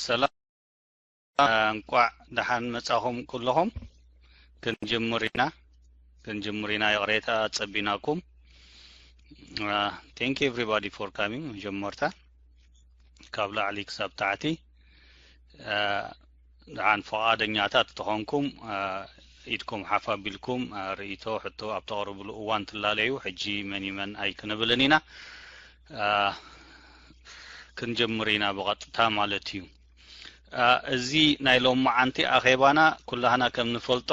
ሰላም፣ እንቋዕ ደሓን መጻኹም ኩለኹም። ክንጅምር ኢና፣ ክንጅምር ኢና። ይቕሬታ ጸቢናኩም። Thank you everybody for coming። መጀመርታ ካብ ላዕሊ ክሳብ ታሕቲ ደሓን ፈቓደኛታት ተኾንኩም ኢድኩም ሓፍ ኣቢልኩም ርእይቶ፣ ሕቶ ኣብ ተቕርብሉ እዋን ትላለዩ። ሕጂ መን እዩ መን ኣይክንብልን ኢና። ክንጀምር ኢና ብቐጥታ ማለት እዩ። እዚ ናይ ሎመዓንቲ ኣኼባና ኩላህና ከም ንፈልጦ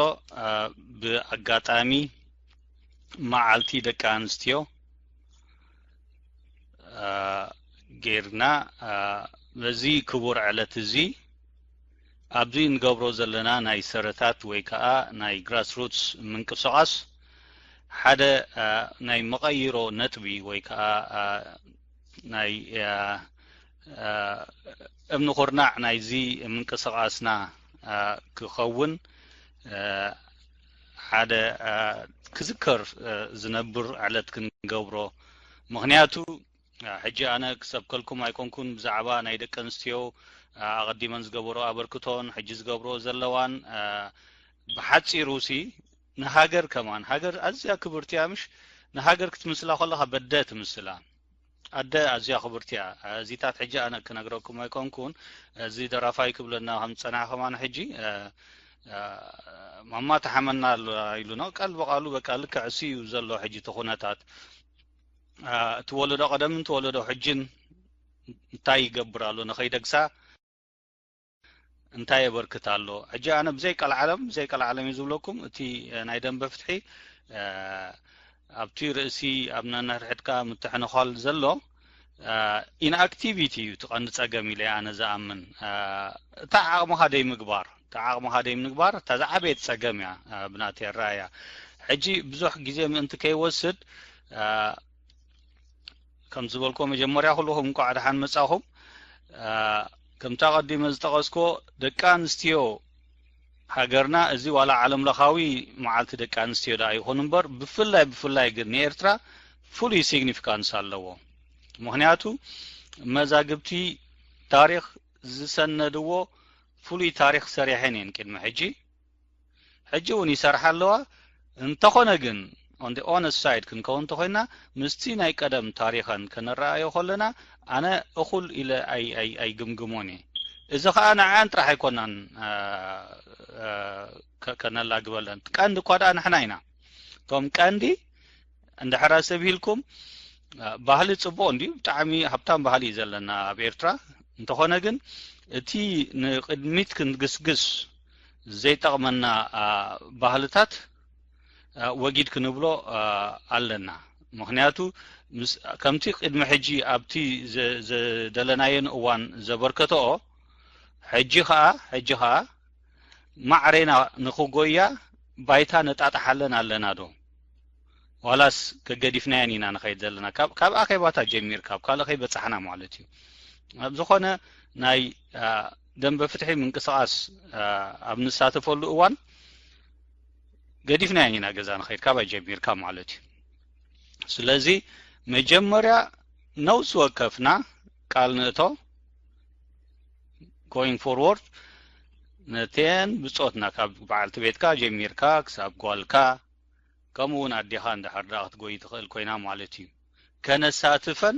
ብኣጋጣሚ መዓልቲ ደቂ ኣንስትዮ ጌርና፣ በዚ ክቡር ዕለት እዚ ኣብዚ እንገብሮ ዘለና ናይ ሰረታት ወይ ከዓ ናይ ግራስሩትስ ምንቅስቓስ ሓደ ናይ መቐይሮ ነጥቢ ወይ ከዓ ናይ እምኒ ኩርናዕ ናይዚ ምንቅስቓስና ክኸውን ሓደ ክዝከር ዝነብር ዕለት ክንገብሮ። ምኽንያቱ ሕጂ ኣነ ክሰብከልኩም ኣይኮንኩን ብዛዕባ ናይ ደቂ ኣንስትዮ ኣቐዲመን ዝገበሮ ኣበርክቶን ሕጂ ዝገብሮ ዘለዋን። ብሓፂሩ ሲ ንሃገር ከማን፣ ሃገር ኣዝያ ክብርቲ እያ ምሽ? ንሃገር ክትምስላ ከለኻ በደ ትምስላ። ኣደ ኣዝያ ክብርቲ እያ። እዚታት ሕጂ ኣነ ክነግረኩም ኣይኮንኩን፣ እዚ ደራፋይ ክብለና ከም ዝፀንሐ ከማን ሕጂ ማማ ተሓመና ኣሎ ኢሉ ነው ቃል ብቓሉ። በቃ ልክዕ እሱ እዩ ዘሎ ሕጂ እቲ ኩነታት። እቲ ወለዶ ቀደምን እቲ ወለዶ ሕጅን እንታይ ይገብር ኣሎ ንኸይደግሳ እንታይ የበርክት ኣሎ? ሕጂ ኣነ ብዘይ ቀልዓለም፣ ብዘይ ቀልዓለም እዩ ዝብለኩም፣ እቲ ናይ ደንበ ፍትሒ ኣብቲ ርእሲ ኣብ ነንሕድሕድካ ምትሕንዃል ዘሎ ኢንኣክቲቪቲ እዩ እቲ ቀንዲ ጸገም ኢለ ኣነ ዝኣምን። እታ ዓቕምኻ ደይምግባር፣ እታ ዓቕምኻ ደይምግባር እታ ዝዓበየት ጸገም እያ ብናተይ ኣረኣእያ። ሕጂ ብዙሕ ግዜ ምእንቲ ከይወስድ ከም ዝበልኩ መጀመርያ ኩልኹም እንኳዕ ደሓን መጻኹም። ከምቲ ኣቐዲመ ዝጠቐስኮ ደቂ ኣንስትዮ ሃገርና እዚ ዋላ ዓለም ለኻዊ መዓልቲ ደቂ ኣንስትዮ ደኣ ይኹን እምበር ብፍላይ ብፍላይ ግን ንኤርትራ ፍሉይ ሲግኒፊካንስ ኣለዎ። ምኽንያቱ መዛግብቲ ታሪኽ ዝሰነድዎ ፍሉይ ታሪኽ ሰሪሐን እየን ቅድሚ ሕጂ። ሕጂ እውን ይሰርሓ ኣለዋ። እንተኾነ ግን on the honest side ክንከውን እንተኾይና ምስቲ ናይ ቀደም ታሪኸን ከነረኣዮ ከለና ኣነ እኹል ኢለ ኣይግምግሞን እየ። እዚ ኸዓ ንዓን ጥራሕ ኣይኮናን ከነላግበለን። ቀንዲ እኳ ደኣ ንሕና ኢና እቶም ቀንዲ እንድሕር ኣስተብሂልኩም፣ እ፣ ባህሊ ጽቡቕ እንድዩ፣ ብጣዕሚ ሃብታም ባህሊ እዩ ዘለና ኣብ ኤርትራ። እንተኾነ ግን እቲ ንቕድሚት ክንግስግስ ዘይጠቕመና፣ እ፣ ባህልታት፣ እ፣ ወጊድ ክንብሎ፣ እ፣ ኣለና። ምኽንያቱ ምስ፣ ከምቲ ቅድሚ ሕጂ ኣብቲ ዘ-፣ ዘደለናዮን እዋን ዘበርከተኦ፣ ሕጂ ኸኣ፣ ሕጂ ኸኣ ማዕሬና ንኽጎያ ባይታ ነጣጥሓለን ኣለና ዶ? ዋላስ ከገዲፍናየን ኢና ንኸይድ ዘለና? ካብ፣ ካብ ኣኼባታት ጀሚርካ፣ ኣብ ካልእ ከይበጻሕና ማለት እዩ። ኣብ ዝኾነ ናይ፣ እ፣ ደንበ ፍትሒ ምንቅስቓስ፣ እ፣ ኣብ ንሳተፈሉ እዋን ገዲፍናየን ኢና ገዛ ንኸይድ፣ ካባይ ጀሚርካ ማለት እዩ። ስለዚ መጀመርያ ነውሲ ወከፍና ቃል ንእቶ፣ going forward፣ ነተን ብጾትና ካብ በዓልቲ ቤትካ ጀሚርካ ክሳብ ጓልካ፣ ከምኡ እውን ኣዴኻ እንድሕር ደኣ ክትጎይ ትኽእል ኮይና ማለት እዩ፣ ከነሳትፈን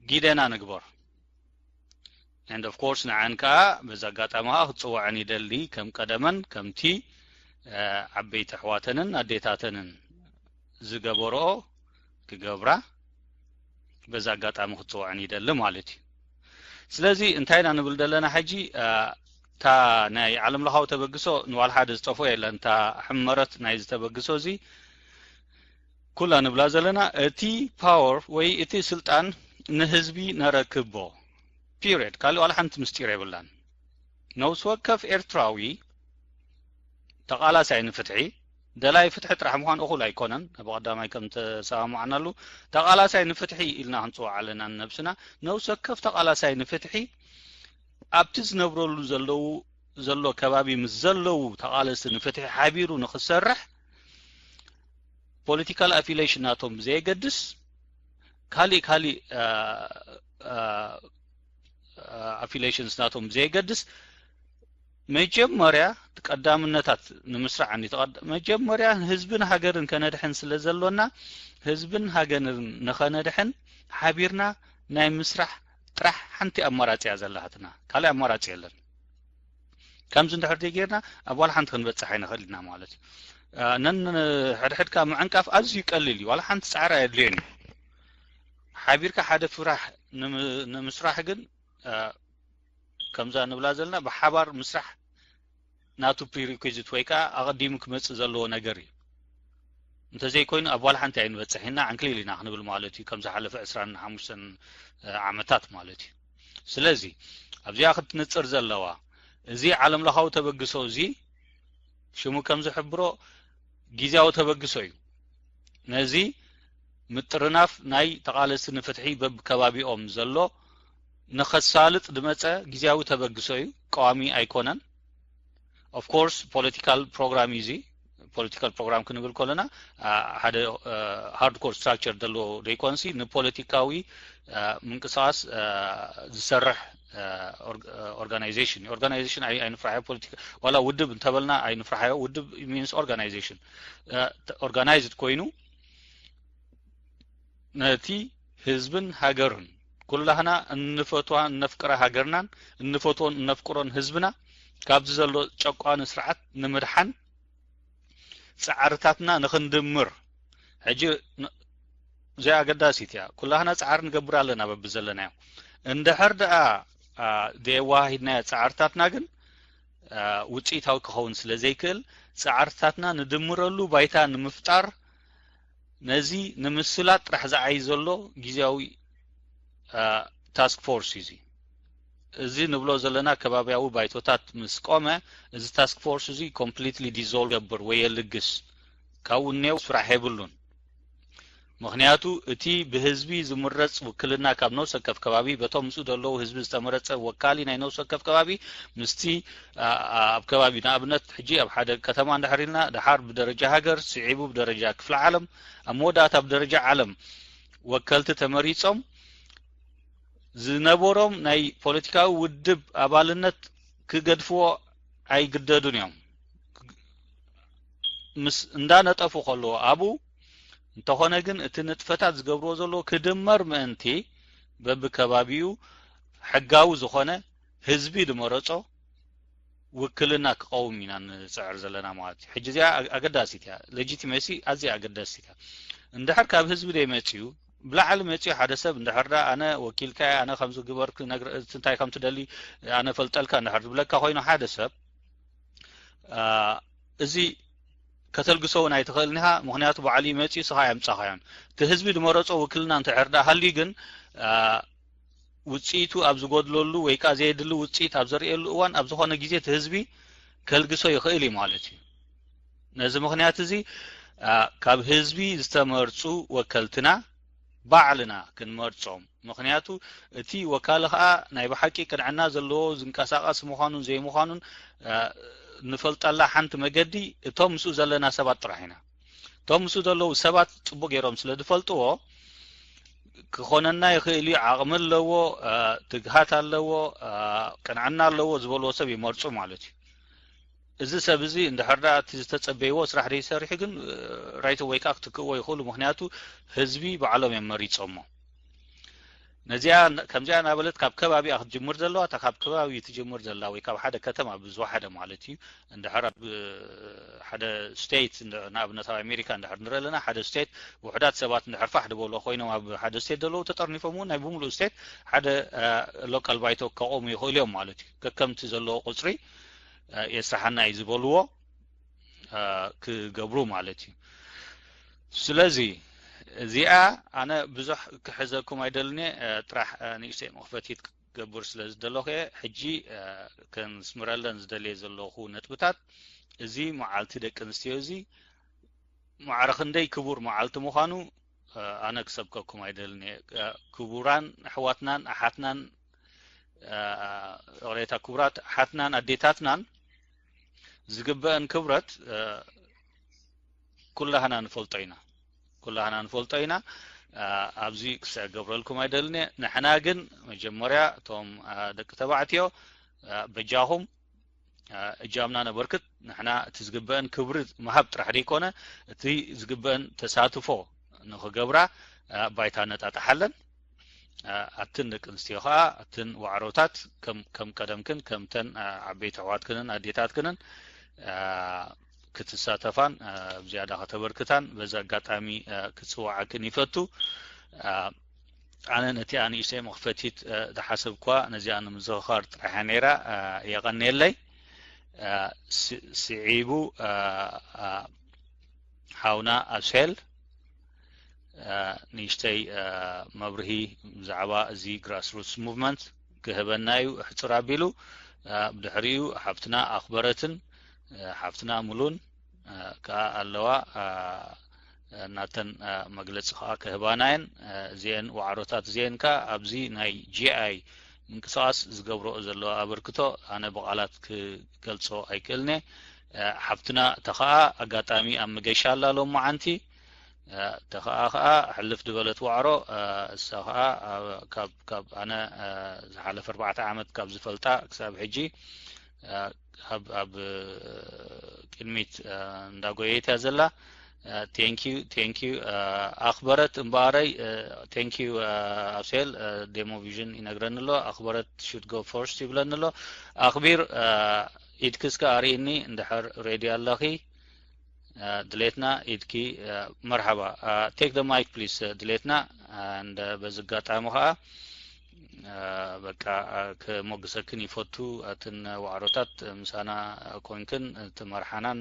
ጊደና ንግበር። And of course ንዓን ከኣ በዚ ኣጋጣሚ ከኣ ክጽውዐን ይደሊ፣ ከም ቀደመን ከምቲ፣ እ፣ ዓበይቲ ኣሕዋተንን ኣዴታተንን ዝገበርኦ ክገብራ በዚ ኣጋጣሚ ክጽውዐን ይደሊ ማለት እዩ። ስለዚ እንታይ ኢና ንብል ዘለና ሕጂ? እ፣ እታ ናይ ዓለም ለኻዊ ተበግሶ ንዋላ ሓደ ዝጠፍኦ የለን። እታ ሕመረት ናይዚ ተበግሶ እዚ ኩላ ንብላ ዘለና፣ እቲ ፓወር ወይ እቲ ስልጣን ንህዝቢ ነረክቦ። ፒሪየድ። ካልእ ዋላ ሓንቲ ምስጢር የብላን። ነውሲ ወከፍ ኤርትራዊ ተቓላሳይ ንፍትሒ፣ ደላይ ፍትሒ ጥራሕ ምዃን እኹል ኣይኮነን። ኣብ ቀዳማይ ከም ተሰማማዕናሉ፣ ተቓላሳይ ንፍትሒ ኢልና ክንጽውዕ ኣለና ንነብስና። ነውሲ ወከፍ ተቓላሳይ ንፍትሒ ኣብቲ ዝነብረሉ ዘለዉ፣ ዘሎ ከባቢ ምስ ዘለዉ ተቓለስቲ ንፍትሒ ሓቢሩ ንኽሰርሕ ፖለቲካል ኣፊሌሽን ናቶም ብዘየገድስ፣ ካሊእ ካሊእ፣ እ፣ እ፣ እ፣ ኣፊሌሽንስ ናቶም ብዘየገድስ፣ መጀመርያ ቀዳምነታት ንምስራዕ እንዲ ተቐድ-፣ መጀመርያ ህዝብን ሃገርን ከነድሕን ስለ ዘሎና፣ ህዝብን ሃገርን ንኸነድሕን ሓቢርና ናይ ምስራሕ ጥራሕ ሓንቲ ኣማራጺ እያ ዘላትና። ካልእ ኣማራጺ የለን። ከምዚ እንድሕር ዘይጌርና ኣብ ዋላ ሓንቲ ክንበጽሕ ኣይንኽእል ኢና ማለት እዩ። እ፣ ነን ሕድሕድካ ምዕንቃፍ ኣዝዩ ቀሊል እዩ። ዋላ ሓንቲ ጻዕሪ ኣየድልዮን እዩ። ሓቢርካ ሓደ ፍራሕ ንም-፣ ንምስራሕ ግን፣ እ፣ ከምዛ ንብላ ዘለና ብሓባር ምስራሕ ናቱ ፕሪሪኩዚት ወይ ከዓ ኣቐዲሙ ክመጽእ ዘለዎ ነገር እዩ። እንተዘይኮይኑ ኣብ ዋላ ሓንቲ ኣይንበጽሕ ኢና፣ ዕንክሊል ኢና ክንብል ማለት እዩ፣ ከም ዝሓለፈ ዕስራን ሓሙሽተን ዓመታት ማለት እዩ። ስለዚ ኣብዚኣ ክትንጽር ዘለዋ፣ እዚ ዓለም ለኻዊ ተበግሶ እዚ ሽሙ ከም ዝሕብሮ ግዝያዊ ተበግሶ እዩ። ነዚ ምጥርናፍ ናይ ተቓለስቲ ንፍትሒ በብከባቢኦም ዘሎ ንኸሳልጥ ዝመጸ ግዝያዊ ተበግሶ እዩ፣ ቀዋሚ ኣይኮነን። ኦፍ ኮርስ ፖለቲካል ፕሮግራም እዩ እዚ። ፖለቲካል ፕሮግራም ክንብል ከለና፣ አ፣ ሓደ፣ አ፣ ሃርድኮር ስትራክቸር ዘለዎ ዘይኮንሲ ንፖለቲካዊ፣ አ፣ ምንቅስቓስ፣ አ፣ ዝሰርሕ፣ አ፣ ኦርግ-፣ አ፣ ኦርጋናይዜሽን እዩ። ኦርጋናይዜሽን ኣይ-፣ ኣይንፍራሕዮ፣ ፖለቲካ ዋላ ውድብ እንተበልና ኣይንፍራሕዮ። ውድብ ሚንስ ኦርጋናይዜሽን። አ፣ ተ-፣ ኦርጋናይዝድ ኮይኑ ነቲ ህዝብን ሃገርን፣ ኩላህና እንፈትዋ እነፍቅራ ሃገርናን እንፈትዎን እነፍቅሮን ህዝብና ካብዚ ዘሎ ጨቋኒ ስርዓት ንምድሓን ጻዕርታትና ንኽንድምር፣ ሕጂ ን-፣ እዚኣ ኣገዳሲት እያ። ኩላህና ጻዕሪ ንገብር ኣለና በብዘለናዮ። እንድሕር ደኣ፣ አ፣ ዘየወሃሂድናዮ ጻዕርታትና ግን፣ አ፣ ውጽኢታዊ ክኸውን ስለ ዘይክእል፣ ጻዕርታትና ንድምረሉ ባይታ ንምፍጣር፣ ነዚ ንምስላጥ ጥራሕ ዝዓዪ ዘሎ ግዝያዊ፣ አ፣ ታስክ ፎርስ እዩ እዚ። እዚ ንብሎ ዘለና ከባብያዊ ባይቶታት ምስ ቆመ፣ እዚ ታስክ ፎርስ እዚ ኮምፕሊትሊ ዲዞልቭ ይገብር ወይ የልግስ። ካብኡ እኔው ስራሕ የብሉን። ምኽንያቱ እቲ ብህዝቢ ዝምረጽ ውክልና ካብ ነፍሲ ወከፍ ከባቢ፣ በቶም ምስኡ ዘለዉ ህዝቢ ዝተመረጸ ወካሊ ናይ ነፍሲ ወከፍ ከባቢ ምስቲ፣ አ፣ አ፣ ኣብ ከባቢ፣ ንኣብነት ሕጂ ኣብ ሓደ ከተማ እንድሕር ኢልና፣ ደሓር ብደረጃ ሃገር፣ ስዒቡ ብደረጃ ክፍለ ዓለም፣ ኣብ መወዳእታ ብደረጃ ዓለም ወከልቲ ተመሪጾም ዝነበሮም ናይ ፖለቲካዊ ውድብ ኣባልነት ክገድፍዎ ኣይግደዱን እዮም። ምስ እንዳነጠፉ ከለዉ ኣብኡ፣ እንተኾነ ግን እቲ ንጥፈታት ዝገብርዎ ዘለዉ ክድመር ምእንቲ በብከባቢኡ ሕጋዊ ዝኾነ ህዝቢ ዝመረጾ ውክልና ክቐውም ኢና ንፅዕር ዘለና ማለት እዩ። ሕጂ እዚኣ ኣገዳሲት እያ። ሌጂቲመሲ ኣዝያ ኣገዳሲት እያ። እንድሕር ካብ ህዝቢ ደይ መፅዩ ብላዕሊ መፅዩ ሓደ ሰብ እንድሕር ዳ ኣነ ወኪልካ ኣነ ከምዚ ግበርክ እንታይ ከም ትደሊ ኣነ ፈልጠልካ እንድሕር ዝብለካ ኮይኑ ሓደ ሰብ እዚ ከተልግሶ እውን ኣይትኽእልን ኢኻ። ምክንያቱ ባዕሉ ይመፅኡ ስኻ ኣምፃኻዮን እቲ ህዝቢ ዝመረፆ ውክልና እንተ ሕርዳ ሃልዩ ግን ውፅኢቱ ኣብ ዝጎድለሉ ወይ ከዓ ዘየድሊ ውፅኢት ኣብ ዘርእየሉ እዋን ኣብ ዝኾነ ግዜ እቲ ህዝቢ ከልግሶ ይኽእል እዩ ማለት እዩ። ነዚ ምክንያት እዚ ካብ ህዝቢ ዝተመርፁ ወከልትና ባዕልና ክንመርፆም። ምክንያቱ እቲ ወካሊ ከዓ ናይ ብሓቂ ቅንዕና ዘለዎ ዝንቀሳቐስ ምዃኑን ዘይምዃኑን ንፈልጠላ ሓንቲ መገዲ እቶም ምስኡ ዘለና ሰባት ጥራሕ ኢና። እቶም ምስኡ ዘለዉ ሰባት ፅቡቅ ገይሮም ስለ ዝፈልጥዎ ክኾነና ይኽእል እዩ፣ ዓቕሚ ኣለዎ፣ ትግሃት ኣለዎ፣ ቅንዕና ኣለዎ ዝበልዎ ሰብ ይመርፁ ማለት እዩ። እዚ ሰብ እዚ እንድሕር ዳ እቲ ዝተፀበይዎ ስራሕ ደይሰሪሑ ግን right away ከዓ ክትክእዎ ይኽእሉ። ምክንያቱ ህዝቢ ባዕሎም እዮም መሪፆሞ። ነዚኣ ከምዚኣ እናበለት ካብ ከባቢኣ ክትጅምር ዘለዋ እታ ካብ ከባቢ ትጅምር ዘላ ወይ ካብ ሓደ ከተማ ብዝወሓደ ማለት እዩ። እንድሕር ኣብ ሓደ state ንኣብነት ኣብ ኣሜሪካ እንድሕር ንርኢ ኣለና ሓደ state ውሕዳት ሰባት እንድሕር ፋሕ ዝበሉ ኮይኖም ኣብ ሓደ state ዘለዉ ተጠርኒፎም እውን ናይ ብምሉእ state ሓደ local ባይቶ ከቆሙ ይኽእሉ እዮም ማለት እዩ። ከከምቲ ዘለዎ ቁፅሪ የስርሓና እዩ ዝበልዎ ክገብሩ ማለት እዩ። ስለዚ እዚኣ ኣነ ብዙሕ ክሕዘኩም ኣይደልን እየ። ጥራሕ ንእሽተይ መኽፈቲት ክገብር ስለ ዝደለኹ እየ። ሕጂ ከንስምረለን ዝደልየ ዘለኹ ነጥብታት እዚ መዓልቲ ደቂ ኣንስትዮ እዚ ማዕረ ክንደይ ክቡር መዓልቲ ምዃኑ ኣነ ክሰብከኩም ኣይደልን እየ። ክቡራን ኣሕዋትናን ኣሓትናን ይቕሬታ ክቡራት ኣሓትናን ኣዴታትናን ዝግበአን ክብረት ኩላህና ንፈልጦ ኢና። ኩላህና ንፈልጦ ኢና። ኣብዚ ክስዕብ ገብረልኩም ኣይደልን እየ። ንሕና ግን መጀመርያ እቶም ደቂ ተባዕትዮ በጃኹም እጃምና ነበርክት። ንሕና እቲ ዝግበአን ክብሪ ምሃብ ጥራሕ ደይኮነ እቲ ዝግበአን ተሳትፎ ንኽገብራ ባይታ ነጣጥሓለን። ኣትን ደቂ ኣንስትዮ ከዓ ኣትን ዋዕሮታት ከም ቀደምክን ከምተን ዓበይቲ ኣሕዋትክንን ኣዴታትክንን ክትሳተፋን ብዝያዳ ከተበርክታን በዚ ኣጋጣሚ ክፅዋዓክን ይፈቱ። ኣነ ነቲኣ ንእሽተይ መኽፈቲት ዝሓሰብኳ ነዚኣ ንምዝኽኻር ጥራሕ እያ ነይራ። የቐንየለይ። ስዒቡ ሓውና ኣሴል ንእሽተይ መብርሂ ብዛዕባ እዚ grassroots movement ክህበና እዩ። ሕፅር ኣቢሉ ብድሕሪኡ ሓፍትና ኣኽበረትን ሓፍትና ሙሉን ከዓ ኣለዋ። ናተን መግለፂ ከዓ ክህባና እየን። እዚአን ዋዕሮታት እዚአን ከዓ ኣብዚ ናይ GI ምንቅስቃስ ዝገብረኦ ዘለዋ ኣበርክቶ ኣነ ብቃላት ክገልፆ ኣይክእልነ። ሓፍትና ተኸኣ ኣጋጣሚ ኣብ መገሻ ኣላ ሎመዓንቲ። ተኸኣ ከዓ ሕልፍ ዝበለት ዋዕሮ እሳ ከዓ ካብ ኣነ ዝሓለፈ ኣርባዕተ ዓመት ካብ ዝፈልጣ ክሳብ ሕጂ ኣብ ኣብ ቅድሚት እንዳጎየት እያ ዘላ። Thank you, thank you ኣኽበረት እምበኣረይ። Thank you ኣብሴል። Demo vision ይነግረኒ ኣሎ። ኣኽበረት should go first ይብለኒ ኣሎ። ኣኽቢር ኢድኪ እስከ ኣርእኒ እንድሕር ready ኣለኺ። ድሌትና ኢድኪ መርሓባ። Take the mic please ድሌትና። And በዚ ኣጋጣሚ ከዓ በቃ ከሞግሰክን ይፈቱ። ኣትን ዋዕሮታት ምሳና ኮንክን ትመርሓናን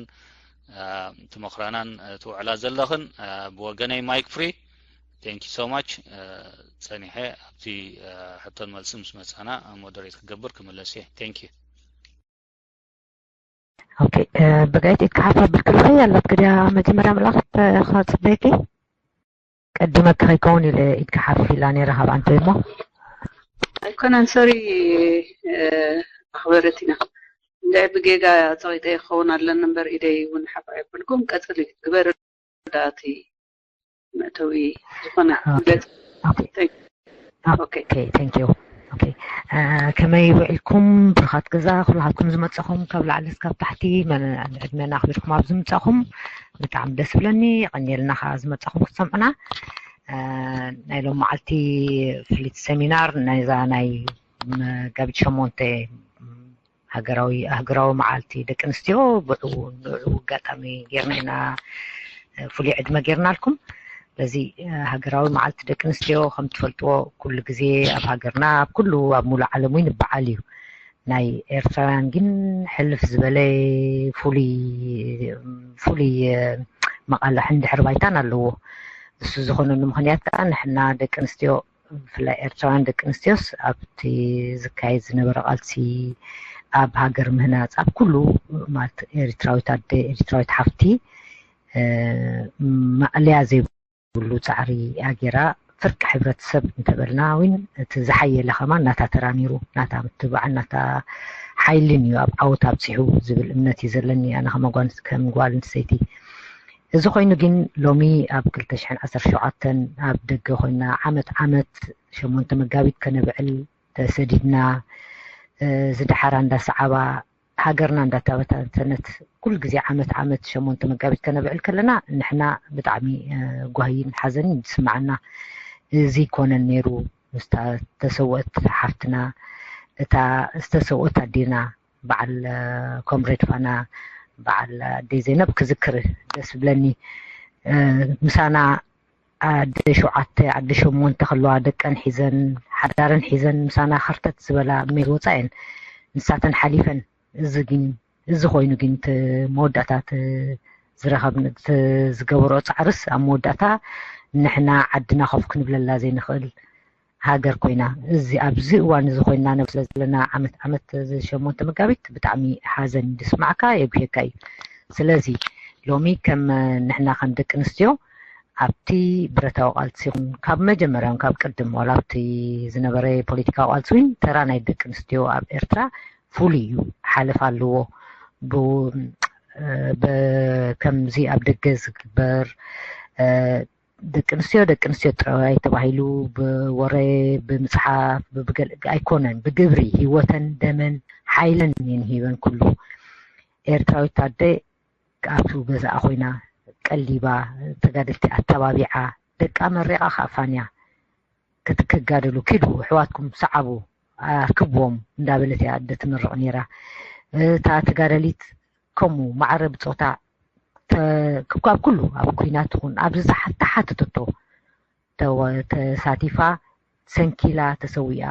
ትመኽራናን ትውዕላ ዘለኽን። ብወገነይ mic free። Thank you so much። ፀኒሐ ኣብቲ ሕቶን መልሲ ምስ መፃና moderate ክገብር ክምለስ እየ። Thank you። ኦኬ፣ ብጋይት ኢድካ ሓፍ ኣቢልክልኺ ኣላት ግድያ መጀመርያ ምልኣኽ ከፅበኪ ቀድመኪ ከይከውን ኢለ ኢድካ ሓፍ ኢላ ነይራ ካብ ኣንተ እሞ ኣይኮነን ሶሪ ኣኽበረቲና እንድዒ ብጌጋ ፀቂጠ ይኸውን ኣለኒ እምበር ኢደይ እውን ሓፍ ኣይብልኩም ቀፅሊ ግበር ዳቲ መእተዊ ዝኾነ ገፅ Okay, thank you. Okay. ከመይ ውዒልኩም ብርኻት ገዛ ኩላትኩም ዝመፀኹም ካብ ላዕሊ እስካብ ታሕቲ ዕድመና ኣኽቢርኩም ኣብ ዝምፃኹም ብጣዕሚ ደስ ብለኒ። የቐንየልና ከዓ ዝመፃኹም ክትሰምዑና። ናይ ሎም መዓልቲ ፍልይቲ ሰሚናር ናይዛ ናይ መጋቢት ሸሞንተ ሃገራዊ ሃገራዊ መዓልቲ ደቂ ኣንስትዮ ብዕኡ ንዕኡ ኣጋጣሚ ጌርና ኢና ፍሉይ ዕድመ ጌርናልኩም። ስለዚ ሃገራዊ መዓልቲ ደቂ ኣንስትዮ ከም ትፈልጥዎ ኩሉ ግዜ ኣብ ሃገርና ኣብ ኩሉ ኣብ ሙሉእ ዓለም እውን ይበዓል እዩ። ናይ ኤርትራውያን ግን ሕልፍ ዝበለ ፍሉይ ፍሉይ መቓልሕን ድሕሪ ባይታን ኣለዎ። እሱ ዝኾነሉ ምኽንያት ከዓ ንሕና ደቂ ኣንስትዮ ብፍላይ ኤርትራውያን ደቂ ኣንስትዮስ ኣብቲ ዝካየድ ዝነበረ ቃልሲ ኣብ ሃገር ምህናፅ ኣብ ኩሉ ማለት ኤርትራዊት ኣደ ኤርትራዊት ሓፍቲ ማእለያ ዘይብሉ ፃዕሪ ኣጌራ ፍርቂ ሕብረተሰብ እንተበልና እውን እቲ ዝሓየለ ከማን ናታ ተራ ነይሩ ናታ ምትብባዕን ናታ ሓይልን እዩ ኣብ ዓወት ኣብፂሑ ዝብል እምነት እዩ ዘለኒ ኣነ ከም ጓል ኣንስተይቲ። እዚ ኮይኑ ግን ሎሚ ኣብ ክልተ ሽሕን ዓሰርተ ሸውዓተን ኣብ ደገ ኮይና ዓመት ዓመት ሸሞንተ መጋቢት ከነብዕል ተሰዲድና ዝደሓራ እንዳሰዓባ ሃገርና እንዳተበታተነት ኩሉ ግዜ ዓመት ዓመት ሸሞንተ መጋቢት ከነብዕል ከለና ንሕና ብጣዕሚ ጓሂን ሓዘንን ዝስምዓና። እዚ ኮነን ነይሩ ምስታ ዝተሰወት ሓፍትና እታ ዝተሰወት ኣዴና በዓል ኮምሬድ ፋና በዓል ኣደይ ዘይነብ ክዝክር ደስ ብለኒ። ምሳና ኣደ ሸውዓተ ኣደ ሸሞንተ ከለዋ ደቀን ሒዘን ሓዳረን ሒዘን ምሳና ከርተት ዝበላ ሜት ወፃ እየን ንሳተን ሓሊፈን። እዚ ግን እዚ ኮይኑ ግን መወዳእታ ዝረኸብ ዝገበሮ ፃዕርስ ኣብ መወዳእታ ንሕና ዓድና ኮፍ ክንብለላ ዘይንኽእል ሃገር ኮይና እዚ ኣብዚ እዋን እዚ ኮይና ነብ ስለ ዘለና ዓመት ዓመት ሸሞንተ መጋቢት ብጣዕሚ ሓዘን ድስማዕካ የጉሄካ እዩ። ስለዚ ሎሚ ከም ንሕና ከም ደቂ ኣንስትዮ ኣብቲ ብረታዊ ቃልሲ ይኹን ካብ መጀመርያ ካብ ቅድም ዋላ ኣብቲ ዝነበረ ፖለቲካዊ ቃልሲ እውን ተራ ናይ ደቂ ኣንስትዮ ኣብ ኤርትራ ፍሉይ እዩ፣ ሓለፋ ኣለዎ። ከምዚ ኣብ ደገ ዝግበር ደቂ ኣንስትዮ ደቂ ኣንስትዮ ጥራይ ተባሂሉ ብወረ ብምፅሓፍ ብብገል ኣይኮነን፣ ብግብሪ ህይወተን ደመን ሓይለን እየን ሂበን ኩሉ ኤርትራዊት ኣደ ኣብቲ ገዛኣ ኮይና ቀሊባ ተጋደልቲ ኣተባቢዓ ደቃ መሪቓ ከዓ ፋንያ ክትክጋደሉ ኪዱ ኣሕዋትኩም ሰዓቡ ኣርክብዎም እንዳበለት እያ ኣደ ትምርቕ ነይራ። እታ ተጋደሊት ከምኡ ማዕረ ብፆታ ክኳብ ኩሉ ኣብ ኩናት ይኹን ኣብዚ ዝሓተሓተተቶ ተሳቲፋ ሰንኪላ ተሰዊኣ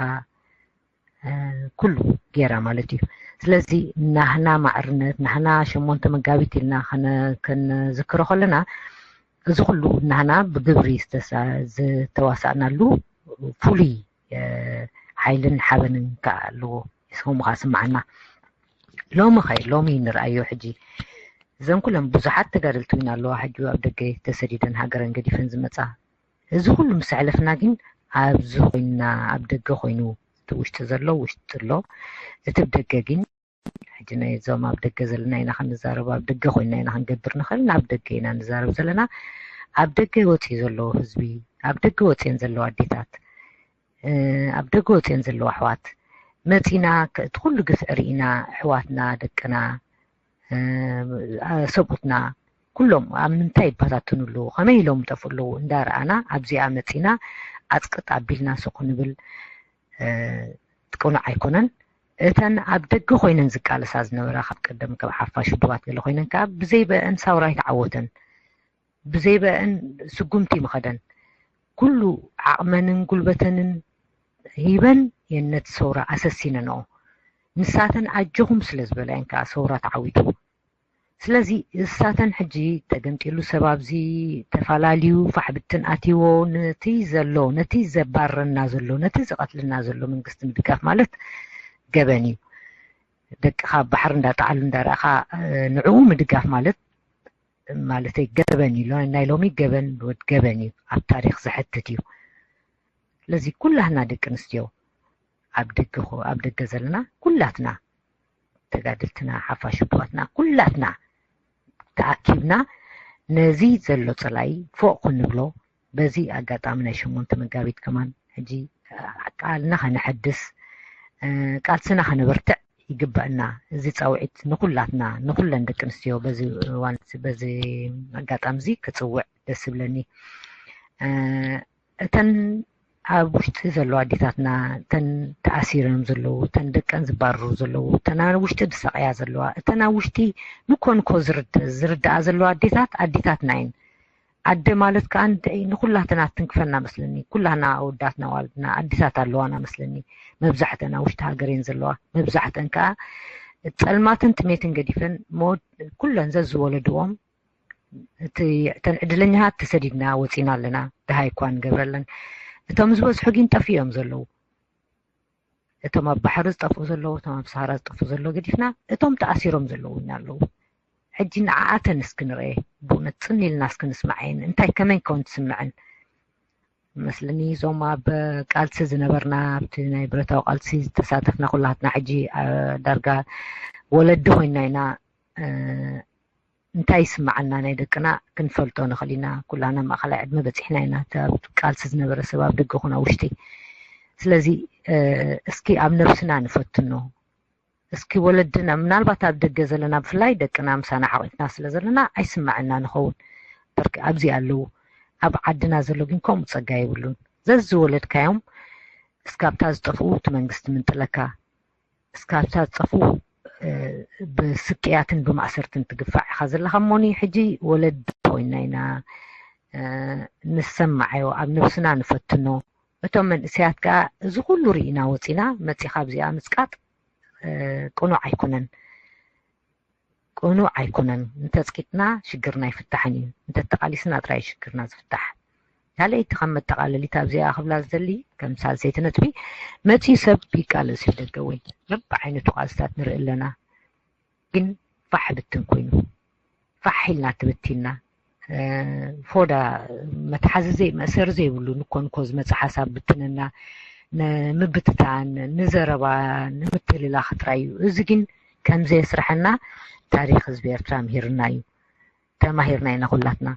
ኩሉ ገይራ ማለት እዩ። ስለዚ ናህና ማዕርነት ናህና ሸሞንተ መጋቢት ኢልና ከነዝክሮ ከለና እዚ ኩሉ ናህና ብግብሪ ዝተዋሳእናሉ ፍሉይ ሓይልን ሓበንን ከዓ ኣለዎ። ንስኹም ከዓ ስምዓና። ሎሚ ኸ ሎሚ ንርኣዮ ሕጂ እዘን ኩለን ብዙሓት ተጋደልቲ እውን ኣለዋ ሕጂ ኣብ ደገ ተሰዲደን ሃገረን ገዲፈን ዝመፃ። እዚ ኩሉ ምስ ኣሕለፍና ግን ኣብዚ ኮይንና ኣብ ደገ ኮይኑ እቲ ውሽጢ ዘሎ ውሽጢ ኣሎ። እቲ ደገ ግን ሕጂ ናይ እዞም ኣብ ደገ ዘለና ኢና ክንዛረብ ኣብ ደገ ኮይንና ኢና ክንገብር ንኽእል ናብ ደገ ኢና ንዛረብ ዘለና። ኣብ ደገ ወፂኡ ዘሎ ህዝቢ ኣብ ደገ ወፅኤን ዘለዋ ኣዴታት ኣብ ደገ ወፅኤን ዘለዋ ኣሕዋት መፂና እቲ ኩሉ ግፍዒ ርኢና ኣሕዋትና ደቅና ሰብኡትና ኩሎም ኣብ ምንታይ ይበታተኑ ኣለዉ ከመይ ኢሎም ይጠፍኡ ኣለዉ እንዳረኣና ኣብዚኣ መፂና ኣፅቅጥ ኣቢልና ስቕ ንብል ቅኑዕ ኣይኮነን። እተን ኣብ ደገ ኮይነን ዝቃለሳ ዝነበራ ካብ ቀደም ከም ሓፋሽ ውድባት ገለ ኮይነን ከዓ ብዘይ በአን ሳውራ ኣይተዓወተን። ብዘይ በአን ስጉምቲ ምኸደን። ኩሉ ዓቕመንን ጉልበተንን ሂበን የን ነቲ ሰውራ ኣሰሲነንኦ። ንሳተን ኣጆኹም ስለ ዝበላ የን ከዓ ሰውራ ተዓዊቱ። ስለዚ እሳተን ሕጂ ተገምጢሉ ሰብ ኣብዚ ተፈላለዩ ፋሕብትን ኣትይዎ ነቲ ዘሎ ነቲ ዘባረና ዘሎ ነቲ ዝቐትልና ዘሎ መንግስቲ ምድጋፍ ማለት ገበን እዩ። ደቅኻ ኣብ ባሕሪ እንዳጠዓሉ እንዳረእኻ ንዕኡ ምድጋፍ ማለት ማለተይ ገበን እዩ። ናይ ሎሚ ገበን ወድ ገበን እዩ፣ ኣብ ታሪክ ዝሕትት እዩ። ስለዚ ኩላህና ደቂ ኣንስትዮ ኣብ ደገ ኮ- ኣብ ደገ ዘለና ኩላትና ተጋድልትና ሓፋሽ ኣሕዋትና ኩላትና ተኣኪብና ነዚ ዘሎ ፀላኢ ፎቕ ክንብሎ በዚ ኣጋጣሚ ናይ ሸሞንተ መጋቢት ከማን ሕጂ ቃልና ከነሐድስ ቃልስና ከነበርትዕ ይግበእና። እዚ ፃውዒት ንኩላትና ንኩለን ደቂ ኣንስትዮ በዚ እዋን በዚ ኣጋጣሚ እዚ ክፅውዕ ደስ ይብለኒ። እተን ኣብ ውሽጢ ዘለዋ ኣዴታትና፣ እተን ተኣሲረን ዘለዉ፣ እተን ደቀን ዝባረሩ ዘለዉ፣ እተን ኣብ ውሽጢ ዝሳቐያ ዘለዋ፣ እተን ኣብ ውሽጢ ንኮ ንኮ ዝርድ-፣ ዝርድኣ ዘለዋ ኣዴታት ኣዴታትና እየን። ኣደ ማለት ከኣ እንታይ ንኹላትና ትንክፈና መስለኒ። ኩላና ኣወዳትና ኣዋልድና ኣዴታት ኣለዋና መስለኒ። መብዛሕተን ኣብ ውሽጢ ሃገር እየን ዘለዋ። መብዛሕተን ከኣ ጸልማትን ጥሜትን ገዲፈን መወድ-፣ ኩለን ዘዝወለድዎም እቲ፣ እተን ዕድለኛታት ተሰዲድና ወጺና ኣለና። ደሃይ እኳ ንገብረለን። እቶም ዝበዝሑ ግን ጠፊኦም ዘለዉ። እቶም ኣብ ባሕሪ ዝጠፍኡ ዘለዉ፣ እቶም ኣብ ሰሃራ ዝጠፍኡ ዘለዉ ገዲፍና፣ እቶም ተኣሲሮም ዘለዉ እውን ኣለዉ። ሕጂ ንዓኣተን እስኪ ንርኤ፣ ብእውነት ጽን ኢልና እስኪ ንስማዐን፣ እንታይ ከመይ ከውን ትስምዐን? መስለኒ እዞም ኣብ ቃልሲ ዝነበርና፣ ኣብቲ ናይ ብረታዊ ቃልሲ ዝተሳተፍና ኩላትና ሕጂ፣ ኣ፣ ዳርጋ ወለዲ ኮይና ኢና፣ እ፣ እንታይ ይስምዓና ናይ ደቅና ክንፈልጦ ንኽእል ኢና። ኩላና ማእኸላይ ዕድመ በጺሕና ኢና። እቲ ኣብ ቃልሲ ዝነበረ ሰብ ኣብ ደገ ኹን ኣብ ውሽጢ። ስለዚ፣ እ፣ እስኪ ኣብ ነብስና ንፈትኖ። እስኪ ወለድና፣ ምናልባት ኣብ ደገ ዘለና፣ ብፍላይ ደቅና ምሳና ሓቒፍና ስለ ዘለና ኣይስምዓና ንኸውን። ብርክ ኣብዚ ኣለዉ። ኣብ ዓድና ዘሎ ግን ከምኡ ጸጋ የብሉን። ዘዝወለድካዮም እስካብታ ዝጠፍኡ እቲ መንግስቲ ምንጥለካ። እስካብታ ዝጠፍኡ፣ እ፣ ብስቅያትን ብማእሰርትን ትግፋዕ ኢኻ ዘለኻ። እሞኒ ሕጂ ወለዲ ኮይና ኢና፣ እ፣ ንሰማዓዮ፣ ኣብ ነብስና ንፈትኖ። እቶም መንእሰያት ከኣ እዚ ኩሉ ርኢና ወጺና መጺኻ ኣብዚኣ ምጽቃጥ፣ እ፣ ቅኑዕ ኣይኮነን። ቅኑዕ ኣይኮነን። እንተጽቂጥና ሽግርና ኣይፍታሕን እዩ። እንተተቓሊስና ጥራይ ሽግርና ዝፍታሕ። ካልኣይቲ ከም መጠቓለሊት ኣብዚኣ ክብላ ዝደሊ፣ ከም ሳልሰይቲ ነጥቢ፣ መጺኡ ሰብ ይቃለስ እዩ ደገ ወይ። በብዓይነቱ ቃልስታት ንርኢ ኣለና። ግን ፋሕ ብትን ኮይኑ፣ ፋሕ ኢልና ትብቲና፣ እ፣ ፎዳ መትሓዚ ዘይ-፣ መእሰሪ ዘይብሉ ንኮ ንኮ ዝመጽእ ሓሳብ ብትነና፣ ንምብትታን፣ ንዘረባ፣ ንምትልላኽ ጥራይ እዩ። እዚ ግን ከም ዘየስርሐና ታሪኽ ህዝቢ ኤርትራ ምሂርና እዩ። ተማሂርና ኢና ኩላትና።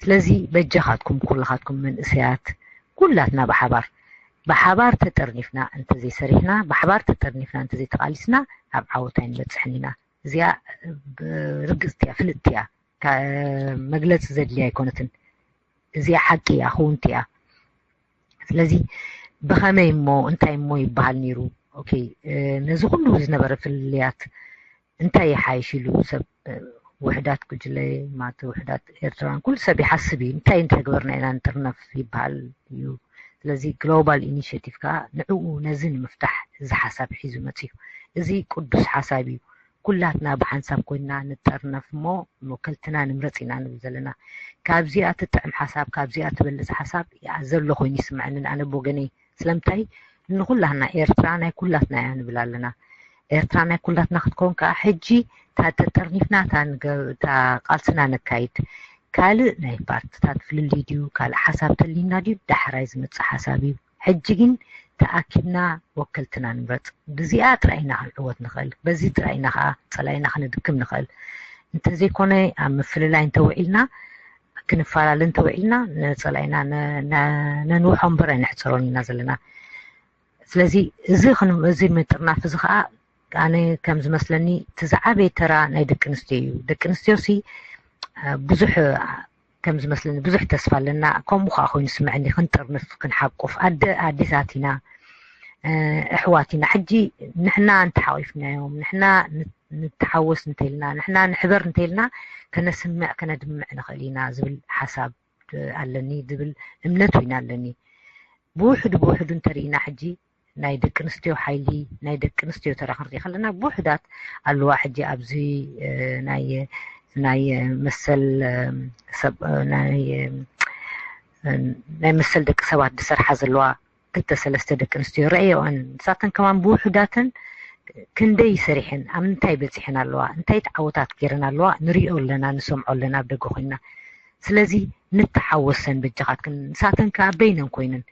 ስለዚ በጃኻትኩም ኩልኻትኩም መንእሰያት ኩላትና ብሓባር፣ ብሓባር ተጠርኒፍና እንተዘይሰሪሕና፣ ብሓባር ተጠርኒፍና እንተዘይተቓሊስና ኣብ ዓወት ኣይንበጽሕን ኢና። እዚኣ ብርግጽቲ እያ፣ ፍልጥቲ እያ። ካ-፣ መግለጺ ዘድልያ ኣይኮነትን። እዚኣ ሓቂ እያ፣ ክውንቲ እያ። ስለዚ ብኸመይ እሞ እንታይ እሞ ይበሃል ነይሩ? ኦኬ፣ እ፣ ነዚ ኩሉ ዝነበረ ፍልልያት እንታይ ይሓይሽ ኢሉ ሰብ፣ እ፣ ውሕዳት ጉጅለ ማለት ውሕዳት ኤርትራውያን ኩሉ ሰብ ይሓስብ እዩ። እንታይ እንተገበርና ኢና ንጥርነፍ ይበሃል እዩ። ስለዚ ግሎባል ኢኒሽቲቭ ከኣ ንዕኡ ነዚ ንምፍታሕ እዚ ሓሳብ ሒዙ መጺኡ። እዚ ቅዱስ ሓሳብ እዩ። ኩላትና ብሓንሳብ ኮይንና ንጠርነፍ እሞ መወከልትና ንምረጽ ኢና ንብል ዘለና። ካብዚኣ ትጥዕም ሓሳብ፣ ካብዚኣ ትበልጽ ሓሳብ እያ ዘሎ ኮይኑ ይስምዐኒ ኣነ ብወገነይ። ስለምንታይ ንኹላትና ኤርትራ ናይ ኩላትና እያ ንብል ኣለና። ኤርትራ ናይ ኩላትና ክትከውን ከኣ ሕጂ እታ ተጠርኒፍና እታ ንገ-፣ እታ ቃልስና ነካይድ። ካልእ ናይ ፓርትታት ፍልልይ ድዩ፣ ካልእ ሓሳብ ተልዩና ድዩ፣ ዳሕራይ ዝመጽእ ሓሳብ እዩ። ሕጂ ግን ተኣኪብና ወከልትና ንምረጽ። ብዚኣ ጥራይ ኢና ክንዕወት ንኽእል። በዚ ጥራይ ኢና ከኣ ጸላኢና ክንድክም ንኽእል። እንተዘይኮነ ኣብ ምፍልላይ እንተውዒልና፣ ክንፈላለ እንተውዒልና፣ ንጸላኢና ነ-፣ ነ-፣ ነንውሖ እምበር ኣይነሕጽሮን ኢና ዘለና። ስለዚ እዚ ክን-፣ እዚ ምጥርናፍ እዚ ከኣ ኣነ ከም ዝመስለኒ እቲ ዝዓበየ ተራ ናይ ደቂ ኣንስትዮ እዩ። ደቂ ኣንስትዮሲ፣ እ፣ ብዙሕ፣ እ፣ ከም ዝመስለኒ ብዙሕ ተስፋ ኣለና። ከምኡ ከኣ ኮይኑ ስምዐኒ፣ ክንጥርንፍ፣ ክንሓቁፍ፣ ኣደ-፣ ኣዴታት ኢና፣ እ፣ ኣሕዋት ኢና። ሕጂ ንሕና እንተሓቂፍናዮም፣ ንሕና ን-፣ ንተሓወስ እንተኢልና፣ ንሕና ንሕበር እንተኢልና፣ ከነስምዕ፣ ከነድምዕ ንኽእል ኢና ዝብል ሓሳብ ኣለኒ፣ ዝብል እምነት እውን ኣለኒ። ብውሕዱ ብውሕዱ እንተርኢና ሕጂ ናይ ደቂ ኣንስትዮ ሓይሊ፣ ናይ ደቂ ኣንስትዮ ተራ ክንርኢ ከለና ብውሕዳት ኣለዋ። ሕጂ ኣብዚ፣ እ፣ ናይ፣ ናይ መሰል፣ እ፣ ሰብ፣ እ፣ ናይ፣ እ፣ ናይ መሰል ደቂ ሰባት ዝሰርሓ ዘለዋ ክልተ ሰለስተ ደቂ ኣንስትዮ ረኣየኦን። ንሳተን ከማን ብውሕዳተን ክንደይ ሰሪሐን፣ ኣብ ምንታይ በጺሐን ኣለዋ፣ እንታይ ተዓወታት ገይረን ኣለዋ ንሪኦ ኣለና፣ ንሰምዖ ኣለና ኣብ ደገ ኮይንና። ስለዚ ንተሓወሰን በጃኻትክን፣ ንሳተን ከኣ በይነን ኮይነን፣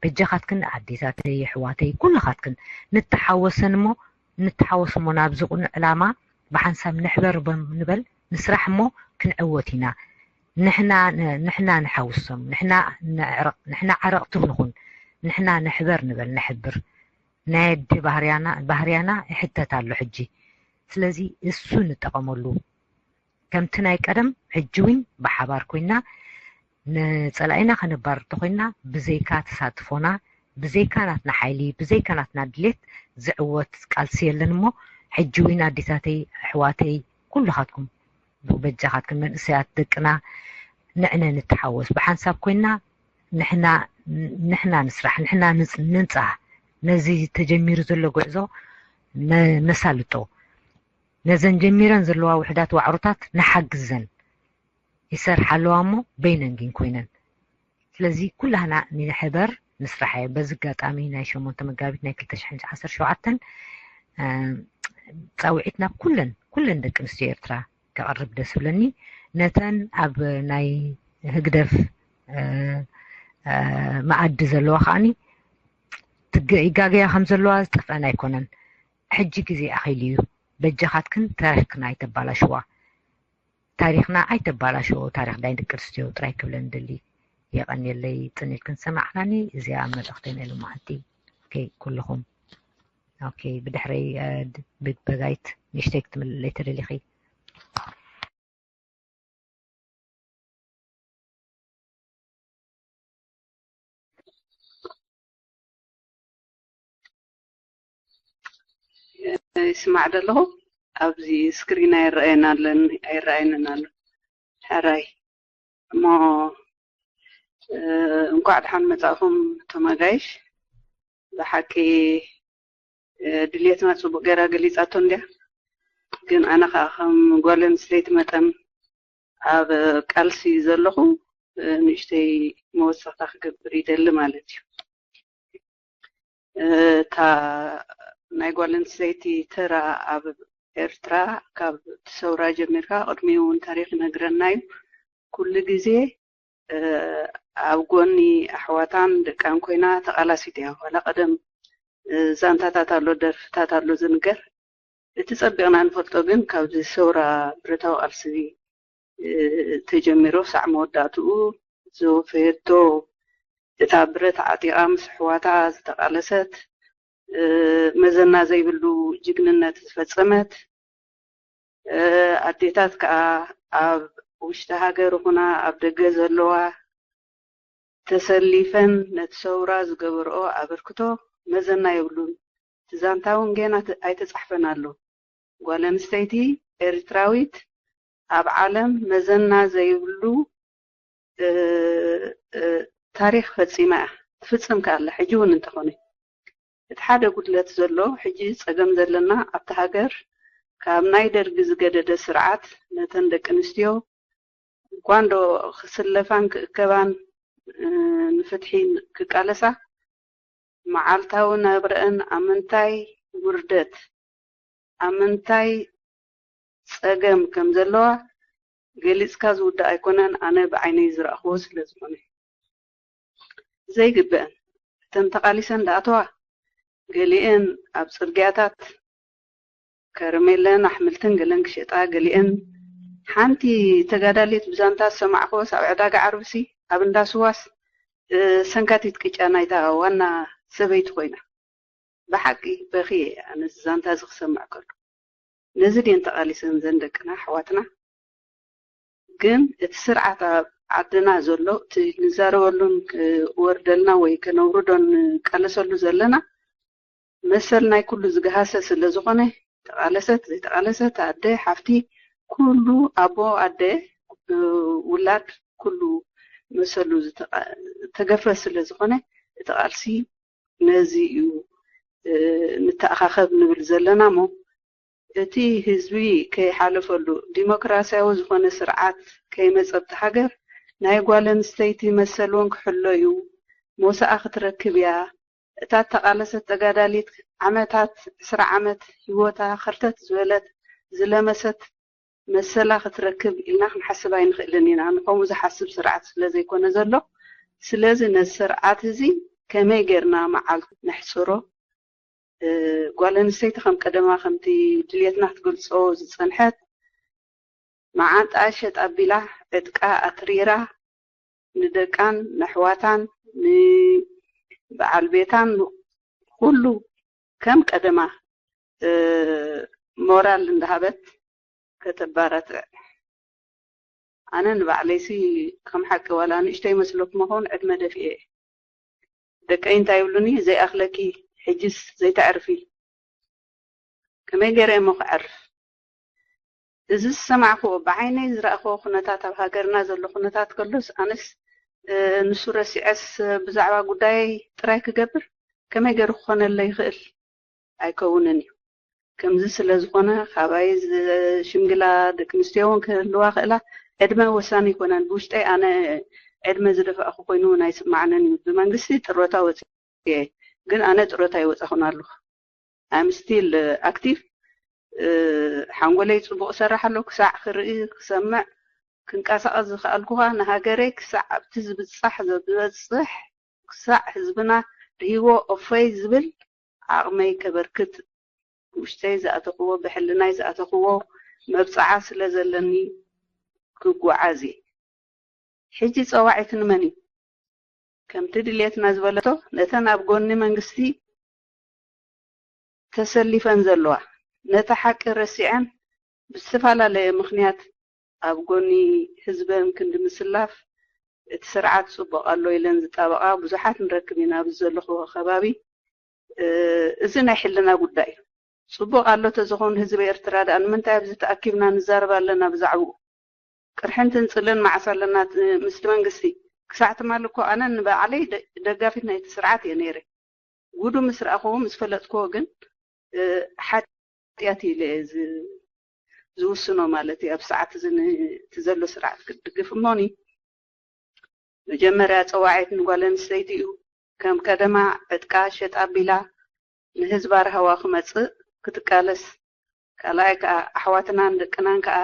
በጃኻትክን ኣዴታተይ፣ ኣሕዋተይ፣ ኩልኻትክን ንተሓወሰን እሞ፣ ንተሓወስ እሞ ናብዚ ቁኑዕ ዕላማ ብሓንሳብ ንሕበር በ-፣ ንበል፣ ንስራሕ እሞ ክንዕወት ኢና። ንሕና ን-፣ ንሕና ንሓውሶም፣ ንሕና ነዕርቕ፣ ንሕና ዓረቕቲ ንኹን፣ ንሕና ንሕበር ንበል፣ ንሕብር። ናይ ኣደ ባህርያና፣ ባህርያና ይሕተት ኣሎ ሕጂ። ስለዚ እሱ ንጠቐመሉ። ከምቲ ናይ ቀደም ሕጂ እውን ብሓባር ኮይና ንጸላኢና ከነባርር ተኾይንና፣ ብዘይካ ተሳትፎና፣ ብዘይካ ናትና ሓይሊ፣ ብዘይካ ናትና ድሌት ዝዕወት ቃልሲ የለን። እሞ ሕጂ እውን ኣዴታተይ፣ ኣሕዋተይ፣ ኩልኻትኩም በጃኻትኩም መንእሰያት ደቅና ንዕነ ንተሓወስ። ብሓንሳብ ኮይንና ንሕና፣ ንሕና ንስራሕ፣ ንሕና ንጽ-፣ ንንጻህ። ነዚ ተጀሚሩ ዘሎ ጉዕዞ ነ-፣ ነሳልጦ። ነዘን ጀሚረን ዘለዋ ውሕዳት ዋዕሮታት ንሓግዘን። ይሰርሓ ኣለዋ እሞ በይነን ግን ኮይነን። ስለዚ ኩላህና ንሕበር ንስራሕ እየ። በዚ ኣጋጣሚ ናይ ሸሞንተ መጋቢት ናይ ክልተ ሽሕን ዓሰርተ ሸውዓተን፣ እ፣ ጻውዒት ናብ ኩለን፣ ኩለን ደቂ ኣንስትዮ ኤርትራ ከቕርብ ደስ ይብለኒ። ነተን ኣብ ናይ ህግደፍ፣ እ፣ እ፣ መኣዲ ዘለዋ ከዓኒ ትገ-፣ ይጋገያ ከም ዘለዋ ዝጠፍአን ኣይኮነን። ሕጂ ግዜ ኣኺሉ እዩ። በጃኻትክን ታሪኽክን ኣይተባላሽዋ። ታሪኽና ኣይተባላሽዎ፣ ታሪኽ ናይ ደቂ ኣንስትዮ ጥራይ ክብለን ደሊ። የቐንየለይ ጽኒት ክንሰማዕናኒ። እዚኣ መልእኽተይ ናይ ሎማዓንቲ። ኦኬ፣ ኩልኹም። ኦኬ፣ ብድሕረይ፣ እ፣ ድ-፣ ብጋይት ንእሽተይ ክትምልለይ ተደሊኺ። ይስማዕ ዶ ኣለኹ? ኣብዚ ስክሪን ኣይረኣየን ኣለን፣ ኣይረኣየንን ኣሎ። ሕራይ። እሞ፣ እ፣ እንኳዕ ደሓን መጻእኹም እቶም ኣጋይሽ። ብሓቂ፣ እ፣ ድልየትና ጽቡቕ ገይራ ገሊጻቶ እንድያ። ግን ኣነ ከኣ ከም ጓል ኣንስተይቲ መጠን ኣብ ቃልሲ ዘለኹ፣ እ፣ ንእሽተይ መወሰኽታ ክገብር ይደሊ ማለት እዩ። እ፣ እታ ናይ ጓል ኣንስተይቲ ተራ ኣብ ኤርትራ ካብ እቲ ሰውራ ጀሚርካ ቅድሚኡ እውን ታሪኽ ይነግረና እዩ። ኩሉ ግዜ፣ እ፣ ኣብ ጎኒ ኣሕዋታን ደቃን ኮይና ተቓላሲት እያ። ዋላ ቀደም፣ እ፣ ዛንታታት ኣሎ፣ ደርፍታት ኣሎ ዝንገር። እቲ ጸቢቕና ንፈልጦ ግን ካብዚ ሰውራ ብረታዊ ቃልሲ፣ እ፣ ተጀሚሩ ክሳዕ መወዳእትኡ ዘወፈየቶ፣ እታ ብረት ዓጢቓ ምስ ኣሕዋታ ዝተቓለሰት፣ እ፣ መዘና ዘይብሉ ጅግንነት ዝፈጸመት፣ እ፣ ኣዴታት ከኣ ኣብ ውሽጢ ሃገር ይኹና ኣብ ደገ ዘለዋ ተሰሊፈን ነቲ ሰውራ ዝገበርኦ ኣበርክቶ መዘና የብሉን። እቲ ዛንታ እውን ገና ተ-፣ ኣይተጻሕፈን ኣሎ። ጓል ኣንስተይቲ ኤርትራዊት ኣብ ዓለም መዘና ዘይብሉ፣ እ፣ እ፣ ታሪኽ ፈጺማ እያ። ትፍጽም ከኣ ኣላ፣ ሕጂ እውን እንተኾነ። እቲ ሓደ ጉድለት ዘሎ፣ ሕጂ ጸገም ዘለና ኣብታ ሃገር ካብ ናይ ደርጊ ዝገደደ ስርዓት ነተን ደቂ ኣንስትዮ እኳ እንዶ ክስለፋን ክእከባን፣ እ፣ ንፍትሒ ክቃለሳ፣ መዓልታዊ ናብረአን ኣብ ምንታይ ውርደት፣ ኣብ ምንታይ ጸገም ከም ዘለዋ ገሊጽካ ዝውዳእ ኣይኮነን። ኣነ ብዓይነይ ዝረእኽዎ ስለ ዝኾነ። ዘይግበአን፣ እተን ተቓሊሰን ዝኣተዋ፣ ገሊአን ኣብ ጽርግያታት ከረሜለን ኣሕምልትን ገለን ክሸጣ፣ ገሊአን፣ ሓንቲ ተጋዳሊት ብዛንታ ዝሰማዕክዎስ ኣብ ዕዳጋ ዓርብሲ ኣብ እንዳ ስዋስ፣ እ፣ ሰንካቲት ቅጫ ናይታ ዋና ሰበይቲ ኮይና። ብሓቂ በኽየ ኣነ እዚ ዛንታ እዚ ክሰምዕ ከሎ። ነዚ ድየን ተቓሊሰን ዘን ደቅና ኣሕዋትና? ግን እቲ ስርዓት ኣብ ዓድና ዘሎ፣ እቲ ንዛረበሉን ክወርደልና ወይ ከነውርዶ ንቃለሰሉ ዘለና መሰል ናይ ኩሉ ዝገሃሰ ስለ ዝኾነ፣ ተቓለሰት ዘይተቓለሰት፣ ኣደ ሓፍቲ፣ ኩሉ ኣቦ ኣደ፣ እ፣ ውላድ፣ ኩሉ መሰሉ ዝተቓ-፣ ተገፈ ስለ ዝኾነ፣ እቲ ቃልሲ ነዚ እዩ፣ እ፣ ንተኣኻኸብ ንብል ዘለና እሞ፣ እቲ ህዝቢ ከይሓለፈሉ፣ ዲሞክራስያዊ ዝኾነ ስርዓት ከይመጸ ኣብቲ ሃገር፣ ናይ ጓል ኣንስተይቲ መሰል እውን ክሕሎ እዩ። ሞሳኣ ክትረክብ እያ። እታ እተቓለሰት ተጋዳሊት ዓመታት፣ ዕስራ ዓመት ህይወታ ኸርተት ዝበለት፣ ዝለመሰት መሰላ ክትረክብ ኢልና ክንሓስብ ኣይንኽእልን ኢና። ንኸምኡ ዝሓስብ ስርዓት ስለ ዘይኮነ ዘሎ፣ ስለዚ ነዚ ስርዓት እዚ ከመይ ጌርና መዓልቱ ነሕጽሮ? እ፣ ጓል ኣንስተይቲ ከም ቀደማ ከምቲ ድልየትና ክትገልጾ ዝጸንሐት፣ መዓንጣ ሸጥ ኣቢላ፣ ዕጥቃ ኣትሪራ፣ ንደቃን፣ ንኣሕዋታን፣ ንበዓል ቤታን፣ ኩሉ ከም ቀደማ፣ እ፣ ሞራል እንዳሃበት ከተባራትዕ። ኣነ ንባዕለይሲ ከም ሓቂ ዋላ ንእሽተይ መስለኩም ኾን ዕድመ ደፊኤ እየ። ደቀይ እንታይ ይብሉኒ፣ ዘይኣኽለኪ፣ ሕጅስ ዘይተዕርፊ፣ ከመይ ገይረ እሞ ክዕርፍ? እዚ ዝሰማዕክዎ፣ ብዓይነይ ዝረእክዎ ኩነታት፣ ኣብ ሃገርና ዘሎ ኩነታት ከሎስ ኣነስ ንሱ ረሲዐስ ብዛዕባ ጉዳየይ ጥራይ ክገብር ከመይ ገይሩ ክኾነለይ ይኽእል? ኣይከውንን እዩ። ከምዚ ስለ ዝኾነ ካባይ ሽምግላ ደቂ ኣንስትዮ እውን ክህልዋ ክእላ፣ ዕድመ ወሳኒ ኣይኮነን። ብውሽጠይ ኣነ ዕድመ ዝደፋእኩ ኮይኑ እውን ኣይስማዓንን እዩ። ብመንግስቲ ጥሮታ ወፅየ፣ ግን ኣነ ጥሮታ ኣይወፃኹን ኣለኹ። I'm still active። ሓንጎለይ ፅቡቅ ሰራሕ ኣሎ። ክሳዕ ክርኢ፣ ክሰምዕ፣ ክንቀሳቀስ ዝኸኣልኩኻ ንሃገረይ ክሳዕ ኣብቲ ዝብፃሕ ዝበፅሕ፣ ክሳዕ ህዝብና ርሂዎ እፎይ ዝብል ዓቕመይ ከበርክት ውሽጠይ ዝኣተኽዎ፣ ብሕልናይ ዝኣተኽዎ መብፅዓ ስለ ዘለኒ ክጓዓዝ እየ። ሕጂ ፀዋዒት ንመን እዩ? ከምቲ ድልየትና ዝበለቶ፣ ነተን ኣብ ጎኒ መንግስቲ ተሰሊፈን ዘለዋ፣ ነቲ ሓቂ ረሲዐን ብዝተፈላለየ ምኽንያት ኣብ ጎኒ ህዝበን ክንዲ ምስላፍ፣ እቲ ስርዓት ጽቡቕ ኣሎ ኢለን ዝጣበቓ ብዙሓት ንረክብ ኢና ኣብዚ ዘለኹዎ ከባቢ። እዚ ናይ ሕልና ጉዳይ እዩ። ጽቡቕ ኣሎ ተዝኾን ህዝቢ ኤርትራ ደኣ ንምንታይ ኣብዚ ተኣኪብና ንዛረብ ኣለና ብዛዕባኡ? ቅርሕን ትንጽልን መዓስ ኣለና ምስቲ መንግስቲ? ክሳዕ ትማሊ እኮ ኣነ ንባዕለይ ደጋፊት ናይቲ ስርዓት እየ ነይረ። ጉዱ ምስ ረኣኽዎ ምስ ፈለጥክዎ ግን ሓጢኣት ኢለ እየ ዝውስኖ ማለት እዩ። ኣብ ሰዓት እዚ እቲ ዘሎ ስርዓት ክትድግፍ እሞኒ መጀመርያ ጸዋዒት ንጓል ኣንስተይቲ እዩ። ከም ቀደማ ዕጥቃ ሸጥ ኣቢላ ንህዝባ ርሃዋ ክመጽእ ክትቃለስ፣ ካልኣይ ከኣ ኣሕዋትናን ደቅናን ከኣ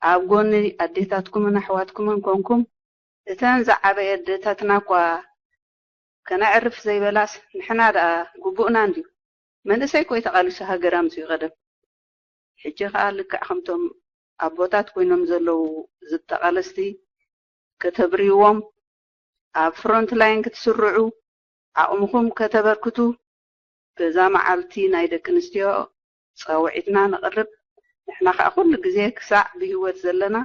ኣብ ጎኒ ኣዴታትኩምን ኣሕዋትኩምን ኮንኩም፣ እተን ዝዓበየ ኣዴታትና እኳ ከነዕርፍ ዘይበላስ ንሕና ደኣ ግቡእና እንድዩ። መንእሰይ እኮ እዩ ተቓሊሱ ሃገር ኣምጺኡ ቀደም። ሕጂ ከኣ ልክዕ ከምቶም ኣቦታት ኮይኖም ዘለዉ ተቓለስቲ ከተብርይዎም፣ ኣብ ፍሮንት ላይን ክትስርዑ፣ ዓቕምኹም ከተበርክቱ በዛ መዓልቲ ናይ ደቂ ኣንስትዮ ጻውዒትና ነቕርብ። ንሕና ከኣ ኩሉ ግዜ ክሳዕ ብህይወት ዘለና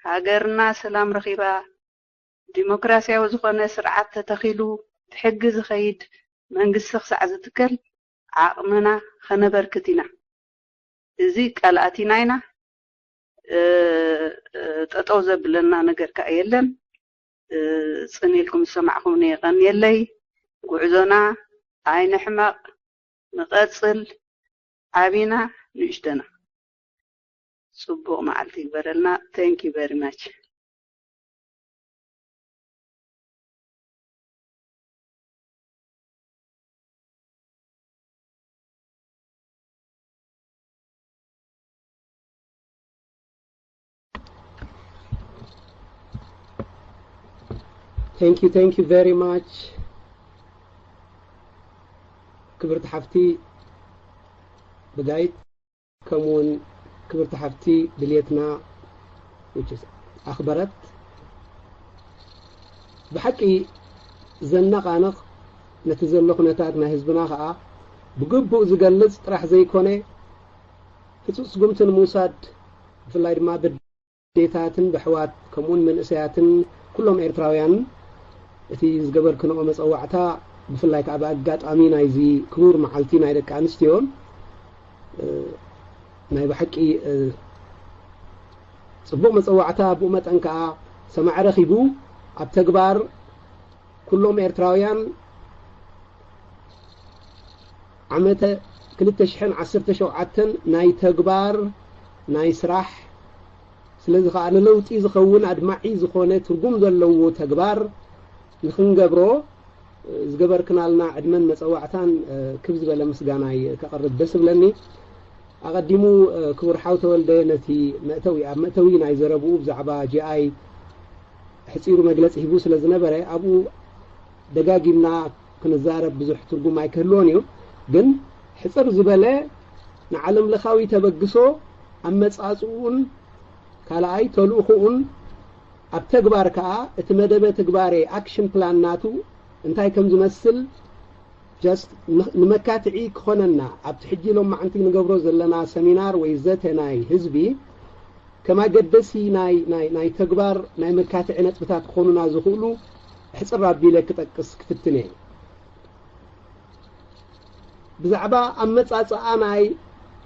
ሃገርና ሰላም ረኺባ፣ ዲሞክራስያዊ ዝኾነ ስርዓት ተተኺሉ፣ ብሕጊ ዝኸይድ መንግስቲ ክሳዕ ዝትከል ዓቕምና ከነበርክት ኢና። እዚ ቃል ኣቲና ኢና። ጠጠው ዘብለና ነገር ከኣ የለን። ጽን ኢልኩም ዝሰማዕኹምኒ የቐንየለይ። ጉዕዞና ኣይንሕመቕ፣ ንቐጽል። ዓቢና ንእሽተና። ጽቡቕ መዓልቲ ይግበረልና። Thank you very much። Thank you, thank you very much ክብርቲ ሓፍቲ ብጋይት። ከምኡውን ክብርቲ ሓፍቲ ድልየትና ኣኽበረት። ብሓቂ ዘነቓንቕ፣ ነቲ ዘሎ ኩነታት ናይ ህዝብና ኸኣ ብግቡእ ዝገልጽ ጥራሕ ዘይኮነ፣ ህጹጽ ስጉምቲ ንምውሳድ፣ ብፍላይ ድማ ብዴታትን ብኣሕዋት ከምኡውን መንእሰያትን ኩሎም ኤርትራውያን እቲ ዝገበርክንኦ መጸዋዕታ፣ ብፍላይ ከኣ ብኣጋጣሚ ናይዚ ክቡር መዓልቲ ናይ ደቂ ኣንስትዮን ናይ ብሓቂ ጽቡቕ መጸዋዕታ፣ ብኡ መጠን ከኣ ሰማዒ ረኺቡ ኣብ ተግባር ኩሎም ኤርትራውያን ዓመተ ክልተ ሽሕን ዓሰርተ ሸውዓተን ናይ ተግባር ናይ ስራሕ ስለዚ ከኣ ንለውጢ ዝኸውን ኣድማዒ ዝኾነ ትርጉም ዘለዎ ተግባር ንኽንገብሮ ዝገበርክናልና ዕድመን መጸዋዕታን ክብ ዝበለ ምስጋናይ ከቕርብ ደስ እብለኒ። ኣቐዲሙ ክቡር ሓው ተወልደ ነቲ መእተዊ ኣብ መእተዊ ናይ ዘረብኡ ብዛዕባ ጂ ኣይ ሕጺሩ መግለጺ ሂቡ ስለ ዝነበረ ኣብኡ ደጋጊምና ክንዛረብ ብዙሕ ትርጉም ኣይክህልዎን እዩ። ግን ሕጽር ዝበለ ንዓለም ለኻዊ ተበግሶ ኣመጻጽኡን ካልኣይ ተልእኹኡን ኣብ ተግባር ከኣ እቲ መደበ ትግባሬ ኣክሽን ፕላን ናቱ እንታይ ከም ዝመስል just ንመካትዒ ክኾነና ኣብቲ ሕጂ ሎማዕንቲ ንገብሮ ዘለና ሰሚናር ወይ ዘተ ናይ ህዝቢ ከም ኣገደሲ ናይ ናይ ናይ ተግባር ናይ መካትዒ ነጥብታት ክኾኑና ዝኽእሉ ሕጽር ኣቢለ ክጠቅስ ክፍትን እየ። ብዛዕባ ኣመጻጽኣ ናይ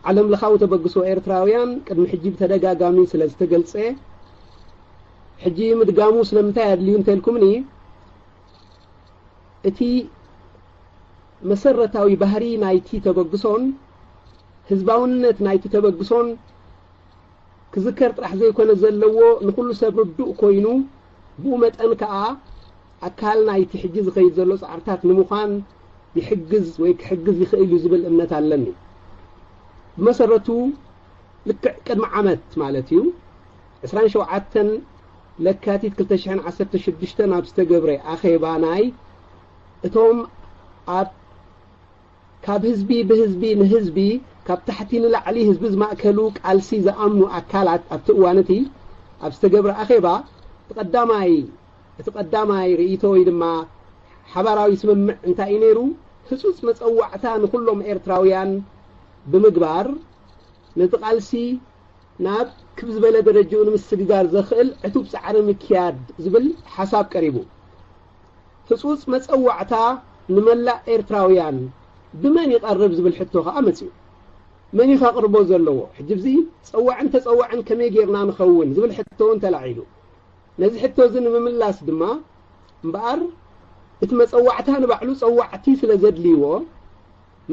ዓለም ለኻዊ ተበግሶ ኤርትራውያን ቅድሚ ሕጂ ብተደጋጋሚ ስለ ዝተገልጸ፣ ሕጂ ምድጋሙ ስለምንታይ ኣድልዩ እንተልኩምኒ፣ እቲ መሰረታዊ ባህሪ ናይቲ ተበግሶን ህዝባውነት ናይቲ ተበግሶን ክዝከር ጥራሕ ዘይኮነ ዘለዎ፣ ንኹሉ ሰብ ርዱእ ኮይኑ፣ ብኡ መጠን ከኣ ኣካል ናይቲ ሕጂ ዝኸይድ ዘሎ ጻዕርታት ንምዃን ይሕግዝ ወይ ክሕግዝ ይኽእል እዩ ዝብል እምነት ኣለኒ። ብመሰረቱ፣ ልክዕ ቅድሚ ዓመት ማለት እዩ፣ ዕስራን ሸውዓተን ለካቲት ክልተ ሽሕን ዓሰርተ ሽዱሽተን ኣብ ዝተገብረ ኣኼባ፣ ናይ እቶም ኣብ ካብ ህዝቢ ብህዝቢ ንህዝቢ፣ ካብ ታሕቲ ንላዕሊ ህዝቢ ዝማእከሉ ቃልሲ ዝኣምኑ ኣካላት ኣብቲ እዋን እቲ ኣብ ዝተገብረ ኣኼባ፣ እቲ ቀዳማይ እቲ ቀዳማይ ርእይቶ ወይ ድማ ሓባራዊ ስምምዕ እንታይ እዩ ነይሩ? ህጹጽ መጸዋዕታ ንኹሎም ኤርትራውያን ብምግባር፣ ነቲ ቃልሲ ናብ ክብ ዝበለ ደረጃኡ ንምስግጋር ዘኽእል ዕቱብ ጻዕሪ ምክያድ ዝብል ሓሳብ ቀሪቡ። ህጹጽ መጸዋዕታ ንመላእ ኤርትራውያን ብመን ይቐርብ ዝብል ሕቶ ከኣ መጺኡ። መን እዩ ከቕርቦ ዘለዎ? ሕጂ እዚ ጸዋዕን ተጸዋዕን ከመይ ጌርና ንኸውን ዝብል ሕቶ እውን ተላዒሉ። ነዚ ሕቶ እዚ ንምምላስ ድማ እምበኣር፣ እቲ መጸዋዕታ ንባዕሉ ጸዋዕቲ ስለ ዘድልይዎ፣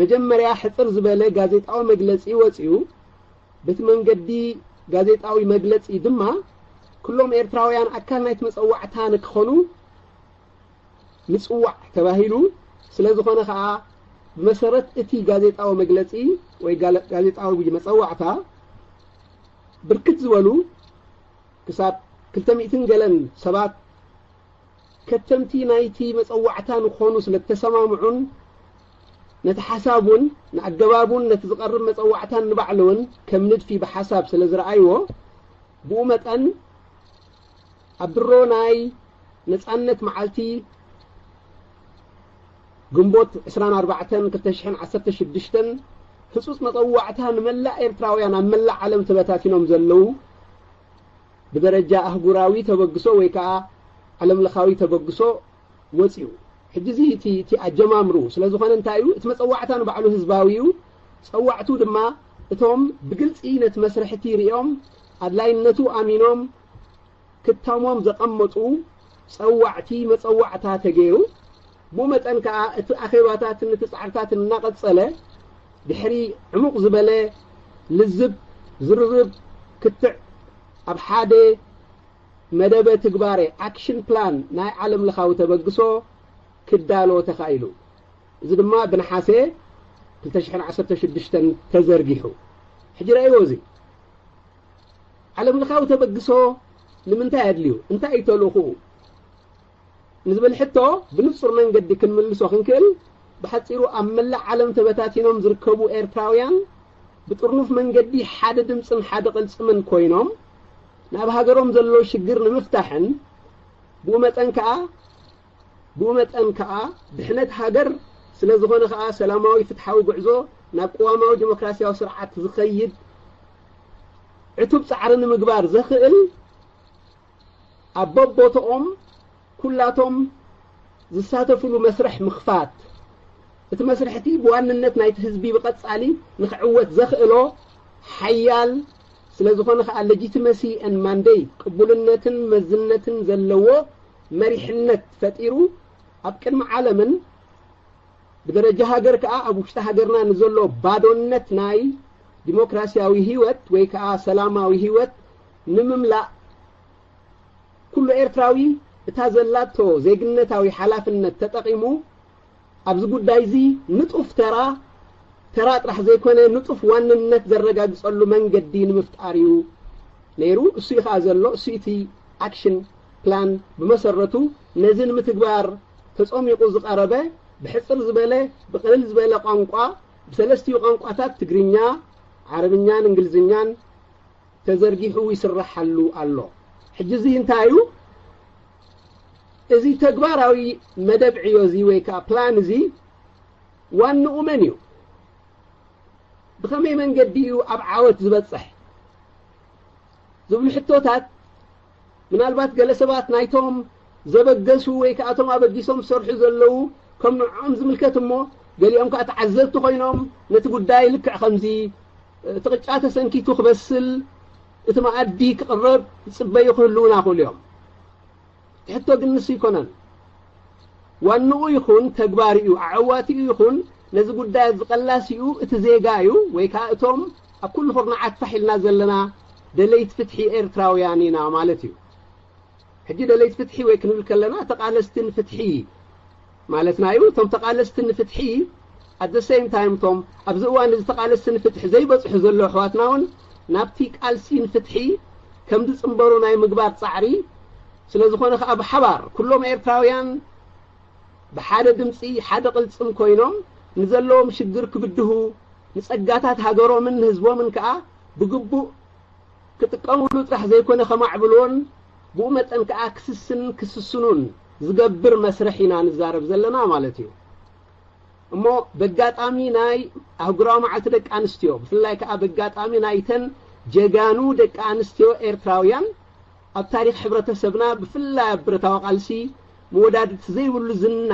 መጀመርያ ሕጽር ዝበለ ጋዜጣዊ መግለጺ ወጺኡ። በቲ መንገዲ ጋዜጣዊ መግለጺ ድማ፣ ኩሎም ኤርትራውያን ኣካል ናይቲ መጸዋዕታ ንክኾኑ ምጽዋዕ ተባሂሉ። ስለ ዝኾነ ከኣ፣ ብመሰረት እቲ ጋዜጣዊ መግለጺ ወይ ጋለ-፣ ጋዜጣዊ መጸዋዕታ፣ ብርክት ዝበሉ ክሳብ ክልተ ሚእትን ገለን ሰባት ከተምቲ ናይቲ መጸዋዕታ ንኾኑ ስለ እተሰማምዑን፣ ነቲ ሓሳብ እውን ንኣገባቡን ነቲ ዝቐርብ መጸዋዕታን ንባዕሉ እውን ከም ንድፊ ብሓሳብ ስለ ዝረኣይዎ፣ ብኡ መጠን ኣብ ድሮ ናይ ነጻነት መዓልቲ ግንቦት ዕስራን ኣርባዕተን ክልተ ሽሕን ዓሰርተ ሽዱሽተን ህጹጽ መጸዋዕታ ንመላእ ኤርትራውያን ኣብ መላእ ዓለም ተበታቲኖም ዘለዉ ብደረጃ ኣህጉራዊ ተበግሶ ወይ ከኣ ዓለም ለኻዊ ተበግሶ ወጺኡ። ሕጂ እዚ እቲ፣ እቲ ኣጀማምሩ ስለ ዝኾነ እንታይ እዩ? እቲ መጸዋዕታ ንባዕሉ ህዝባዊ እዩ። ጸዋዕቱ ድማ እቶም ብግልጺ ነቲ መስርሕ እቲ ሪኦም ኣድላይነቱ ኣሚኖም ክታሞም ዘቐመጡ ጸዋዕቲ መጸዋዕታ ተገይሩ። ብኡ መጠን ከኣ እቲ ኣኼባታትን እቲ ጻዕርታትን እናቐጸለ ድሕሪ ዕሙቕ ዝበለ ልዝብ፣ ዝርርብ፣ ክትዕ ኣብ ሓደ መደበ ትግባረ፣ ኣክሽን ፕላን፣ ናይ ዓለም ለኻዊ ተበግሶ ክዳሎ ተኻኢሉ። እዚ ድማ ብነሓሰ ክልተ ሽሕን ዓሰርተ ሽዱሽተን ተዘርጊሑ። ሕጂ ረእይዎ እዚ። ዓለም ለኻዊ ተበግሶ ንምንታይ ኣድልዩ? እንታይ እዩ ተልእኹኡ? ንዝብል ሕቶ ብንጹር መንገዲ ክንምልሶ ክንክእል፣ ብሓጺሩ ኣብ መላእ ዓለም ተበታቲኖም ዝርከቡ ኤርትራውያን ብጥርኑፍ መንገዲ ሓደ ድምጽን ሓደ ቅልጽምን ኮይኖም ናብ ሃገሮም ዘሎ ሽግር ንምፍታሕን ብኡ መጠን ከኣ፣ ብኡ መጠን ከኣ ድሕነት ሃገር ስለ ዝኾነ ከኣ ሰላማዊ ፍትሓዊ ጉዕዞ ናብ ቅዋማዊ ዲሞክራሲያዊ ስርዓት ዝኸይድ ዕቱብ ጻዕሪ ንምግባር ዘኽእል ኣብ በቦትኦም ኩላቶም ዝሳተፍሉ መስርሕ ምኽፋት፣ እቲ መስርሕ እቲ ብዋንነት ናይቲ ህዝቢ ብቐጻሊ ንኽዕወት ዘኽእሎ ሓያል ስለ ዝኾነ ከኣ legitimacy and mandate ቅቡልነትን መዝነትን ዘለዎ መሪሕነት ፈጢሩ ኣብ ቅድሚ ዓለምን ብደረጃ ሃገር ከኣ ኣብ ውሽጢ ሃገርና ንዘሎ ባዶነት ናይ ዲሞክራሲያዊ ህይወት ወይ ከኣ ሰላማዊ ህይወት ንምምላእ ኩሉ ኤርትራዊ እታ ዘላቶ ዜግነታዊ ሓላፍነት ተጠቒሙ ኣብዚ ጉዳይ እዚ ንጡፍ ተራ፣ ተራ ጥራሕ ዘይኮነ ንጡፍ ዋንነት ዘረጋግጸሉ መንገዲ ንምፍጣር እዩ ነይሩ። እሱ እዩ ከኣ ዘሎ፣ እሱ እቲ ኣክሽን ፕላን ብመሰረቱ ነዚ ንምትግባር ተጸሚቑ ዝቐረበ ብሕጽር ዝበለ ብቕልል ዝበለ ቋንቋ ብሰለስቲኡ ቋንቋታት ትግርኛ፣ ዓረብኛን እንግሊዝኛን ተዘርጊሑ ይስረሓሉ ኣሎ። ሕጂ እዚ እንታይ እዩ? እዚ ተግባራዊ መደብ ዕዮ እዚ ወይ ከዓ ፕላን እዚ ዋንኡ መን እዩ? ብኸመይ መንገዲ እዩ ኣብ ዓወት ዝበፅሕ? ዝብሉ ሕቶታት፣ ምናልባት ገለ ሰባት ናይቶም ዘበገሱ ወይ ከኣ እቶም ኣበጊሶም ዝሰርሑ ዘለዉ ከም ንዕኦም ዝምልከት እሞ፣ ገሊኦም ከኣ ተዓዘብቲ ኮይኖም ነቲ ጉዳይ ልክዕ ከምዚ እቲ ቅጫ ተሰንኪቱ ክበስል እቲ መኣዲ ክቕረብ ዝጽበዩ ክህልዉና ይኽእሉ እዮም። እቲ ሕቶ ግን ንሱ ኣይኮነን። ዋንኡ ይኹን ተግባሪኡ፣ ኣዐዋቲኡ ይኹን ነዚ ጉዳይ ዝቐላሲኡ እቲ ዜጋ እዩ፣ ወይ ከኣ እቶም ኣብ ኩሉ ኩርናዓት ፋሕ ኢልና ዘለና ደለይቲ ፍትሒ ኤርትራውያን ኢና ማለት እዩ። ሕጂ ደለይቲ ፍትሒ ወይ ክንብል ከለና ተቓለስቲ ንፍትሒ ማለትና እዩ። እቶም ተቓለስቲ ንፍትሒ፣ at the same time፣ እቶም ኣብዚ እዋን እዚ ተቓለስቲ ንፍትሒ ዘይበጽሑ ዘለዉ ኣሕዋትና እውን ናብቲ ቃልሲ ንፍትሒ ከም ዝጽንበሩ ናይ ምግባር ጻዕሪ ስለ ዝኾነ ከኣ ብሓባር ኩሎም ኤርትራውያን ብሓደ ድምጺ ሓደ ቅልጽም ኮይኖም ንዘለዎም ሽግር ክብድሁ፣ ንጸጋታት ሃገሮምን ንህዝቦምን ከኣ ብግቡእ ክጥቀምሉ ጥራሕ ዘይኮነ ከማዕብልዎን ብኡ መጠን ከኣ ክስስን ክስስኑን ዝገብር መስርሕ ኢና ንዛረብ ዘለና ማለት እዩ። እሞ በጋጣሚ ናይ ኣህጉራዊ መዓልቲ ደቂ ኣንስትዮ፣ ብፍላይ ከኣ በጋጣሚ ናይተን ጀጋኑ ደቂ ኣንስትዮ ኤርትራውያን ኣብ ታሪኽ ሕብረተሰብና፣ ብፍላይ ኣብ ብረታዊ ቃልሲ መወዳድርቲ ዘይብሉ ዝና፣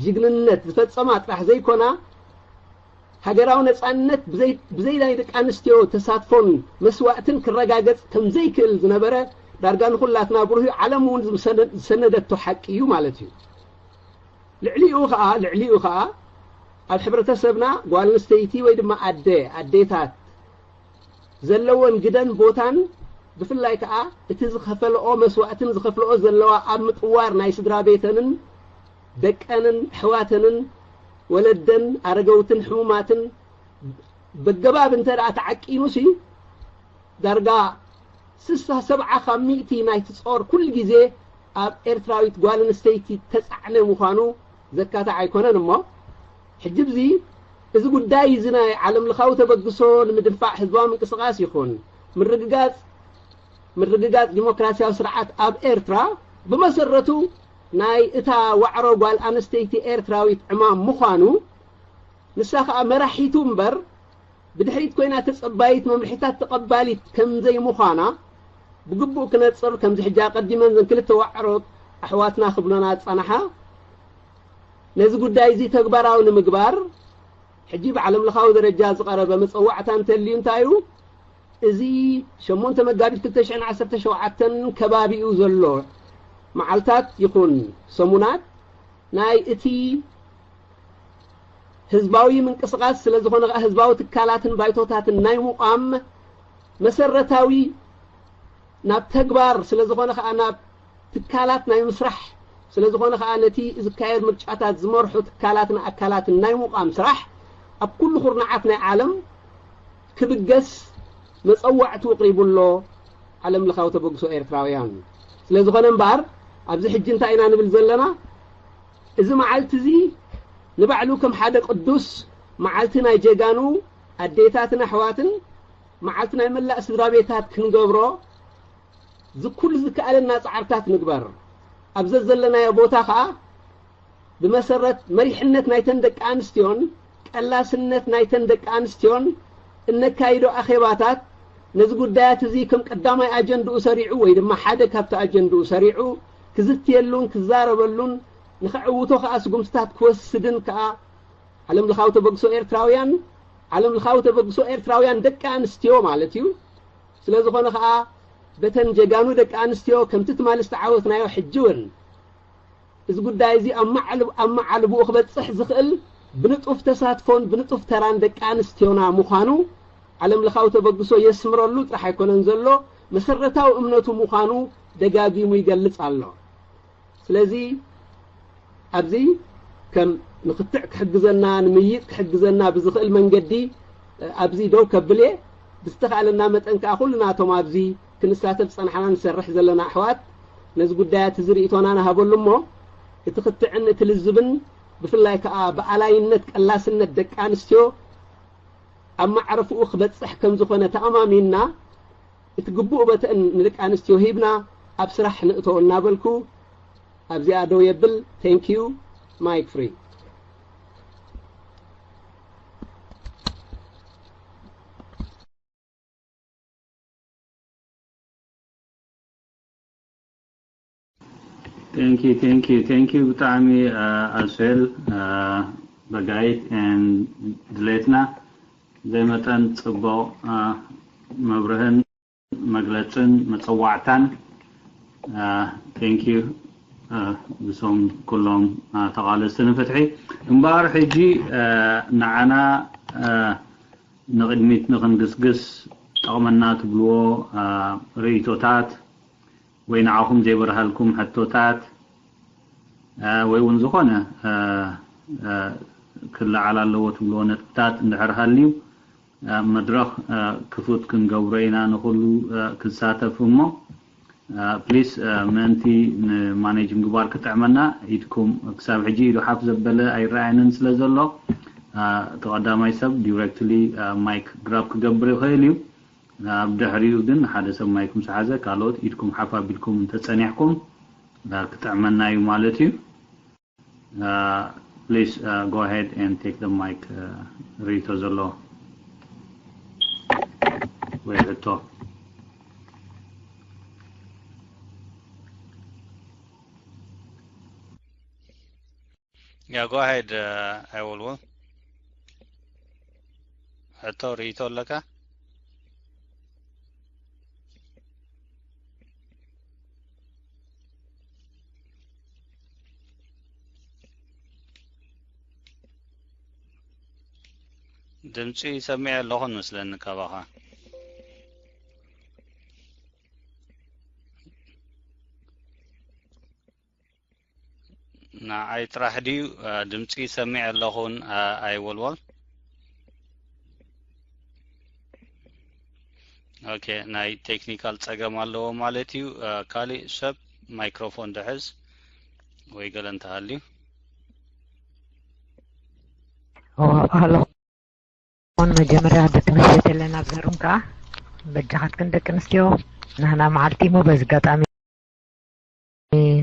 ጅግንነት ዝፈጸማ ጥራሕ ዘይኮና፣ ሃገራዊ ነጻነት ብዘይ፣ ብዘይ ናይ ደቂ ኣንስትዮ ተሳትፎን መስዋእትን ክረጋገጽ ከም ዘይክእል ዝነበረ ዳርጋ ንኹላትና ብሩህ ዓለም እውን ዝሰነ-፣ ዝሰነደቶ ሓቂ እዩ ማለት እዩ። ልዕሊኡ ኸኣ፣ ልዕሊኡ ኸኣ ኣብ ሕብረተሰብና ጓል ኣንስተይቲ ወይ ድማ ኣደ፣ ኣዴታት ዘለወን ግደን ቦታን ብፍላይ ከኣ እቲ ዝኸፈለኦ መስዋእትን ዝኸፍለኦ ዘለዋ ኣብ ምጥዋር ናይ ስድራ ቤተንን ደቀንን ኣሕዋተንን ወለደን ኣረገውትን ሕሙማትን በገባብ እንተ ደኣ ተዓቂኑሲ ዳርጋ ስሳ ሰብዓ ካብ ሚእቲ ናይቲ ጾር ኩሉ ግዜ ኣብ ኤርትራዊት ጓል ኣንስተይቲ ተጻዕነ ምዃኑ ዘካትዕ ኣይኮነን እሞ፣ ሕጂ ብዚ፣ እዚ ጉዳይ እዚ ናይ ዓለም ለኻዊ ተበግሶ ንምድንፋዕ ህዝባዊ ምንቅስቓስ ይኹን ምርግጋጽ፣ ምርግጋጽ ዲሞክራሲያዊ ስርዓት ኣብ ኤርትራ ብመሰረቱ ናይ እታ ዋዕሮ ጓል ኣንስተይቲ ኤርትራዊት ዕማም ምዃኑ፣ ንሳ ኸኣ መራሒቱ እምበር ብድሕሪት ኮይና ተጸባይት መምርሒታት ተቐባሊት ከም ዘይምዃና ብግቡእ ክነጽር፣ ከምዚ ሕጂ ኣቐዲመን ዘን ክልተ ዋዕሮ ኣሕዋትና ክብሎና ዝጸናሓ፣ ነዚ ጉዳይ እዚ ተግባራዊ ንምግባር ሕጂ ብዓለም ለኻዊ ደረጃ ዝቐረበ መጸዋዕታ እንተልዩ እንታይ እዩ? እዚ ሸሞንተ መጋቢት ክልተ ሽሕን ዓሰርተ ሸውዓተን ከባቢኡ ዘሎ መዓልታት ይኹን ሰሙናት ናይ እቲ ህዝባዊ ምንቅስቓስ ስለ ዝኾነ ከኣ ህዝባዊ ትካላትን ባይቶታትን ናይ ምቋም መሰረታዊ ናብ ተግባር ስለ ዝኾነ ከኣ ናብ ትካላት ናይ ምስራሕ ስለ ዝኾነ ከኣ ነቲ ዝካየድ ምርጫታት ዝመርሑ ትካላትን ኣካላትን ናይ ምቋም ስራሕ ኣብ ኩሉ ኩርናዓት ናይ ዓለም ክብገስ መጸዋዕቱ ኣቕሪቡ ኣሎ ዓለም ለኻዊ ተበግሶ ኤርትራውያን። ስለ ዝኾነ እምበኣር ኣብዚ ሕጂ እንታይ ኢና ንብል ዘለና? እዚ መዓልቲ እዚ ንባዕሉ ከም ሓደ ቅዱስ መዓልቲ ናይ ጀጋኑ ኣዴታትን ኣሕዋትን፣ መዓልቲ ናይ መላእ ስድራ ቤታት ክንገብሮ ዝኩሉ ዝከኣለና ጻዕርታት ንግበር። ኣብ ዘዘለናዮ ቦታ ኸኣ ብመሰረት መሪሕነት ናይተን ደቂ ኣንስትዮን ቀላስነት ናይተን ደቂ ኣንስትዮን እነካይዶ ኣኼባታት ነዚ ጉዳያት እዚ ከም ቀዳማይ ኣጀንድኡ ሰሪዑ ወይ ድማ ሓደ ካብቲ ኣጀንድኡ ሰሪዑ ክዝትየሉን ክዛረበሉን ንኸዕውቶ ኸኣ ስጉምትታት ክወስድን ከኣ ዓለም ለኻዊ ተበግሶ ኤርትራውያን፣ ዓለም ለኻዊ ተበግሶ ኤርትራውያን ደቂ ኣንስትዮ ማለት እዩ። ስለ ዝኾነ ኸኣ በተን ጀጋኑ ደቂ ኣንስትዮ ከምቲ ትማሊ ዝተዓወትናዮ ሕጂ እውን እዚ ጉዳይ እዚ ኣብ ማዕል-፣ ኣብ መዓልብኡ ክበጽሕ ዝኽእል ብንጡፍ ተሳትፎን ብንጡፍ ተራን ደቂ ኣንስትዮና ምዃኑ ዓለም ለኻዊ ተበግሶ የስምረሉ ጥራሕ ኣይኮነን ዘሎ፣ መሰረታዊ እምነቱ ምዃኑ ደጋጊሙ ይገልጽ ኣሎ። ስለዚ ኣብዚ ከም ንክትዕ ክሕግዘና፣ ንምይይጥ ክሕግዘና ብዝኽእል መንገዲ ኣብዚ ደው ከብል እየ። ብዝተኻእለና መጠን ከኣ ኩልና እቶም ኣብዚ ክንሳተፍ ዝጸናሕና ንሰርሕ ዘለና ኣሕዋት ነዚ ጉዳያት እዚ ርእይቶና ንሃበሉ እሞ እቲ ክትዕን እቲ ልዝብን ብፍላይ ከኣ ብኣላይነት ቀላስነት ደቂ ኣንስትዮ ኣብ ማዕረፍኡ ክበጽሕ ከም ዝኾነ ተኣማሚንና እቲ ግቡእ በተን ንደቂ ኣንስትዮ ሂብና ኣብ ስራሕ ንእቶ እናበልኩ ኣብዚኣ ደው የብል። Thank you. Mic free. Thank you, thank you, thank you ብጣዕሚ ኣስፌል በጋይት ድሌትና ዘይመጠን ጽቡቕ መብርህን መግለጽን መጸዋዕታን። Thank you ብሶም ኩሎም ተቓለስቲ ንፍትሒ። እምበኣር ሕጂ ንዓና ንቕድሚት ንኽንግስግስ ጠቕመና ትብልዎ ርእይቶታት ወይ ንዓኹም ዘይበርሃልኩም ሕቶታት ወይ እውን ዝኾነ ክለዓል ኣለዎ ትብልዎ ነጥብታት እንድሕር ሃልዩ መድረኽ ክፉት ክንገብሮ ኢና ንኹሉ ክሳተፍ እሞ ፕሊስ ምእንቲ ንማኔጅ ምግባር ክጥዕመና ኢድኩም ክሳብ ሕጂ ኢዱ ሓፍ ዘበለ ኣይረኣየንን ስለ ዘሎ እቲ ቀዳማይ ሰብ ዲሬክትሊ ማይክ ግራብ ክገብር ይኽእል እዩ። ኣብ ድሕሪኡ ግን ሓደ ሰብ ማይኩም ዝሓዘ ካልኦት ኢድኩም ሓፍ ኣቢልኩም እንተፀኒሕኩም ክጥዕመና እዩ ማለት እዩ። Please go ahead and take the mic. ርእይቶ ዘሎ ወይ ሕቶ? Yeah, go ahead. I will. ሕቶ ርእይቶ ኣለካ? ድምፂ ይሰምዕ ኣለኹ መስለኒ ካባኻ። ንዓይ ጥራሕ ድዩ ድምፂ ይሰምዕ ኣለኹን ኣይወልወል? ኦኬ፣ ናይ ቴክኒካል ፀገም ኣለዎ ማለት እዩ። ካሊእ ሰብ ማይክሮፎን ድሕዝ ወይ ገለ እንተሃልዩ። ኣለኹ። መጀመርያ ደቂ ኣንስትዮ ተለና ኣብ ዘሩም ከዓ በጃኻትክን ደቂ ኣንስትዮ ናህና መዓልቲ እሞ በዚ ኣጋጣሚ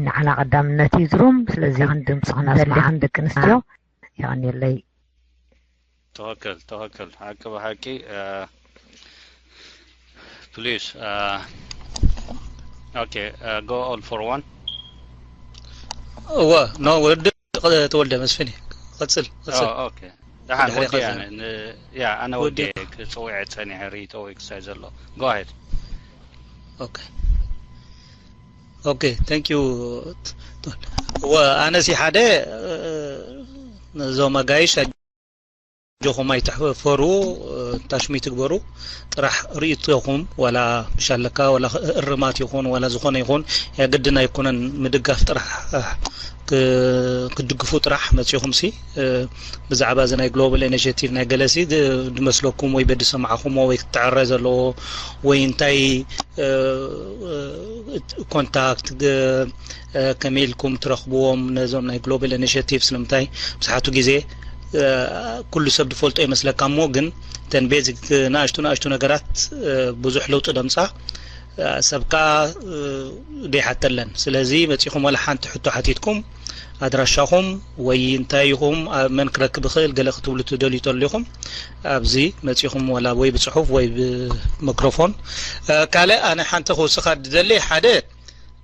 ንዓና ቀዳምነት እዩ ዝሩም። ስለዚ ን ድምፂ ክነስማዕን ደቂ ኣንስትዮ የቐንየለይ። ትኽክል ትኽክል ሓቂ ብሓቂ ፕሊስ ኦኬ ጎ ኦል ፎር ዋን እወ ኖ ወዲ ተወልደ መስፍን እዩ። ቀጽል ቀጽል። ኦኬ ደሓን ወዲ ኣነ ያ ኣነ ወዲ ክጽውዕ ጸኒሐ ሪቶ ወይ ክሳይ ዘሎ go ahead ኦኬ ኦኬ thank you ወ ኣነሲ ሓደ ነዞም ኣጋይሽ ኣጆኹም ኣይትሕፈሩ ታሽሚት ግበሩ ጥራሕ ርእይቶኹም ዋላ ምሽ ኣለካ ዋላ እርማት ይኹን ዋላ ዝኾነ ይኹን ያግድን ኣይኮነን ምድጋፍ ጥራሕ ክድግፉ ጥራሕ መፂኹም ሲ ብዛዕባ እዚ ናይ ግሎባል ኢኒሽቲቭ ናይ ገለሲ ድመስለኩም ወይ በዲ ሰማዕኹሞ ወይ ክትዕረ ዘለዎ ወይ እንታይ ኮንታክት ከመይ ኢልኩም ትረኽብዎም ነዞም ናይ ግሎባል ኢኒሽቲቭ ስለምንታይ ብዙሓቱ ግዜ ኩሉ ሰብ ዝፈልጦ ይመስለካ እሞ ግን እተን ቤዚክ ንኣሽቱ ንኣሽቱ ነገራት ብዙሕ ለውጢ ደምፃ ሰብ ከዓ ደይሓተለን ስለዚ መፂኹም ዋላ ሓንቲ ሕቶ ሓቲትኩም ኣድራሻኹም ወይ እንታይ ኢኹም መን ክረክብ ይኽእል ገለ ክትብሉ ትደልዩ ተሎ ኢኹም ኣብዚ መፂኹም ዋላ ወይ ብፅሑፍ ወይ ብመክሮፎን ካልእ ኣነ ሓንቲ ክውስኻ ድደሊ ሓደ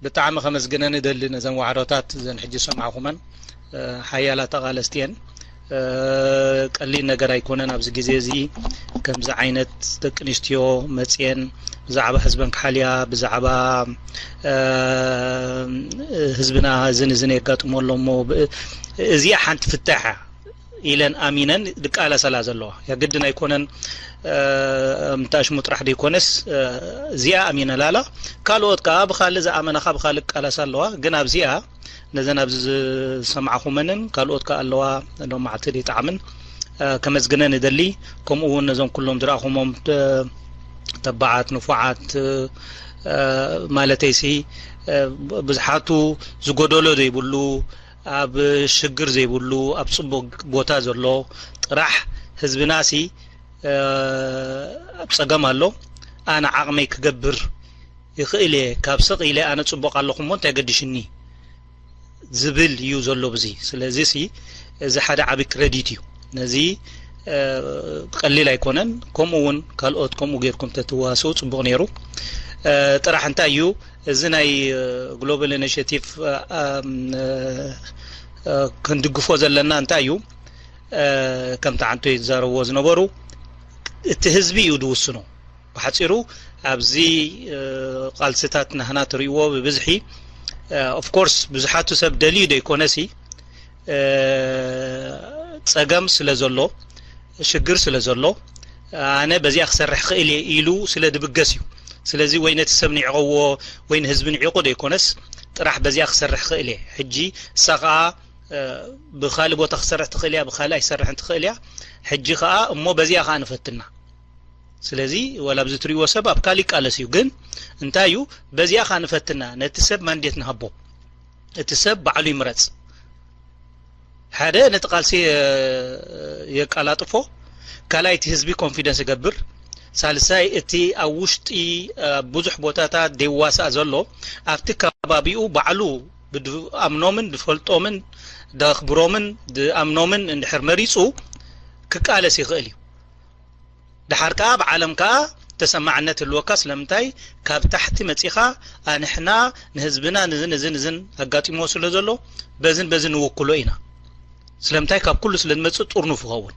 ብጣዕሚ ከመስግነን እደሊ ነዘን ዋዕሮታት እዘን ሕጂ ዝሰማዕኹመን ሓያላ ተቓለስቲ እየን ቀሊል ነገር ኣይኮነን ኣብዚ ግዜ እዚ ከምዚ ዓይነት ደቂ ኣንስትዮ መፅየን ብዛዕባ ህዝበን ክሓልያ ብዛዕባ ህዝብና እዝን እዝን የጋጥሞ ኣሎ እሞ እዚኣ ሓንቲ ፍታሕ ኢለን ኣሚነን ዝቃለሰላ ዘለዋ የግድን ኣይኮነን ምታሽሙ ጥራሕ ዘይኮነስ እዚኣ ኣሚነላላ ካልኦት ከዓ ብካልእ ዝኣመናካ ብካልእ ቃለሳ ኣለዋ ግን ኣብዚኣ ነዘን ኣብዚ ዝሰማዕኹመንን ካልኦት ከዓ ኣለዋ ሎም መዓልቲ ዘይጣዕምን ከመስግነን እደሊ ከምኡ እውን ነዞም ኩሎም ዝረኣኹሞም ተባዓት ንፉዓት ማለተይሲ ብዙሓቱ ዝጎደሎ ዘይብሉ ኣብ ሽግር ዘይብሉ ኣብ ፅቡቅ ቦታ ዘሎ ጥራሕ ህዝብናሲ ኣብ ፀገም ኣሎ ኣነ ዓቕመይ ክገብር ይኽእል እየ ካብ ስቕ ኢለ ኣነ ፅቡቅ ኣለኹ እሞ እንታይ ገድሽኒ ዝብል እዩ ዘሎ ብዚ ስለዚ ሲ እዚ ሓደ ዓብዪ ክረዲት እዩ ነዚ ቀሊል ኣይኮነን ከምኡ እውን ካልኦት ከምኡ ጌርኩም ተትዋስኡ ፅቡቅ ነይሩ ጥራሕ እንታይ እዩ እዚ ናይ ግሎባል ኢኒሽቲቭ ክንድግፎ ዘለና እንታይ እዩ? ከምቲ ዓንቶይ ዝዛረብዎ ዝነበሩ፣ እቲ ህዝቢ እዩ ዝውስኖ። ብሓፂሩ ኣብዚ ቃልስታት ናህና ትርእይዎ ብብዝሒ፣ ኦፍኮርስ፣ ብዙሓቱ ሰብ ደልዩ ዶ ይኮነሲ፣ ጸገም ስለ ዘሎ፣ ሽግር ስለ ዘሎ፣ ኣነ በዚኣ ክሰርሕ ክእል እየ ኢሉ ስለ ድብገስ እዩ። ስለዚ ወይ ነቲ ሰብ ንዕቐዎ ወይ ንህዝቢ ንዒቑ ዶ ይኮነስ፣ ጥራሕ በዚኣ ክሰርሕ ክእል እየ። ሕጂ እሳ ከዓ ብካልእ ቦታ ክሰርሕ ትኽእል እያ፣ ብካልእ ኣይሰርሕን ትኽእል እያ። ሕጂ ከዓ እሞ በዚኣ ከዓ ንፈትና። ስለዚ ዋላ ኣብዚ ትሪእዎ ሰብ ኣብ ካልእ ይቃለስ እዩ፣ ግን እንታይ እዩ፣ በዚኣ ከዓ ንፈትና፣ ነቲ ሰብ ማንዴት ንሃቦ፣ እቲ ሰብ ባዕሉ ይምረፅ። ሓደ ነቲ ቃልሲ የቃላጥፎ፣ ካልኣይ እቲ ህዝቢ ኮንፊደንስ ይገብር፣ ሳልሳይ እቲ ኣብ ውሽጢ ኣብ ብዙሕ ቦታታት ደዋሳእ ዘሎ ኣብቲ ከባቢኡ ባዕሉ ብኣምኖምን ዝፈልጦምን ዘኽብሮምን ዝኣምኖምን እንድሕር መሪፁ ክቃለስ ይኽእል እዩ። ድሓር ከዓ ብዓለም ከዓ ተሰማዕነት ህልወካ። ስለምንታይ? ካብ ታሕቲ መፂኻ ኣንሕና ንህዝብና ንዝን እዝን እዝን ኣጋጢሞ ስለ ዘሎ በዝን በዝን ንውክሎ ኢና። ስለምንታይ? ካብ ኩሉ ስለ ዝመፅእ ጥርኑፍ ይኸውን።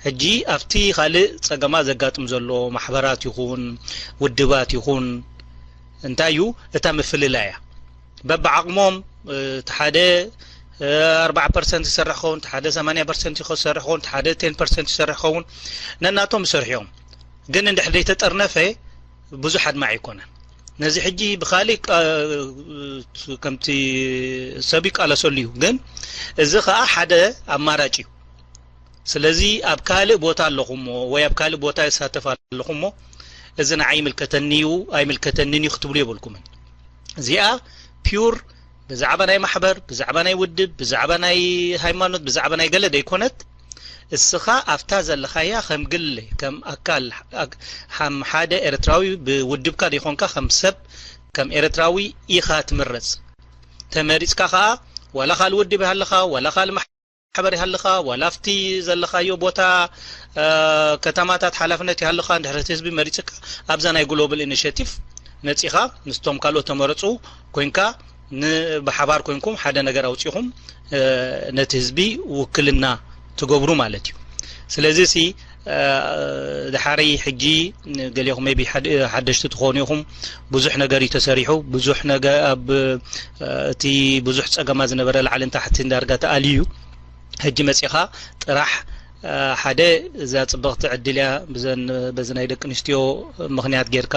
ሕጂ ኣብቲ ካልእ ፀገማ ዘጋጥም ዘሎ ማሕበራት ይኹን ውድባት ይኹን እንታይ እዩ እታ ምፍልላይ እያ። በብዓቕሞም እቲ ሓደ ኣርባዓ ፐርሰንት ይሰርሕ ኸውን፣ እቲ ሓደ ሰማንያ ፐርሰንት ይሰርሕ ኸውን፣ እቲ ሓደ ቴን ፐርሰንት ይሰርሕ ኸውን፣ ነናቶም ይሰርሑ እዮም። ግን እንድሕር ዘይተጠርነፈ ብዙሕ ኣድማዒ ኣይኮነን። ነዚ ሕጂ ብኻሊእ ከምቲ ሰብ ይቃለሰሉ እዩ፣ ግን እዚ ከዓ ሓደ ኣማራጭ እዩ። ስለዚ ኣብ ካልእ ቦታ ኣለኹሞ ወይ ኣብ ካልእ ቦታ ይሳተፍ ኣለኹሞ እዚ ንዓይ ይምልከተኒ እዩ ኣይምልከተንን እዩ ክትብሉ የብልኩምን። እዚኣ ፒውር ብዛዕባ ናይ ማሕበር፣ ብዛዕባ ናይ ውድብ፣ ብዛዕባ ናይ ሃይማኖት፣ ብዛዕባ ናይ ገለ ደይኮነት፣ እስኻ ኣብታ ዘለኻያ ከም ግለ፣ ከም ኣካል፣ ከም ሓደ ኤርትራዊ ብውድብካ ደይኮንካ ከም ሰብ፣ ከም ኤርትራዊ ኢኻ ትምረጽ። ተመሪጽካ ከኣ ዋላ ካልእ ውድብ ይሃልኻ፣ ዋላ ካልእ ማሕበር ይሃልኻ፣ ዋላ ኣብቲ ዘለኻዮ ቦታ ከተማታት ሓላፍነት ይሃልኻ፣ እንድሕር እቲ ህዝቢ መሪጽካ ኣብዛ ናይ ግሎባል ኢኒሽቲቭ መጺኻ ምስቶም ካልኦት ተመረጹ ኮንካ ብሓባር ኮንኩም ሓደ ነገር ኣውጺኹም ነቲ ህዝቢ ውክልና ትገብሩ ማለት እዩ። ስለዚ ሲ ድሓሪ ሕጂ ገሌኹም ቢ ሓደሽቲ ትኾኑ ኢኹም። ብዙሕ ነገር እዩ ተሰሪሑ። ብዙሕ ነገር ኣብ እቲ ብዙሕ ጸገማ ዝነበረ ላዕልን ታሕትን ዳርጋ ተኣልዩ እዩ። ሕጂ መጺኻ ጥራሕ ሓደ እዛ ጽብቕቲ ዕድል እያ። ብዘን በዚ ናይ ደቂ ኣንስትዮ ምኽንያት ጌርካ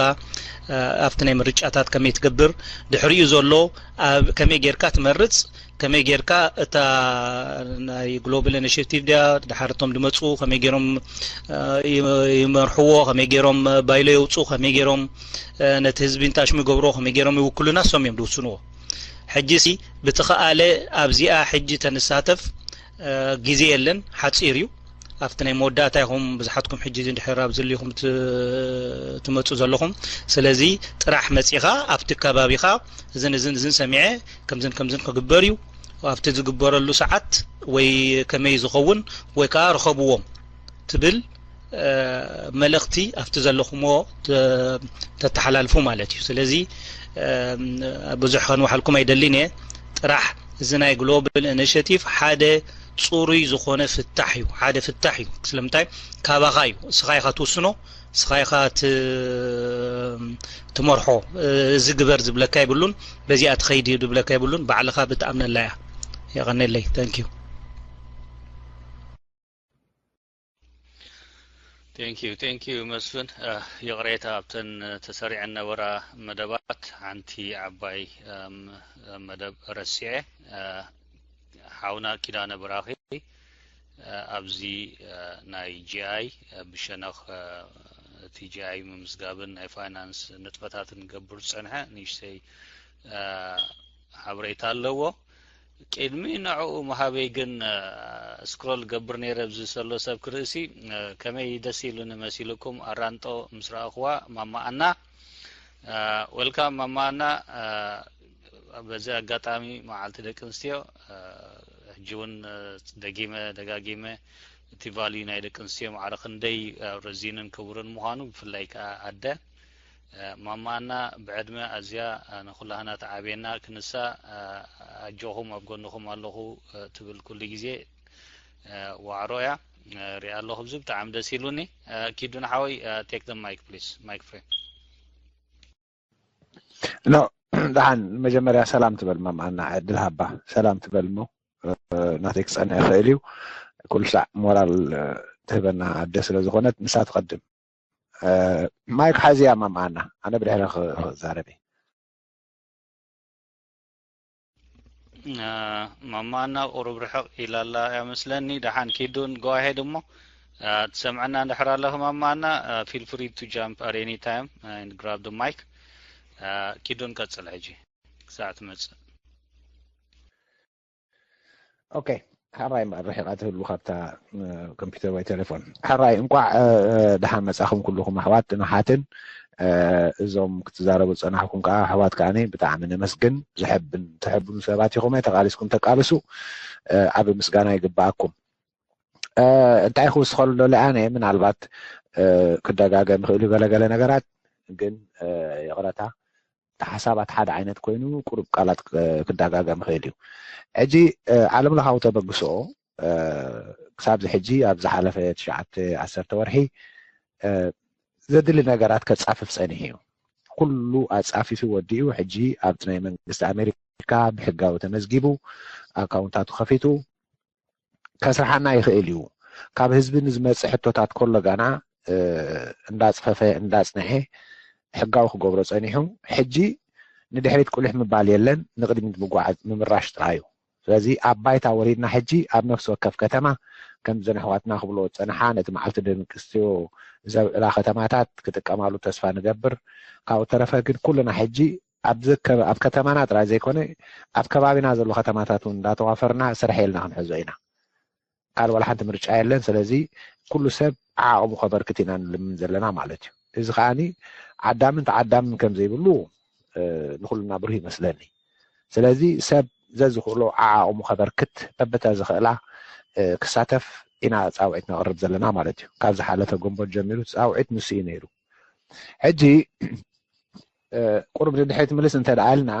ኣብቲ ናይ ምርጫታት ከመይ ትገብር፣ ድሕሪኡ ዘሎ ከመይ ጌርካ ትመርጽ፣ ከመይ ጌርካ እታ ናይ ግሎባል ኢኒሽቲቭ ድያ፣ ድሓር እቶም ድመፁ ከመይ ገይሮም ይመርሕዎ፣ ከመይ ገይሮም ባይሎ የውፁ፣ ከመይ ገይሮም ነቲ ህዝቢ እንታሽሙ ይገብርዎ፣ ከመይ ገይሮም ይውክሉና፣ እሶም እዮም ድውስንዎ። ሕጂ ሲ ብትኸኣለ ኣብዚኣ ሕጂ ተንሳተፍ፣ ግዜ የለን፣ ሓፂር እዩ። ኣብቲ ናይ መወዳእታ ኢኹም ብዙሓትኩም ሕጂ እንድሕር ኣብ ዘልኹም ትመፁ ዘለኹም። ስለዚ ጥራሕ መፂኻ ኣብቲ ከባቢኻ እዝን እዝን እዝን ሰሚዐ ከምዝን ከምዝን ክግበር እዩ፣ ኣብቲ ዝግበረሉ ሰዓት ወይ ከመይ ዝኸውን ወይ ከዓ ርኸብዎም ትብል መልእኽቲ ኣብቲ ዘለኹሞ ተተሓላልፉ ማለት እዩ። ስለዚ ብዙሕ ከንውሓልኩም ኣይደልን እየ። ጥራሕ እዚ ናይ ግሎባል ኢኒሽቲቭ ሓደ ፅሩይ ዝኾነ ፍታሕ እዩ፣ ሓደ ፍታሕ እዩ። ስለምንታይ? ካባኻ እዩ፣ እስኻ ኢኻ ትውስኖ፣ እስኻ ኢኻ ትመርሖ። እዚ ግበር ዝብለካ የብሉን፣ በዚኣ ትኸይድ እዩ ዝብለካ የብሉን። ባዕልኻ ብትኣምነላ እያ። የቐነለይ። Thank you። Thank you, thank you መስፍን። ይቕሬታ ኣብተን ተሰሪዐን ነበራ መደባት ሓንቲ ዓባይ መደብ ረሲዐ። ሓውና ኪዳነ ብራኺ ኣብዚ ናይ ጂኣይ ብሸነኽ እቲ ጂኣይ ምምዝጋብን ናይ ፋይናንስ ንጥፈታትን ገብር ዝጸንሐ ንእሽተይ ሓበሬታ ኣለዎ። ቅድሚ ንዕኡ ምሃበይ ግን ስክሮል ገብር ነይረ ኣብዚ ዘሎ ሰብ ክርእሲ ከመይ ደስ ኢሉኒ መሲልኩም ኣራንጦ ምስ ረኣኽዋ ማማ ኣና። Welcome ማማ ኣና። በዚ ኣጋጣሚ መዓልቲ ደቂ ኣንስትዮ ሕጂ እውን ደጊመ ደጋጊመ እቲ ቫልዩ ናይ ደቂ ኣንስትዮ ማዕረ ክንደይ ረዚንን ክቡርን ምዃኑ ብፍላይ ከዓ ኣደ ማማና ብዕድመ ኣዝያ ንኩላህና ተዓብየና ክንሳ ኣጆኹም ኣብ ጎንኹም ኣለኹ ትብል ኩሉ ግዜ። ዋዕሮ እያ ሪኣ ኣለኹ። ብዚ ብጣዕሚ ደስ ኢሉኒ። ኪዱ ንሓወይ take the mic please, mic free. ኖ ደሓን መጀመርያ ሰላም ትበል ማማና ዕድል ሃባ ሰላም ትበል እሞ ናተይ ክፀንሕ ይኽእል እዩ። ኩሉ ሳዕ ሞራል ትህበና ኣደ ስለ ዝኾነት ንሳ ትቐድም። ማይክ ሓዚያ ማማና ኣነ ብድሕረ ክዛረብ። ማማና ቁሩብ ርሕቕ ኢላላ እያ መስለኒ። ደሓን ኪዱን ጎዋሄድ እሞ ትሰምዐና እንድሕር ኣለኺ ማማና feel free to jump at any time and grab the mic. ኪዱን ቀጽል ሕጂ ክሳዕ ትመጽእ። ኦኬ ሕራይ እምበኣር ርሒቓ ትህሉ ካብታ ኮምፒውተር ወይ ቴሌፎን። ሕራይ እንቋዕ ደሓን መጻኹም ኩልኹም ኣሕዋት ንሓትን እዞም ክትዛረቡ ዝጸናሕኩም ከዓ ኣሕዋት ከዓኒ ብጣዕሚ ነመስግን። ዘሐብን ተሐብኑ ሰባት ኢኹም ተቃሊስኩም ተቃልሱ ዓቢ ምስጋና ይግበኣኩም። እንታይ ክውስኸሉ ደለ ኣነ ምናልባት ክደጋገም ይኽእል እዩ ገለገለ ነገራት ግን ይቕረታ ሓሳባት ሓደ ዓይነት ኮይኑ ቁሩብ ቃላት ክዳጋገም ይኽእል እዩ። ሕጂ ዓለም ለኻዊ ተበግስኦ ክሳብዚ ሕጂ ኣብ ዝሓለፈ ትሽዓተ ዓሰርተ ወርሒ ዘድሊ ነገራት ከፃፍፍ ፀኒሑ እዩ። ኩሉ ኣፃፊፉ ወዲኡ ሕጂ ኣብቲ ናይ መንግስቲ ኣሜሪካ ብሕጋዊ ተመዝጊቡ ኣካውንታቱ ከፊቱ ከስርሓና ይኽእል እዩ። ካብ ህዝቢ ንዝመፅእ ሕቶታት ከሎ ጋና እንዳፅፈፈ እንዳፅንሐ ሕጋዊ ክገብሮ ፀኒሑ ሕጂ ንድሕሪት ቁልሕ ምባል የለን ንቅድሚት ምጉዓዝ ምምራሽ ጥራይ እዩ። ስለዚ ኣብ ባይታ ወሪድና ሕጂ ኣብ ነፍሲ ወከፍ ከተማ ከምዘን ኣሕዋትና ክብሎ ዝፀንሓ ነቲ መዓልቲ ደቂ ኣንስትዮ ዘብዕላ ከተማታት ክጥቀማሉ ተስፋ ንገብር። ካብኡ ተረፈ ግን ኩልና ሕጂ ኣብ ከተማና ጥራይ ዘይኮነ ኣብ ከባቢና ዘሎ ከተማታት እውን እንዳተዋፈርና ስርሐ ኢልና ክንሕዞ ኢና። ካልእ ዋላ ሓንቲ ምርጫ የለን። ስለዚ ኩሉ ሰብ ዓዓቕሙ ከበርክት ኢና ንልምን ዘለና ማለት እዩ። እዚ ከዓኒ ዓዳምን ተዓዳምን ከም ዘይብሉ ንኩልና ብሩህ ይመስለኒ። ስለዚ ሰብ ዘዝኽእሎ ዓዓቕሙ ከበርክት በብተ ዝኽእላ ክሳተፍ ኢና ፃውዒት ነቕርብ ዘለና ማለት እዩ። ካብ ዝሓለፈ ጎንቦት ጀሚሩ ፃውዒት ንሱ እዩ ነይሩ። ሕጂ ቁሩብ ንድሕሪት ምልስ እንተ ደኣ ኢልና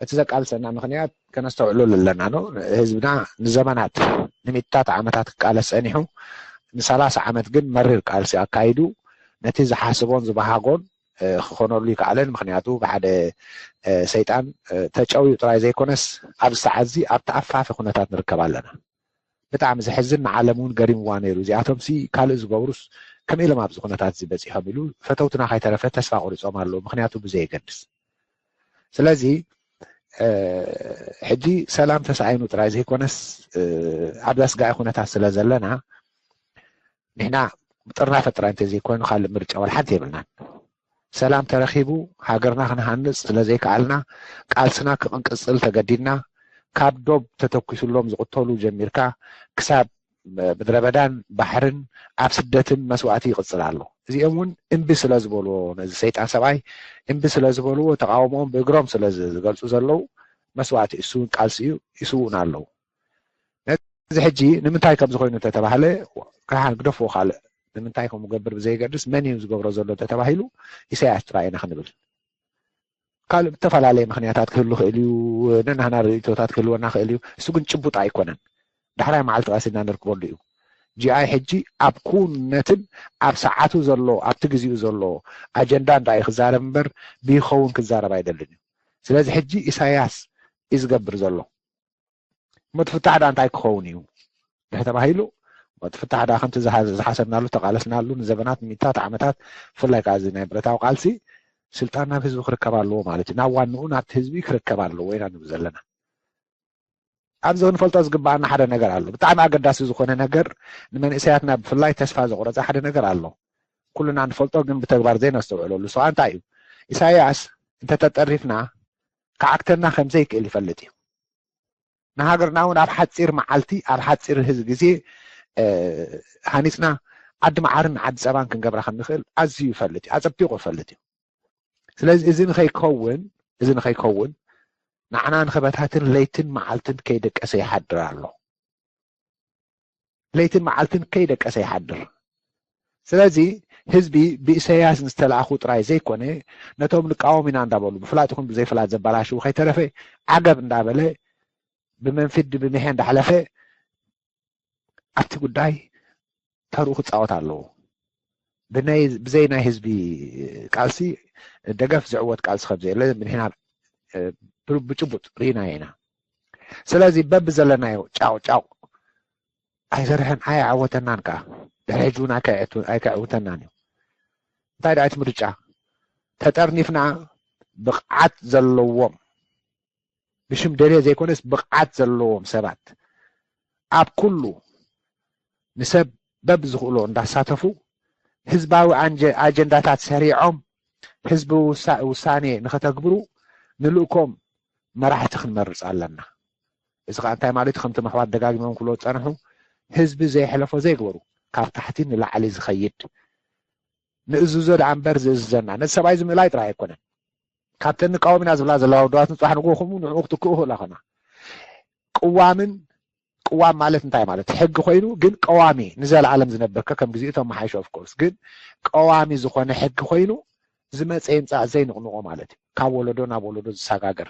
እቲ ዘቃልሰና ምኽንያት ከነስተውዕለሉ ኣለና ነው። ህዝብና ንዘመናት ንሚእታት ዓመታት ክቃለስ ጸኒሑ ንሰላሳ ዓመት ግን መሪር ቃልሲ ኣካይዱ ነቲ ዝሓስቦን ዝበሃጎን ክኾነሉ ይከኣለን። ምክንያቱ ብሓደ ሰይጣን ተጨውዩ ጥራይ ዘይኮነስ ኣብዚ ሰዓት እዚ ኣብ ተኣፋፊ ኩነታት ንርከብ ኣለና። ብጣዕሚ ዘሕዝን ንዓለም እውን ገሪምዋ ነይሩ። እዚኣቶም ሲ ካልእ ዝገብሩስ ከመይ ኢሎም ኣብዚ ኩነታት እዚ በፂሖም ኢሉ ፈተውትና ከይተረፈ ተስፋ ቆሪፆም ኣለዉ። ምክንያቱ ብዘየገድስ ስለዚ ሕጂ ሰላም ተሳኢኑ ጥራይ ዘይኮነስ ኣብ ኣስጋኢ ኩነታት ስለ ዘለና ንሕና ጥርናፈ ጥራይ እንተዘይኮይኑ ካልእ ምርጫ ዋላ ሓንቲ የብልናን። ሰላም ተረኺቡ ሃገርና ክንሃንፅ ስለዘይከኣልና ቃልስና ክንቅፅል ተገዲድና ካብ ዶብ ተተኪሱሎም ዝቕተሉ ጀሚርካ ክሳብ ምድረ በዳን ባሕርን ኣብ ስደትን መስዋእቲ ይቕፅል ኣሎ። እዚኦም እውን እምቢ ስለ ዝበልዎ ነዚ ሰይጣን ሰብኣይ እምቢ ስለ ዝበልዎ ተቃውሞኦም ብእግሮም ስለ ዝገልፁ ዘለዉ መስዋእቲ እሱ እውን ቃልሲ እዩ ይስውኡን ኣለዉ። ነዚ ሕጂ ንምንታይ ከምዚ ኮይኑ እንተተባህለ ካሓን ግደፍዎ ካልእ ንምንታይ ከምኡ ገብር ብዘይገድስ መን እዩ ዝገብሮ ዘሎ እንተተባሂሉ ኢሳያስ ጥራይ ኢና ክንብል። ካልእ ዝተፈላለየ ምክንያታት ክህሉ ክእል እዩ። ነናህና ርእቶታት ክህልወና ክእል እዩ። እሱ ግን ጭቡጥ ኣይኮነን። ዳሕራይ መዓልቲ ቀሲና ንርክበሉ እዩ። ጂኣይ ሕጂ ኣብ ኩነትን ኣብ ሰዓቱ ዘሎ ኣብቲ ግዜኡ ዘሎ ኣጀንዳ እንዳ እዩ ክዛረብ እምበር ብይኸውን ክዛረብ ኣይደልን እዩ። ስለዚ ሕጂ ኢሳያስ እዩ ዝገብር ዘሎ። መጥፍታሕ ዳ እንታይ ክኸውን እዩ ድሕ ተባሂሉ መጥፍታሕ ዳ ከምቲ ዝሓሰብናሉ ተቃለስናሉ ንዘበናት ሚታት ዓመታት ብፍላይ ከዓ እዚ ናይ ብረታዊ ቃልሲ ስልጣን ናብ ህዝቢ ክርከብ ኣለዎ ማለት እዩ። ናብ ዋንኡ ናብቲ ህዝቢ ክርከብ ኣለዎ ኢና ንብል ዘለና። ኣብዚ ክንፈልጦ ዝግባኣና ሓደ ነገር ኣሎ። ብጣዕሚ ኣገዳሲ ዝኾነ ነገር ንመንእሰያትና ብፍላይ ተስፋ ዘቑረፀ ሓደ ነገር ኣሎ። ኩልና ንፈልጦ ግን ብተግባር ዘይነስተውዕለሉ ሰዋ እንታይ እዩ? ኢሳያስ እንተተጠሪፍና ክዓግተና ከምዘይክእል ይፈልጥ እዩ። ንሃገርና እውን ኣብ ሓፂር መዓልቲ ኣብ ሓፂር ህዝ ግዜ ሃኒፅና ዓዲ መዓርን ዓዲ ፀባን ክንገብራ ከም ንኽእል ኣዝዩ ይፈልጥ እዩ፣ ኣፀቢቑ ይፈልጥ እዩ። ስለዚ እዚ ንኸይከውን እዚ ንኸይከውን ንዓና ንኸበታትን ለይትን መዓልትን ከይደቀሰ ይሓድር ኣሎ። ለይትን መዓልትን ከይደቀሰ ይሓድር። ስለዚ ህዝቢ ብኢሰያስ ዝተላእኹ ጥራይ ዘይኮነ፣ ነቶም ንቃወም ኢና እንዳበሉ ብፍላጥ ይኹን ብዘይፍላጥ ዘባላሽዉ ከይተረፈ ዓገብ እንዳበለ፣ ብመንፊት ብምሔ እንዳሕለፈ ኣብቲ ጉዳይ ተርኡ ክጻወት ኣለዎ። ብናይ ብዘይ ናይ ህዝቢ ቃልሲ ደገፍ ዝዕወት ቃልሲ ከም ዘየለ ምንሕና ብጭቡጥ ርኢናዮ ኢና። ስለዚ በብ ዘለናዮ ጫው ጫው ኣይሰርሕን ኣይዓወተናን፣ ከዓ ድሕሪ ሕጂ እውን ኣይከዕውተናን እዩ። እንታይ ደኣ እቲ ምርጫ? ተጠርኒፍና ብቕዓት ዘለዎም፣ ብሽም ደልየ ዘይኮነስ ብቕዓት ዘለዎም ሰባት ኣብ ኩሉ ንሰብ በብ ዝኽእሎ እንዳሳተፉ ህዝባዊ ኣጀንዳታት ሰሪዖም ህዝቢ ውሳኔ ንኸተግብሩ ንልእኮም መራሕቲ ክንመርፅ ኣለና። እዚ ከዓ እንታይ ማለት እዩ? ከምቲ ኣሕዋት ደጋጊሞም ክብሎ ዝፀንሑ፣ ህዝቢ ዘየሕለፎ ዘይግበሩ፣ ካብ ታሕቲ ንላዕሊ ዝኸይድ፣ ንእዝዞ ደኣ እምበር ዝእዝዘና። ነዚ ሰብኣይ እዚ ምእላይ ጥራይ ኣይኮነን። ካብተን ንቃወም ኢና ዝብላ ዘለዋ ውድባት ንፅባሕ ንግሆ ከምኡ ንዕኡ ክትክኡ ክእላ ኸና። ቅዋምን ቅዋም ማለት እንታይ ማለት? ሕጊ ኮይኑ ግን ቀዋሚ ንዘለኣለም ዝነብር ከከም ግዜኡ ተመሓይሾ of course፣ ግን ቀዋሚ ዝኾነ ሕጊ ኮይኑ ዝመፀ ይምፃእ ዘይንቕንቆ ማለት እዩ። ካብ ወለዶ ናብ ወለዶ ዝሰጋገር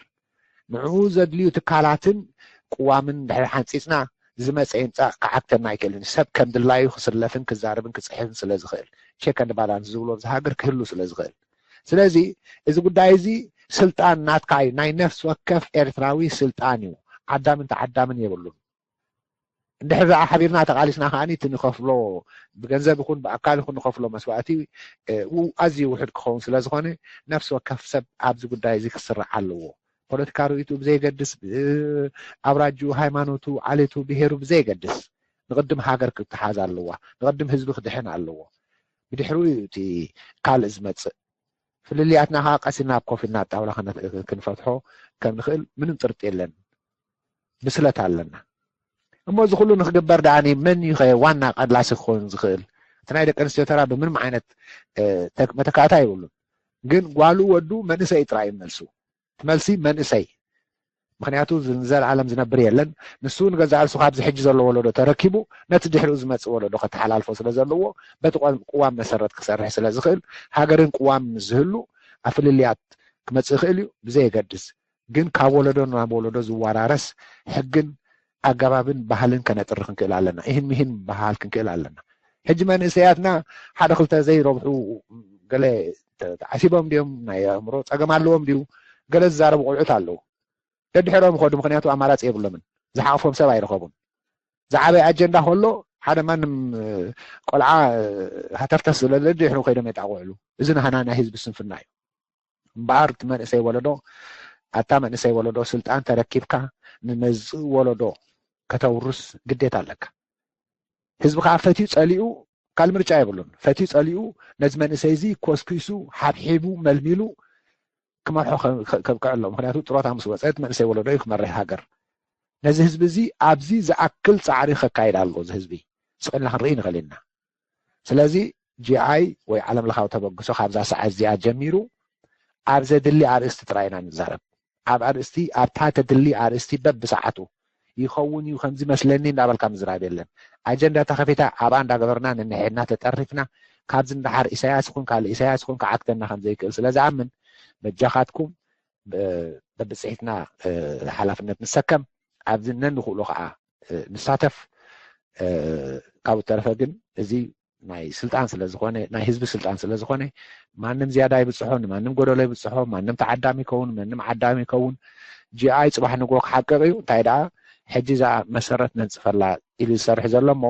ንዕኡ ዘድልዩ ትካላትን ቅዋምን ድሕሪ ሓንፂፅና ዝመፀ ይምፃእ ክዓግተና ኣይክእልን። ሰብ ከም ድላዩ ክስለፍን ክዛረብን ክፅሕፍን ስለ ዝኽእል፣ check and balance ዝብሎ ኣብዚ ሃገር ክህሉ ስለ ዝኽእል። ስለዚ እዚ ጉዳይ እዚ ስልጣን ናትካ እዩ፣ ናይ ነፍሲ ወከፍ ኤርትራዊ ስልጣን እዩ። ዓዳምን ተዓዳምን የብሉን። እንድሕር ደኣ ሓቢርና ተቓሊስና ከዓኒ እቲ ንኸፍሎ ብገንዘብ ይኹን ብኣካል ይኹን ንኸፍሎ መስዋእቲ ኣዝዩ ውሑድ ክኸውን ስለ ዝኾነ ነፍሲ ወከፍ ሰብ ኣብዚ ጉዳይ እዚ ክስራዕ ኣለዎ። ፖለቲካ ርእይትኡ ብዘየገድስ፣ ኣውራጅኡ፣ ሃይማኖቱ፣ ዓሌቱ፣ ብሄሩ ብዘየገድስ ንቕድም ሃገር ክትሓዝ ኣለዋ። ንቕድም ህዝቢ ክድሕን ኣለዎ። ብድሕሪኡ እዩ እቲ ካልእ ዝመጽእ። ፍልልያትና ከዓ ቀስ ኢልና ኣብ ኮፍ ኢልና ኣብ ጣውላ ክንፈትሖ ከም ንኽእል ምንም ጥርጥ የለን። ብስለት ኣለና። እሞ እዚ ኩሉ ንክግበር ደኣ መን እዩ ኸ ዋና ቀላሲ ክኸውን ዝኽእል? እቲ ናይ ደቂ ኣንስትዮ ተራ ብምንም ዓይነት መተካእታ የብሉን። ግን ጓሉ ወዱ መንእሰይ ጥራይ እዩ መልሱ። እቲ መልሲ መንእሰይ። ምኽንያቱ ንዘለኣለም ዝነብር የለን። ንሱ ንገዛእ ርእሱ ካብዚ ሕጂ ዘሎ ወለዶ ተረኪቡ ነቲ ድሕሪኡ ዝመጽእ ወለዶ ከተሓላልፎ ስለ ዘለዎ በቲ ቅዋም መሰረት ክሰርሕ ስለ ዝኽእል ሃገርን ቅዋም ምስ ዝህሉ ኣብ ፍልልያት ክመጽእ ይኽእል እዩ ብዘየገድስ። ግን ካብ ወለዶ ናብ ወለዶ ዝወራረስ ሕግን ኣገባብን ባህልን ከነጥሪ ክንክእል ኣለና። ይህን ሚህን ምብህሃል ክንክእል ኣለና። ሕጂ መንእሰያትና ሓደ ክልተ ዘይረብሑ ገለ ተዓሲቦም ድዮም፣ ናይ ኣእምሮ ጸገም ኣለዎም ድዩ፣ ገለ ዝዛረቡ ቆልዑት ኣለዉ። ደድሕሮም ይኸዱ፣ ምኽንያቱ ኣማራጺ የብሎምን። ዝሓቕፎም ሰብ ኣይረኸቡን። ዝዓበየ ኣጀንዳ ከሎ ሓደ ማንም ቆልዓ ሃተፍተፍ ዝብለ ደድሕሩ ከይዶም የጣቕዕሉ። እዚ ናህና ናይ ህዝቢ ስንፍና እዩ። እምበኣር እቲ መንእሰይ ወለዶ፣ ኣታ መንእሰይ ወለዶ፣ ስልጣን ተረኪብካ ንመዝእ ወለዶ ከተውርስ ግዴታ ኣለካ። ህዝቢ ከዓ ፈትዩ ጸሊኡ ካልእ ምርጫ የብሉን። ፈትዩ ጸሊኡ ነዚ መንእሰይ እዚ ኮስኪሱ፣ ሓብሒቡ፣ መልሚሉ ክመርሖ ከብቅዕ ኣሎ። ምኽንያቱ ጥሮታ ምስ ወፀ እቲ መንእሰይ ወለዶ እዩ ክመርሕ ሃገር። ነዚ ህዝቢ እዚ ኣብዚ ዝኣክል ፃዕሪ ከካይድ ኣለዎ። እዚ ህዝቢ ስቕ ኢልና ክንርኢ ንኽእል ኢና። ስለዚ ጂኣይ ወይ ዓለም ለኻዊ ተበግሶ ካብዛ ሰዓት እዚኣ ጀሚሩ ኣብ ዘድሊ ኣርእስቲ ጥራይ ኢና ንዛረብ። ኣብ ኣርእስቲ ኣብታ ተድሊ ኣርእስቲ በብሰዓቱ ይኸውን እዩ ከምዚ መስለኒ እንዳበልካ ምዝራብ የለን። ኣጀንዳ ተኸፊታ ኣብኣ እንዳገበርና ንንሕና ተጠርኒፍና ካብዚ ንደሓር ኢሳያስ ይኹን ካልእ ኢሳያስ ይኹን ክዓግተና ከም ዘይክእል ስለ ዝኣምን በጃኻትኩም በብፅሒትና ሓላፍነት ንሰከም ኣብዚ ነንኽእሎ ከዓ ንሳተፍ። ካብኡ ተረፈ ግን እዚ ናይ ስልጣን ስለ ዝኾነ ናይ ህዝቢ ስልጣን ስለ ዝኾነ ማንም ዝያዳ ይብፅሖ ንማንም ጎደሎ ይብፅሖ ማንም ተዓዳሚ ይከውን ማንም ዓዳሚ ይከውን። ጂኣይ ፅባሕ ንግሆ ክሓቅቕ እዩ። እንታይ ደኣ ሕጂ እዛ መሰረት ነንፅፈላ ኢሉ ዝሰርሕ ዘሎ እሞ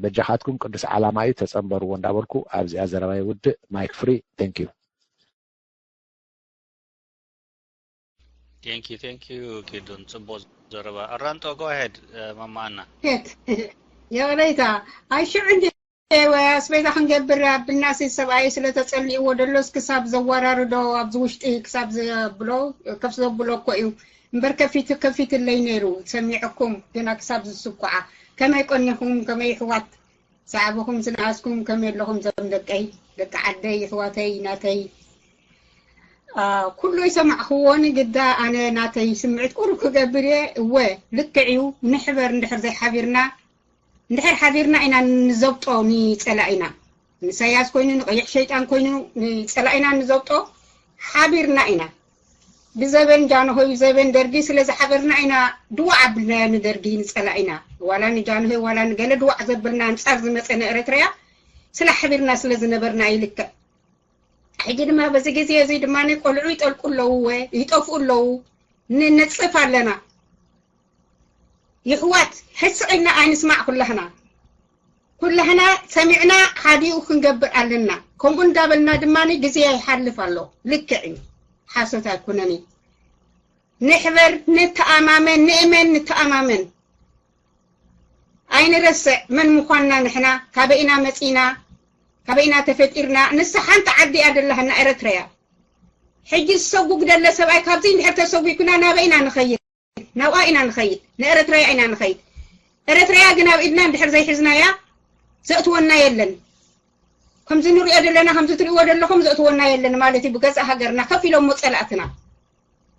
በጃኻትኩም ቅዱስ ዓላማ እዩ ተፀንበርዎ እንዳበልኩ ኣብዚኣ ዘረባይ ውድእ። ማይክ ፍሪ። Thank you። Thank you, thank you ኪዱን ጽቡቅ ዘረባ። ኣራንጦ go ahead ማማና። ት ይቕሬታ ኣይሽዑ እንዲ ወይ ኣስቤዛ ክንገብር ኣብናሲ ሰብኣይ ስለ ተጸሊእዎ ደሎስ ክሳብ ዘወራርዶ ኣብዚ ውሽጢ ክሳብ ዘብሎ ከፍ ዘብሎ እኮ እዩ እምበር ከፊት ከፊትለይ ነይሩ ሰሚዕኩም ግና ክሳብ ዝስኩዓ ከመይ ቀኒኹም ከመይ ይሕዋት ሳዕብኹም ዝነኣስኩም ከመይ ኣለኹም ዞም ደቀይ ደቂ ዓደይ ይሕዋተይ ናተይ ኩሉ ይሰማዕክዎ ንግዳ ኣነ ናተይ ስምዕት ቁሩብ ክገብር እየ እወ ልክዕ እዩ ንሕበር እንድሕር ዘይሓቢርና እንድሕር ሓቢርና ኢና ንዘብጦ ንፀላኢና ንኢሳያስ ኮይኑ፣ ንቐይሕ ሸይጣን ኮይኑ፣ ንጸላኢና ንዘብጦ ሓቢርና ኢና። ብዘበን ጃንሆይ፣ ዘበን ደርጊ ስለ ዝሓበርና ኢና ድዋዕ ኣብልና ንደርጊ ንጸላኢና። ዋላ ንጃንሆይ ዋላ ንገለ ድዋዕ ዘብልና ኣንጻር ዝመጸ ንኤረትርያ ስለ ሓቢርና ስለ ዝነበርና ይልክዕ። ሕጂ ድማ በዚ ግዜ እዚ ድማ ቆልዑ ይጠልቁ ኣለዉ፣ ወ-፣ ይጠፍኡ ኣለዉ፣ ንነጽፍ ኣለና። ይሕዋት ሕስቕ ኢልና ኣይንስማዕ ኩላህና። ኩላህና ሰሚዕና ሓዲኡ ክንገብር ኣለና። ከምኡ እንዳበልና ድማ ግዜ ይሓልፍ ኣሎ። ልክዕ እዩ። ሓሶት ኣይኮነን እዩ። ንሕበር፣ ንተኣማመን፣ ንእመን፣ ንተኣማመን። ኣይንረስዕ መን ምዃንና ንሕና፣ ካበይ ኢና መጺና፣ ካበይ ኢና ተፈጢርና። ንሳ ሓንቲ ዓዲ እያ ደላህና ኤረትርያ። ሕጂ ዝሰጉግ ደለ ሰብኣይ ካብዚ እንድሕር ተሰጒኩና ናበይ ኢና ንኸይድ? ናብኣ ኢና ንኸይድ። ንኤረትርያ ኢና ንኸይድ። ኤረትርያ ግን ኣብ ኢድና እንድሕር ዘይሕዝናያ ዘእትወና የለን። ከምዚ ንሪኦ ዘለና፣ ከምዚ ትሪእዎ ዘለኹም ዘእትወና የለን ማለት እዩ። ብገዛእ ሃገርና ከፊሎሞ ጸላእትና።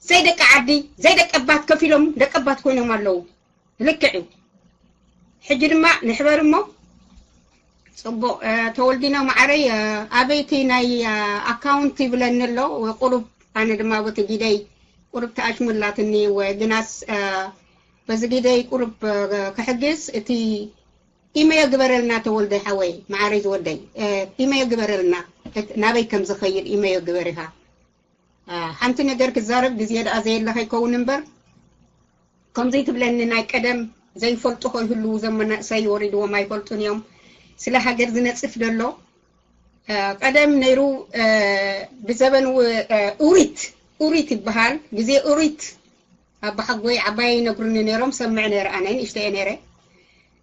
ዘይደቂ ዓዲ፣ ዘይደቀባት ከፊሎም ደቀባት ኮይኖም ኣለዉ። ልክዕ እዩ። ሕጂ ድማ ንሕበር እሞ። ጽቡቕ፣ እ፣ ተወልዲኖ ማዓረይ፣ እ፣ ኣበይቲ ናይ፣ እ፣ ኣካውንት ይብለኒ ኣሎ። ቁሩብ ኣነ ድማ በቲ ጊደይ ቁሩብ ተኣሽሙላትኒ፣ ወ-፣ ግናስ፣ እ፣ በዚ ጊደይ ቁሩብ፣ እ፣ ክሕግዝ እቲ ኢመዮ ግበረልና ተወልደ ሓወይ፣ ማዓረይ ዝወደይ፣ እ፣ ኢመዮ ግበረልና። እት-፣ ናበይ ከም ዝኸይድ ኢመዮ ግበር ኢኻ። አ፣ ሓንቲ ነገር ክዛረብ ግዜ ደኣ ዘየለ ከይከውን እምበር፣ ከምዚ ትብለኒ ናይ ቀደም ዘይፈልጡ ከይህልዉ፣ እዞም መናእሰይ ወሪድዎም ኣይፈልጡን እዮም። ስለ ሃገር ዝነጽፍ ደሎ፣ አ፣ ቀደም ነይሩ፣ አ፣ ብዘበን ው-፣ አ፣ ኡሪት፣ ኡሪት ይበሃል። ግዜ ኡሪት ኣባሓጎይ ዓባየይ ይነግሩኒ ነይሮም፣ ሰምዕ ነይረ፣ ኣነ ንእሽተየ ነይረ።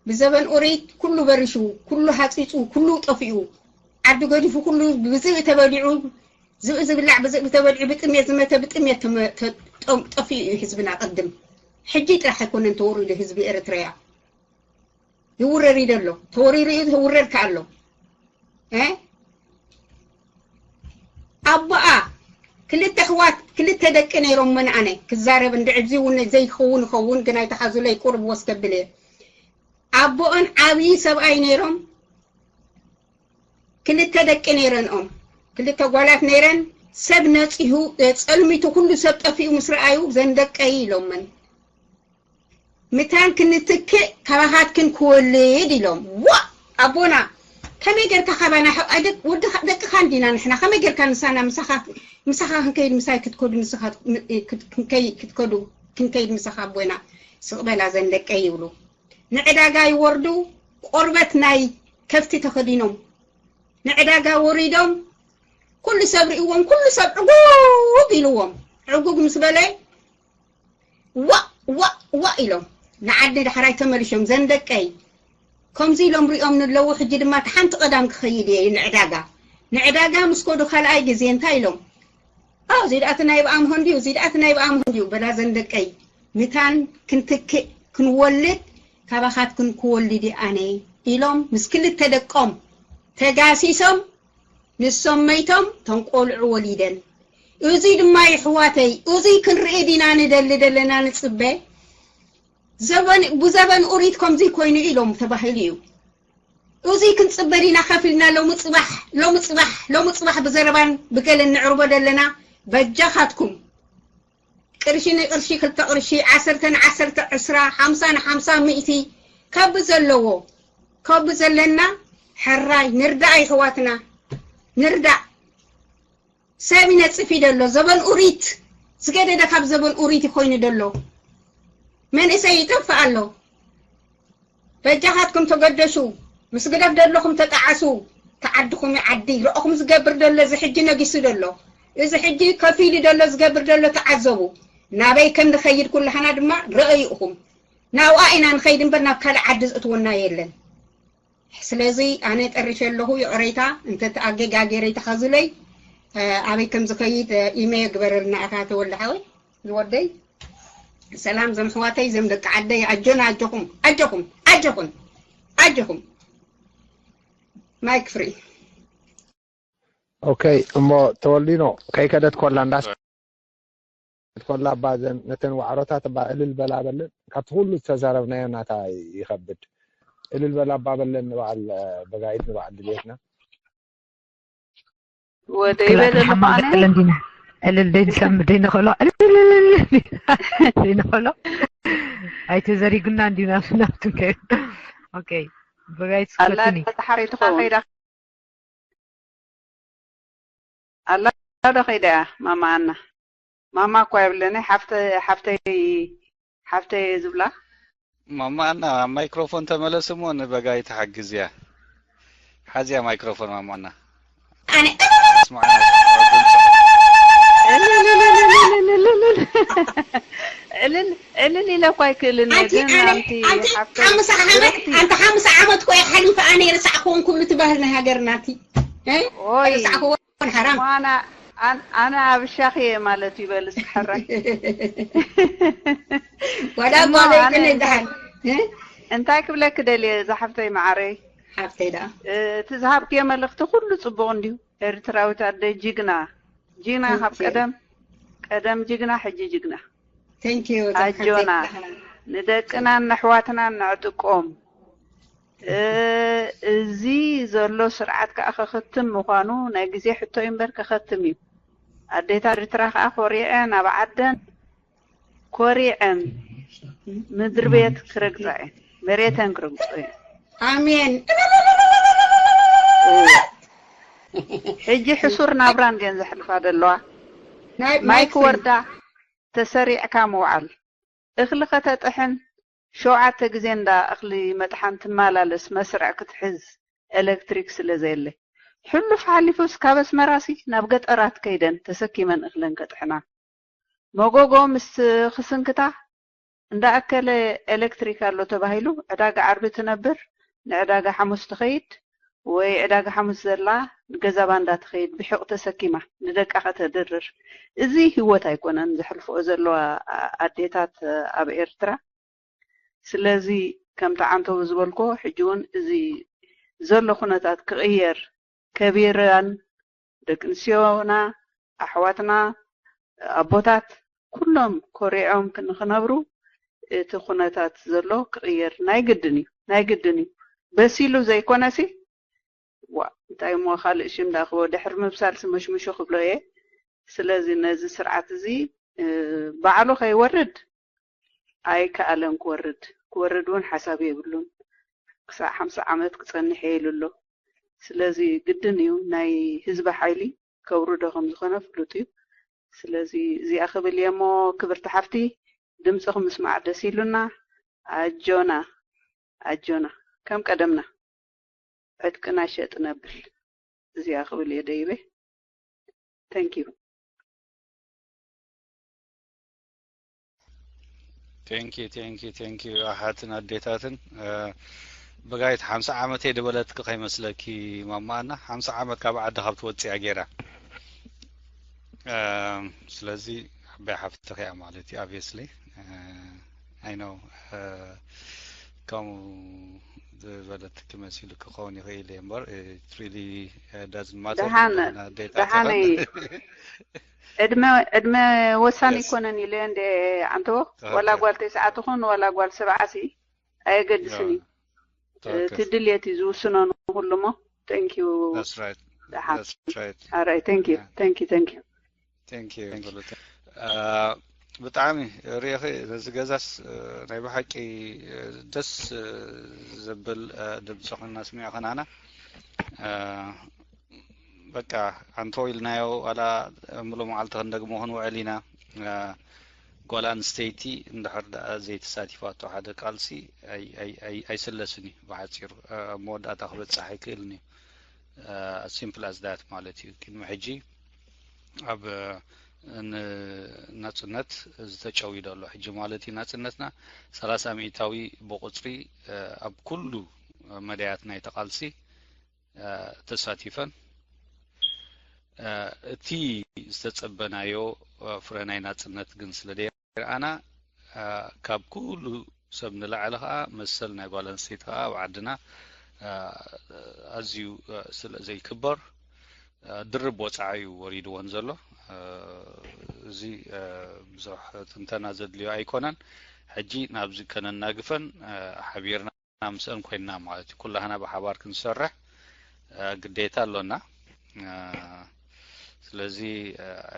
ብዘበን ኡሪት ኩሉ በሪሹ፣ ኩሉ ሃጺጹ፣ ኩሉ ጠፊኡ፣ ዓዲ ገዲፉ ኩሉ ብዝኢ ተበሊዑ፣ ዝብኢ ዝብላዕ ብዝኢ ተበሊዑ፣ ብጥሜት ዝመተ ብጥሜት ተመ-፣ ተ-፣ ጠም-፣ ጠፊኡ እዩ ህዝብና ቅድም። ሕጂ ጥራሕ ኣይኮነን ተወሪዱ ህዝቢ ኤርትራያ። ይውረር እዩ ደሎ። ተወሪሩ እዩ፣ ተውረር ከኣ ኣሎ። እ? ኣቦኣ ክልተ ኣሕዋት፣ ክልተ ደቂ ነይሮም። መን ኣነ ክዛረብ እንድዒ፣ እዚ እውን ዘይኸውን ይኸውን፣ ግን ኣይተሓዙለይ፣ ቁሩብ ወስ ከብል እየ። ኣቦኦን ዓብዪ ሰብኣይ ነይሮም። ክልተ ደቂ ነይረንኦም። ክልተ ጓላት ነይረን። ሰብ ነጺሁ፣ እ፣ ጸልሚቱ፣ ኩሉ ሰብ ጠፊኡ ምስ ረኣዩ፣ "ዘን ደቀይ" ኢሎመን። "ምታን ክንትክእ ካባኻትክን ክወልድ" ኢሎም። ዋ! ኣቦና፣ ከመይ ጌርካ ካባና ሕ-፣ ኣይ፣ ደቅ-፣ ወድኻ፣ ደቅኻ እንዲና ንሕና። ከመይ ጌርካ ምሳና፣ ምሳኻ፣ ምሳኻ ክንከይድ ምሳይ ክትከዱ፣ ንስኻ ም-፣ እ፣ ክት-፣ ክንከይ-፣ ክትከዱ፣ ክንከይድ ምሳኻ ኣቦና? ስቕ በላ ዘን ደቀይ ይብሉ። ንዕዳጋ ይወርዱ፣ ቆርበት ናይ ከፍቲ ተኸዲኖም ንዕዳጋ ወሪዶም፣ ኩሉ ሰብ ርእይዎም፣ ኩሉ ሰብ ዕጉግ ኢልዎም። ዕጉግ ምስ በለ፣ ዋእ፣ ዋእ፣ ዋእ ኢሎም ንዓዲ ዳሕራይ ተመሊሾም። ዘን ደቀይ ከምዚ ኢሎም ሪኦም ንለዉ፣ ሕጂ ድማ እቲ ሓንቲ ቀዳም ክኸይድ እየ ንዕዳጋ። ንዕዳጋ ምስ ከዱ ካልኣይ ግዜ እንታይ ኢሎም? "ኣዎ፣ እዚ ደኣ እቲ ናይ ብኣምሆ እንድዩ፣ እዚ ደኣ እቲ ናይ ብኣምሆ እንድዩ" በላ። ዘን ደቀይ፣ "ምታን ክንትክእ ክንወልድ፣ ካባኻትክን ክወልድ እየ ኣነ" ኢሎም ምስ ክልተ ደቆም ተጋሲሶም፣ ንሶም መይቶም፣ እተን ቆልዑ ወሊደን። እዚ ድማ የሕዋተይ፣ እዚ ክንርኢ ዲና ንደሊ ደለና ንጽበ? ዘበን፣ ብዘበን ኡሪት ከምዚ ኮይኑ ኢሎም ተባሂሉ እዩ። እዚ ክንጽበ ዲና ከፊልና ሎሚ ጽባሕ፣ ሎሚ ጽባሕ፣ ሎሚ ጽባሕ ብዘረባን ብገለን ንዕርቦ ደለና? በጃኻትኩም፣ ቅርሺ ንቅርሺ፣ ክልተ ቅርሺ፣ ዓሰርተ ንዓሰርተ፣ ዕስራ፣ ሓምሳ ንሓምሳ፣ ሚእቲ፣ ከብ ዘለዎ፣ ከብ ዘለና፣ ሕራይ ንርዳእ፣ ይሕዋትና፣ ንርዳእ። ሰብ ይነጽፍ እዩ ደሎ። ዘበን ኡሪት ዝገደደ ካብ ዘበን ኡሪት ኮይኑ ደሎ። መንእሰይ ይጠፍእ ኣሎ። በጃኻትኩም ተገደሹ። ምስ ግደፍ ደለኹም ተጣዓሱ። ተዓድኹም እዩ ዓዲ። ረእኹም ዝገብር ደሎ፣ እዚ ሕጂ ነጊሱ ደሎ። እዚ ሕጂ ከፊሉ ደሎ፣ ዝገብር ደሎ ተዓዘቡ። ናበይ ከም ንኸይድ ኩላህና ድማ ረእዩ ኢኹም። ናብኣ ኢና ንኸይድ እምበር ናብ ካልእ ዓዲ ዝእትወና የለን። ስለዚ ኣነ ጠሪሸ ኣለኹ፣ ይቕሬታ እንተ ተኣገጋጌረ ይተሓዙለይ። እ፣ ኣበይ ከም ዝኸይድ፣ እ፣ ኢመዮ ግበረልና ኣኻ ተወልደ ሓወይ፣ ዝወደይ። ሰላም ዘም ኣሕዋተይ፣ ዘም ደቂ ዓደይ፣ ኣጆና፣ ኣጆኹም፣ ኣጆኹም፣ ኣጆኹም፣ ኣጆኹም። ማይክ ፍሪ። ኦኬ፣ እሞ ተወልዲኖ ከይከደት ኮላ እንዳስ ኮላ እባ ዘን-፣ ነተን ዋዕሮታት እባ እልል በላ በለን። ካብቲ ኩሉ ዝተዛረብናዮ ናታ ይኸብድ። እልል በላ እባ በለን ንበዓል፣ እ፣ በጋይት ንበዓል ድሌትና። ወደ ይበል ክላጥ ሓማ ምዃነ ገጠለ እንዲና ዕልል ደይንሰም ደይንኸሎ ዕልል ደይንኸሎ ኣይተዘሪጉና እንዲና ናብትን ከ ኦኬ ብጋይ ኣላ ስኮትኒ ተሓሪትካ ከይዳ ኣላ ዶ ከይዳ እያ ማማ ኣና ማማ እኳ የብለኒ ሓፍተ- ሓፍተይ ሓፍተይ እየ ዝብላ ማማ ኣና ኣብ ማይክሮፎን ተመለስ እሞ ንበጋይ ትሓግዝ እያ። ሓዝያ ማይክሮፎን ማማ ኣና። ኣነ ስማዕና ድምፂ። ዕልል ዕልል ኢለ እኳ ኣይክእልን እየ ኣንቲ ግን ኣነ ኣንቲ ኣንቲ ሓፍተይ ሓሙሳ ዓመት ብርኽቲ ኣንቲ ሓሙሳ ዓመት ኮ ሓሊፈ ኣነ የረሳዕክዎን ኩሉ ትባህል ናይ ሃገርና ኣንቲ እ? ኦይ የረሳዕክዎን ሓራም ማና ኣን- ኣነ ኣብ ሻኺ እየ ማለት ይበል እስኪ ሕራይ ዋላ እሞ ጓለይ ኣነ ግን እንታይ- ይበሃል እ? እንታይ ክብለኪ ደልየ እዛ ሓፍተይ መዓረይ ሓፍተይ ደኣ እቲ ዝሃብክዮ መልእኽቲ ኩሉ ፅቡቕ እንድዩ ኤርትራዊት ኣደ ጅግና ጅግና ካብ Thank you. ቀደም ቀደም ጅግና ሕጂ ጅግና Thank you ኣጆና ንደቅናን ነሕዋትናን ነዕጥቆም እ- እዚ ዘሎ ስርዓት ከዓ ከኸትም ምዃኑ ናይ ግዜ ሕቶ እዩ እምበር ከኸትም እዩ ኣዴታት ኤርትራ ከዓ ኮሪዐን ኣብ ዓደን ኮሪዐን ምድሪ ቤት ክረግፃ እየን መሬተን ክረግፁ እየን ኣሜን ሕጂ ሕሱር ናብራ እንድየን ዘሕልፋ ዘለዋ ናይ ማይ ክወርዳ ተሰሪዕካ ምውዓል እኽሊ ከተጥሕን ሸውዓተ ግዜ እንዳ እኽሊ መጥሓን ትመላለስ መስርዕ ክትሕዝ ኤለክትሪክ ስለ ዘየለ ሕሉፍ ሓሊፉስ ካብ ኣስመራሲ ናብ ገጠራት ከይደን ተሰኪመን እኽለን ከጥሕና መጎጎ ምስ ክስንክታ እንዳኣከለ ኤለክትሪክ ኣሎ ተባሂሉ ዕዳጋ ዓርቢ ትነብር ንዕዳጋ ሓሙስ ትኸይድ ወይ ዕዳጋ ሓሙስ ዘላ ንገዛ ባንዳ ትኸይድ ብሒቕ ተሰኪማ ንደቃ ከተድርር እዚ ህይወት ኣይኮነን ዘሕልፍኦ ዘለዋ ኣዴታት ኣብ ኤርትራ ስለዚ ከምቲ ዓንተው ዝበልኮ ሕጂ እውን እዚ ዘሎ ኩነታት ክቕየር ከቢረን ደቂ ኣንስትዮና ኣሕዋትና ኣቦታት ኩሎም ኮሪዖም ክንክነብሩ እቲ ኩነታት ዘሎ ክቕየር ናይ ግድን እዩ ናይ ግድን እዩ በሲሉ ዘይኮነሲ ዋ እንታይ እሞ ካልእ ሽም ዳኽቦ ድሕሪ ምብሳል ስመሽምሹ ክብሎ እየ ስለዚ ነዚ ስርዓት እዚ ባዕሉ ከይወርድ ኣይከኣለን ክወርድ ክወርድ እውን ሓሳብ የብሉን ክሳዕ ሓምሳ ዓመት ክፀንሕ እየ ኢሉ ኣሎ ስለዚ ግድን እዩ ናይ ህዝቢ ሓይሊ ከውርዶ ከም ዝኾነ ፍሉጥ እዩ ስለዚ እዚኣ ክብል እየ እሞ ክብርቲ ሓፍቲ ድምፅኹም ምስማዕ ደስ ኢሉና ኣጆና ኣጆና ከም ቀደምና ዕጥቅና ሸጥ ነብል እዚኣ ክብል እየ ደይበ thank you thank you thank you thank you ኣሓትን ኣዴታትን ብጋይት ሓምሳ ዓመት እየ ድበለትኪ ከይመስለኪ ማማና ሓምሳ ዓመት ካብ ዓዲ ካብ ትወፅያ ገይራ ስለዚ ዓባይ ሓፍትኺ እያ ማለት እዩ obviously I know ከምኡ ዝበለትኪ መሲሉ ክኸውን ይኽእል እየ እምበር it really doesn't matter ደሓን ኣዴታትኽን ደሓነይ ዕድመ ዕድመ ወሳኒ Yes. ይኮነን ኢለ እንደ ዓንተዎ ዋላ Okay. ጓል ተስዓ ትኹን ዋላ ጓል ሰብዓ ሲ ኣየገድስን እዩ Okay. እቲ ድልየት እዩ ዝውስኖ ንኩሉ እሞ thank you That's right. ደሓን That's right. ኣራይ thank you Yeah. thank you thank you Thank you. እ፣ ብጣዕሚ ርኢኺ ነዚ ገዛስ እ፣ ናይ ብሓቂ እ፣ ደስ እ፣ ዘብል እ፣ ድምፂ ኮና ስሚዕኽናና እ፣ በቃ ኣንቶ ኢልናዮ ዋላ ምሎ መዓልቲ ክንደግሞ ክንውዕል ኢና እ፣ ጓል ኣንስተይቲ እንድሕር ደኣ ዘይተሳቲፋቶ ሓደ ቃልሲ ኣይ- ኣይ- ኣይ- ኣይስለስን እዩ ብሓፂሩ እ፣ ኣብ መወዳእታ ክበፅሕ ኣይክእልን እዩ simple as that ማለት እዩ ቅድሚ ሕጂ ኣብ እ፣ ን- ናፅነት ዝተጨውዩ ዘሎ ሕጂ ማለት እዩ ናፅነትና ሰላሳ ሚእታዊ ብቁፅሪ እ፣ ኣብ ኩሉ መዳያት ናይ ተቃልሲ እ፣ ተሳቲፈን እ፣ እቲ ዝተፀበናዮ እ፣ ፍረ ናይ ናፅነት ግን ስለ ደይረኣና እ፣ ካብ ኩሉ ሰብ ንላዕሊ ከዓ መሰል ናይ ጓል ኣንስተይቲ ከዓ ኣብ ዓድና እ፣ ኣዝዩ እ፣ ስለ ዘይክበር እ፣ ድርብ ወፅዓ እዩ ወሪድወን ዘሎ እ፣ እዚ እ፣ ብዙሕ ትንተና ዘድልዮ ኣይኮነን ሕጂ ናብዚ ከነናግፈን እ፣ ሓቢርና ምስአን ኮይንና ማለት እዩ ኩላህና ብሓባር ክንሰርሕ እ፣ ግዴታ ኣሎና እ፣ ስለዚ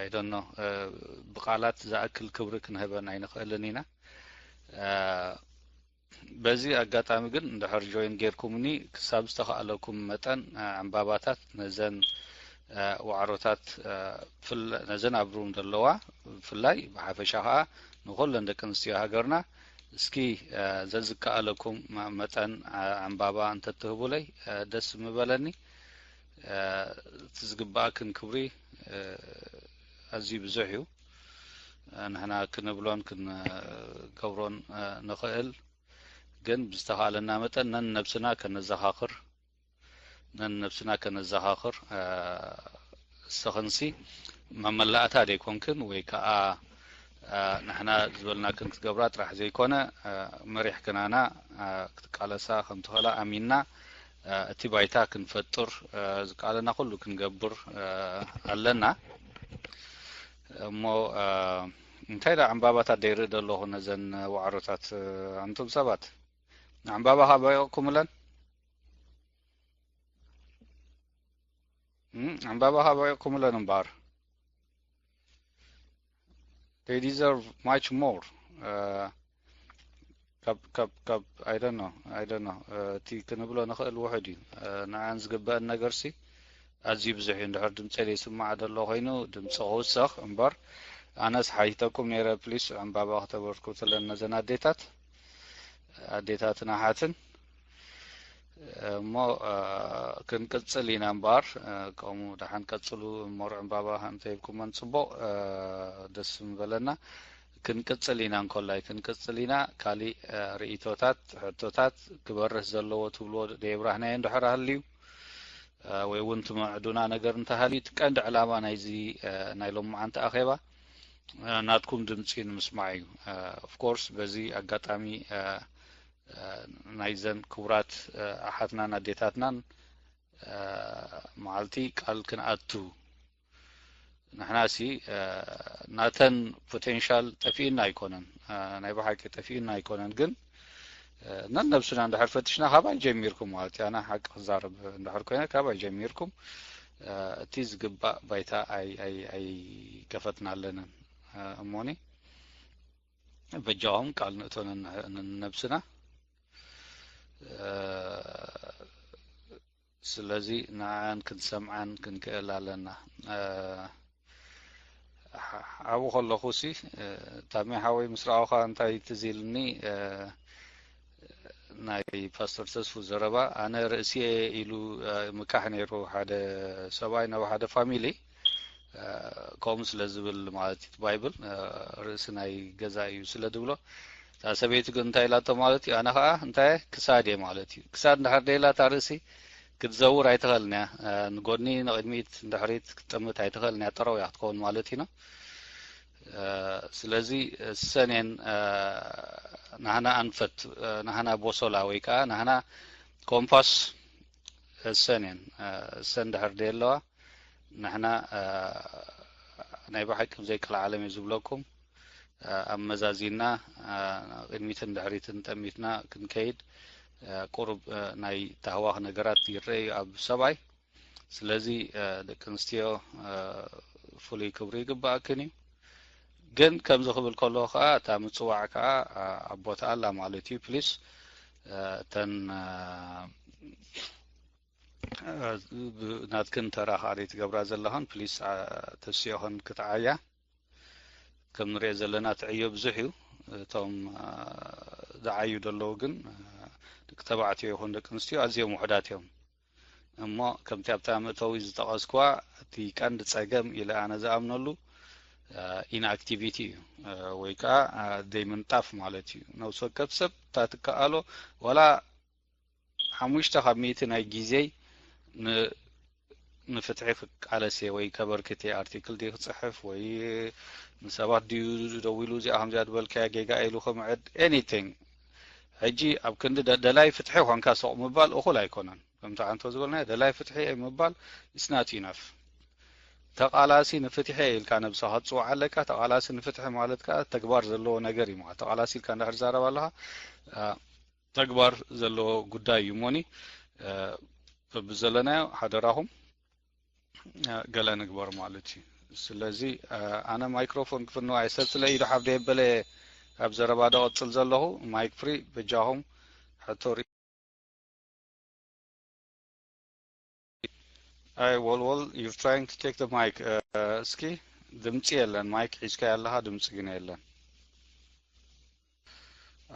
I don't know፣ ብቃላት ዝኣክል ክብሪ ክንህበን ኣይንኽእልን ኢና። በዚ ኣጋጣሚ ግን እንድሕር ጆይን ጌርኩምኒ ክሳብ ዝተኻእለኩም መጠን ዕምባባታት ነዘን ዋዕሮታት ነዘን ኣብ ሩም ዘለዋ ብፍላይ ብሓፈሻ ከዓ ንኩለን ደቂ ኣንስትዮ ሃገርና እስኪ ዘዝከኣለኩም መጠን ዕምባባ እንተትህቡለይ ደስ ምበለኒ። እቲ ዝግባኣክን ክብሪ ኣዝዩ ብዙሕ እዩ። ንሕና ክንብሎን ክንገብሮን ንኽእል፣ ግን ብዝተኻእለና መጠን ነንነብስና ከነዘኻኽር ነንነብስና ከነዘኻኽር። እስኽንሲ መመላእታ ደይኮንክን ወይ ከዓ ንሕና ዝበልናክን ክትገብራ ጥራሕ ዘይኮነ መሪሕክናና ክትቃለሳ ከምትኽእላ ኣሚንና እቲ ባይታ ክንፈጥር ዝከኣለና ኩሉ ክንገብር ኣለና። እሞ እንታይ ዳ ዕምባባታት ደይርኢ ደለኹ ነዘን ዋዕሮታት። ኣንቱም ሰባት ዕምባባ ካበይቕኩምለን? ዕምባባ ካበይቕኩምለን እምበኣር? They deserve much more። ካብ ካብ ካብ I don't know I don't know እቲ ክንብሎ ንኽእል ውሑድ እዩ። ንዓን ዝግበአን ነገርሲ ኣዝዩ ብዙሕ እዩ። እንድሕር ድምፀይ ዘይስማዕ ዘሎ ኮይኑ ድምፂ ክውሰኽ እምበር ኣነስ ሓቲተኩም ነይረ ፕሊስ ዕምባባ ክተበርክቱለን ነዘን ኣዴታት ኣዴታትን ኣሓትን። እሞ ክንቅፅል ኢና እምበኣር ከምኡ ደሓን ቀፅሉ። እሞር ዕምባባ እንተሂብኩመን ፅቡቕ ደስ ምበለና። ክንቅፅል ኢና እንኮላይ ክንቅፅል ኢና። ካሊእ ርእይቶታት ሕቶታት ክበርህ ዘለዎ ትብልዎ ደየብራህናዮ እንድሕር ኣህልዩ ወይ እውን ትምዕዱና ነገር እንተሃልዩ እቲ ቀንዲ ዕላማ ናይዚ ናይ ሎማዓንቲ ኣኼባ ናትኩም ድምፂ ንምስማዕ እዩ። Of course በዚ ኣጋጣሚ ናይዘን ክቡራት ኣሓትናን ኣዴታትናን መዓልቲ ቃል ክንኣቱ ንሕናሲ ናተን ፖቴንሻል ጠፊእና ኣይኮነን፣ ናይ ብሓቂ ጠፊእና ኣይኮነን፣ ግን ነን ነብስና እንድሕር ፈትሽና ካባይ ጀሚርኩም ማለት እዩ። ኣነ ሓቂ ክዛረብ እንድሕር ኮይነ ካባይ ጀሚርኩም እቲ ዝግባእ ባይታ ኣይከፈትና ኣለንን እሞኒ በጃኹም ቃል ንእቶ ነብስና። ስለዚ ንዓን ክንሰምዓን ክንክእል ኣለና። ኣብኡ ከለኹ ሲ ታሚ ሓወይ ምስ ረኣኹኻ እንታይ ትዝ ኢልኒ ናይ ፓስተር ተስፉ ዘረባ ኣነ ርእሲየ ኢሉ ምካሕ ነይሩ ሓደ ሰብኣይ ናብ ሓደ ፋሚሊ ከምኡ ስለ ዝብል ማለት እዩ ባይብል ርእሲ ናይ ገዛ እዩ ስለ ዝብሎ እታ ሰበይቲ ግን እንታይ ኢላቶ ማለት እዩ ኣነ ከዓ እንታይ ክሳድ እየ ማለት እዩ ክሳድ እንድሕር ደይላ እታ ርእሲ ክትዘውር ኣይትኽእልን እያ ንጎድኒ ንቕድሚት ንድሕሪት ክትጥምት ኣይትኽእልን እያ ጠረው እያ ክትከውን ማለት ኢና ስለዚ እሰን እየን ናህና ኣንፈት ናህና ቦሶላ ወይ ከዓ ናህና ኮምፓስ እሰን እየን እሰን ድሕር ደየለዋ ንሕና ናይ ብሓቂ ብዘይቀልዓለም እዩ ዝብለኩም ኣመዛዚና ቅድሚትን ድሕሪትን ጠሚትና ክንከይድ ቁሩብ ናይ ታህዋኽ ነገራት ይረአ እዩ ኣብ ሰብኣይ ስለዚ ደቂ ኣንስትዮ ፍሉይ ክብሪ ይግባኣክን እዩ ግን ከምዚ ክብል ከለኹ ከዓ እታ ምፅዋዕ ከዓ ኣብ ቦታ ኣላ ማለት እዩ ፕሊስ እተን ናትክን ተራ ከዓ ትገብራ ዘለኻን ፕሊስ ተስኦኽን ክትዓያ ከም ንሪኦ ዘለና ትዕዮ ብዙሕ እዩ እቶም ዝዓዩ ዘለዉ ግን ደቂ ተባዕትዮ ይኹን ደቂ ኣንስትዮ ኣዝዮም ውሑዳት እዮም እሞ ከምቲ ኣብታ መእተዊ ዝጠቐስኩዋ እቲ ቀንዲ ጸገም ኢለ ኣነ ዝኣምነሉ ኢንኣክቲቪቲ እዩ ወይ ከዓ ዘይምንጣፍ ማለት እዩ ነብሲ ወከፍ ሰብ እታ ትከኣሎ ዋላ ሓሙሽተ ካብ ሚእቲ ናይ ግዜይ ንፍትሒ ክቃለስ እየ ወይ ከበርክት እየ ኣርቲክል ድዩ ክፅሕፍ ወይ ንሰባት ድዩ ደዊሉ እዚኣ ከምዚኣ ዝበልካያ ጌጋ ኢሉ ክምዕድ anything ሕጂ ኣብ ክንዲ ደላይ ፍትሒ ኮንካ ሱቕ ምባል እኹል ኣይኮነን ከምቲ ዓንቶ ዝበልናዮ ደላይ ፍትሒ እየ ምባል it's not enough ተቓላሲ ንፍትሒ ኢልካ ነብስኻ ትፅውዓ ኣለካ ተቓላሲ ንፍትሒ ማለት ከዓ ተግባር ዘለዎ ነገር እዩ ማለት ተቓላሲ ኢልካ እንድሕር ትዛረብ ኣለኻ ተግባር ዘለዎ ጉዳይ እዩ እሞኒ ብዘለናዮ ሓደራኹም ገለ ንግበር ማለት እዩ። ስለዚ ኣነ ማይክሮፎን ክፍንው ኣይሰልስለ ኢሉ ሓብደ የበለ ኣብ ዘረባ ደቐጽል ዘለኹ ማይክ ፍሪ በጃኹም ሕቶ I will, will, you're trying to take the mic. እስኪ ድምፂ የለን። ማይክ ሒዝካ ያለኻ ድምፂ ግን የለን።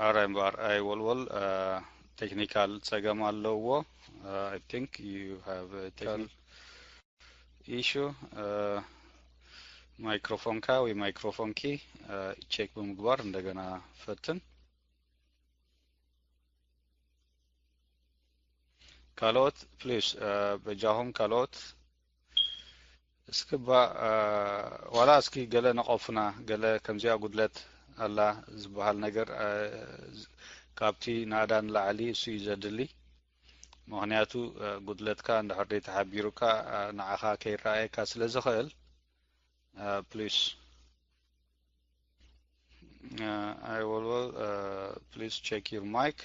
ኣራይ እምበኣር ኣይወልወል ቴክኒካል ጸገም ኣለዎ። I think you have a technical issue. ማይክሮፎንካ ወይ ማይክሮፎንኪ ቼክ ብምግባር እንደገና ፈትን። ካልኦት ፕሊስ በጃኹም ካልኦት እስክባ ዋላ እስኪ ገለ ነቐፉና ገለ ከምዚኣ ጉድለት ኣላ ዝበሃል ነገር ካብቲ ናእዳ ንላዕሊ እሱ እዩ ዘድሊ። ምኽንያቱ ጉድለትካ እንድሕር ደይ ተሓቢሩካ ንዓኻ ከይረኣየካ ስለ ዝኽእል ፕሊስ I will, will uh, please check your mic.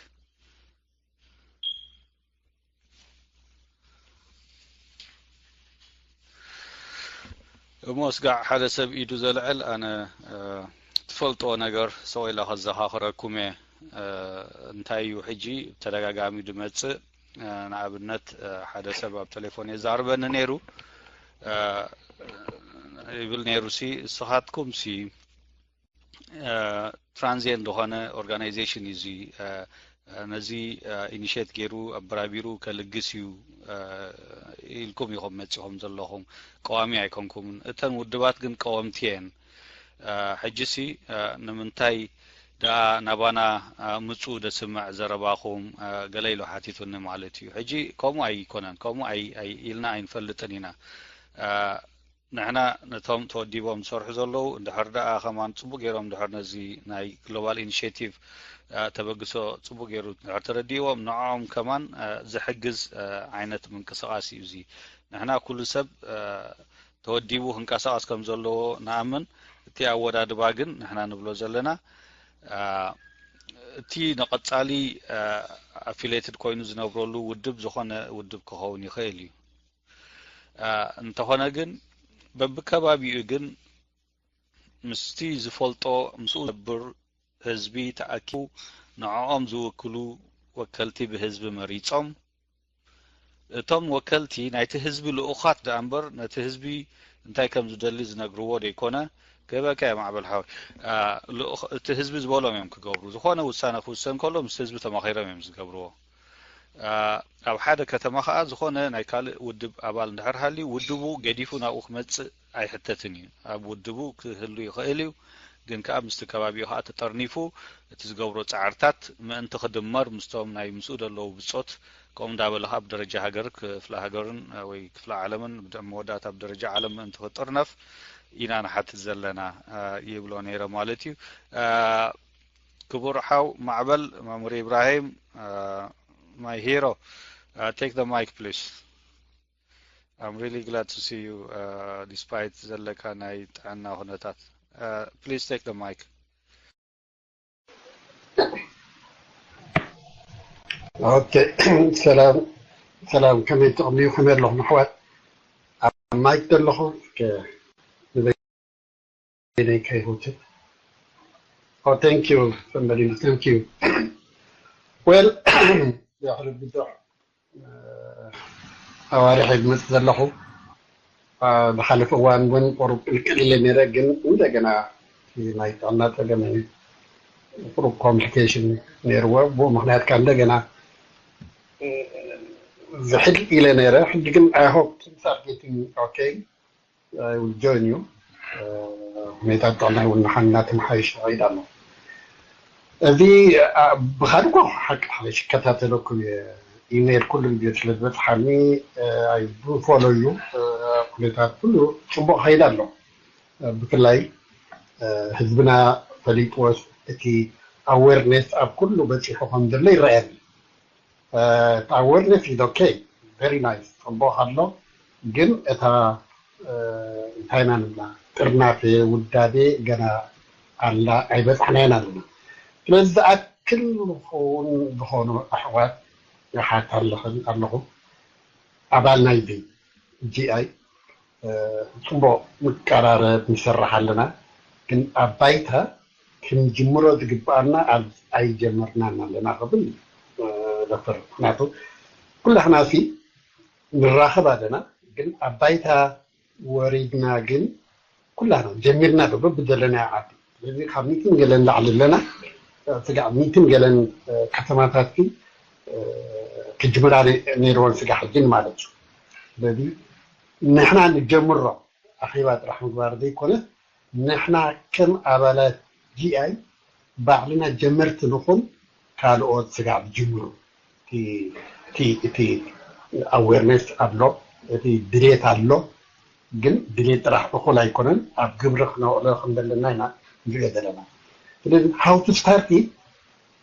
እሞ ስጋዕ ሓደ ሰብ ኢዱ ዘልዕል ኣነ ትፈልጦ ነገር ሰው ኢላ ከዘኻኽረኩም እየ። እንታይ እዩ ሕጂ ብተደጋጋሚ ድመፅእ ንኣብነት ሓደ ሰብ ኣብ ቴሌፎን የዛርበኒ ነይሩ ይብል ነይሩ ሲ እስኻትኩም ሲ ትራንዚየንት ዝኾነ ኦርጋናይዜሽን እዩ እዚ ነዚ ኢኒሽት ገይሩ ኣበራቢሩ ከልግስ እዩ ኢልኩም ኢኹም መፂኹም ዘለኹም። ቀዋሚ ኣይኮንኩምን። እተን ውድባት ግን ቀወምቲ እየን። ሕጂሲ ንምንታይ ደኣ ናባና ምፁ ደስምዕ ዘረባኹም ገለ ኢሉ ሓቲቱኒ ማለት እዩ። ሕጂ ከምኡ ኣይኮነን፣ ከምኡ ኢልና ኣይንፈልጥን ኢና። ንሕና ነቶም ተወዲቦም ዝሰርሑ ዘለዉ እንድሕር ደኣ ከማን ፅቡቅ ገይሮም እንድሕር ነዚ ናይ ግሎባል ኢኒሽቲቭ ተበግሶ ፅቡቅ ገይሩ እንድሕር ተረዲእዎም ንዕኦም ከማን ዝሕግዝ ዓይነት ምንቅስቃስ እዩ እዚ። ንሕና ኩሉ ሰብ ተወዲቡ ክንቀሳቀስ ከም ዘለዎ ንኣምን። እቲ ኣወዳድባ ግን ንሕና ንብሎ ዘለና እቲ ንቐጻሊ ኣፊሌትድ ኮይኑ ዝነብረሉ ውድብ ዝኾነ ውድብ ክኸውን ይኽእል እዩ። እንተኾነ ግን በብከባቢኡ ግን ምስቲ ዝፈልጦ ምስኡ ዝነብር ህዝቢ ተኣኪቡ ንዕኦም ዝውክሉ ወከልቲ ብህዝቢ መሪጾም እቶም ወከልቲ ናይቲ ህዝቢ ልኡኻት ደኣ እምበር ነቲ ህዝቢ እንታይ ከም ዝደሊ ዝነግርዎ ደይኮነ ክህበካ እየ ማዕበል ሓወይ እቲ ህዝቢ ዝበሎም እዮም ክገብሩ ዝኾነ ውሳነ ክውሰን ከሎ ምስ ህዝቢ ተማኺሮም እዮም ዝገብርዎ ኣብ ሓደ ከተማ ከዓ ዝኾነ ናይ ካልእ ውድብ ኣባል እንድሕር ሃልዩ ውድቡ ገዲፉ ናብኡ ክመፅእ ኣይሕተትን እዩ። ኣብ ውድቡ ክህሉ ይኽእል እዩ፣ ግን ከዓ ምስቲ ከባቢኡ ከዓ ተጠርኒፉ እቲ ዝገብሮ ፃዕርታት ምእንቲ ክድመር ምስቶም ናይ ምስኡ ዘለዉ ብፆት ከምኡ እንዳበለ ከዓ ብደረጃ ሃገር ክፍለ ሃገርን ወይ ክፍለ ዓለምን መወዳእታ ብደረጃ ዓለም ምእንቲ ክጥርነፍ ኢና ንሓትት ዘለና ይብሎ ነይረ ማለት እዩ። ክቡር ሓው ማዕበል መምህር ኢብራሂም my hero take the mic please. I'm really glad to see you uh, despite ዘለካ ናይ ጥዕና ኩነታት please take the mic. ኦኬ ሰላም ሰላም ከመይ ትቕንዩ ከመይ ኣለኹም ኣሕዋት ኣብ ማይክ ዘለኹ ንበይነይ ከይሁትት Oh, thank you, somebody, thank you. Well, የሕርግ ብዙሕ ኣዋርሕ ዝመፅእ ዘለኹ ብሓለፈ እዋን እውን ቁሩብ ቅልቅል ኢለ ነይረ ግን እንደገና ናይ ጥዕና ፀገም ቁሩብ ኮምፕሊኬሽን ነይርዎ ብኡ ምክንያት ካብ እንደገና ዝሕል ኢለ ነይረ ሕጂ ግን I hope things are getting okay I will join you ሁኔታ ጥዕና እውን እናተመሓየሸ ይኸይድ ኣሎ እዚ ብካልእ ሓቂ ሓበሽ ይከታተለኩም እየ ኢሜይል ኩሉ ግዜ ስለ ዝበፅሓኒ I do follow you ኩነታት ኩሉ ፅቡቅ ይኸይድ ኣሎ ብፍላይ ህዝብና ፈሊጥዎስ እቲ ኣዌርነስ ኣብ ኩሉ በፂሑ ከም ዘሎ ይረኣየኒ ኣዌርነስ is okay very nice ፅቡቅ ኣሎ ግን እታ እንታይ ኢና ንብላ ጥርናፈ ውዳቤ ገና ኣላ ኣይበፃሕናያን ኣለና ስለዚ ዝኣክል ክኸውን ዝኾኑ ኣሕዋት ይሓት ኣለኽን ኣለኹም ኣባል ናይዚ GI ጽቡቕ ምቀራረብ ንሰርሕ ኣለና፣ ግን ኣብ ባይታ ክንጅምሮ ዝግብኣና ኣይጀመርናን ኣለና ክብል ደፍር። ምክንያቱ ኩላሕና ሲ ንራኸብ ኣለና፣ ግን ኣብ ባይታ ወሪድና ግን ኩላና ጀሚርና ዶ በብዘለናዮ ዓዲ። ስለዚ ካብ ሚትን ገለን ላዕሊ ኣለና። ስጋዕ ሚትን ገለን ከተማታት ክጅምራ ነይርዎን ስጋዕ ሕጂ ማለት እዩ። ስለዚ ንሕና ንጀምሮ ኣኼባ ጥራሕ ምግባር ዘይኮነ ንሕና ከም ኣባላት ጂኣይ ባዕልና ጀመርቲ ንኹን ካልኦት ስጋዕ ዝጅምሩ እቲ ኣዌርነስ ኣሎ፣ እቲ ድሌት ኣሎ። ግን ድሌት ጥራሕ እኹል ኣይኮነን፣ ኣብ ግብሪ ክነውዕሎ ከም ዘለና ኢና ንሪኦ ዘለና። ስለዚ how to start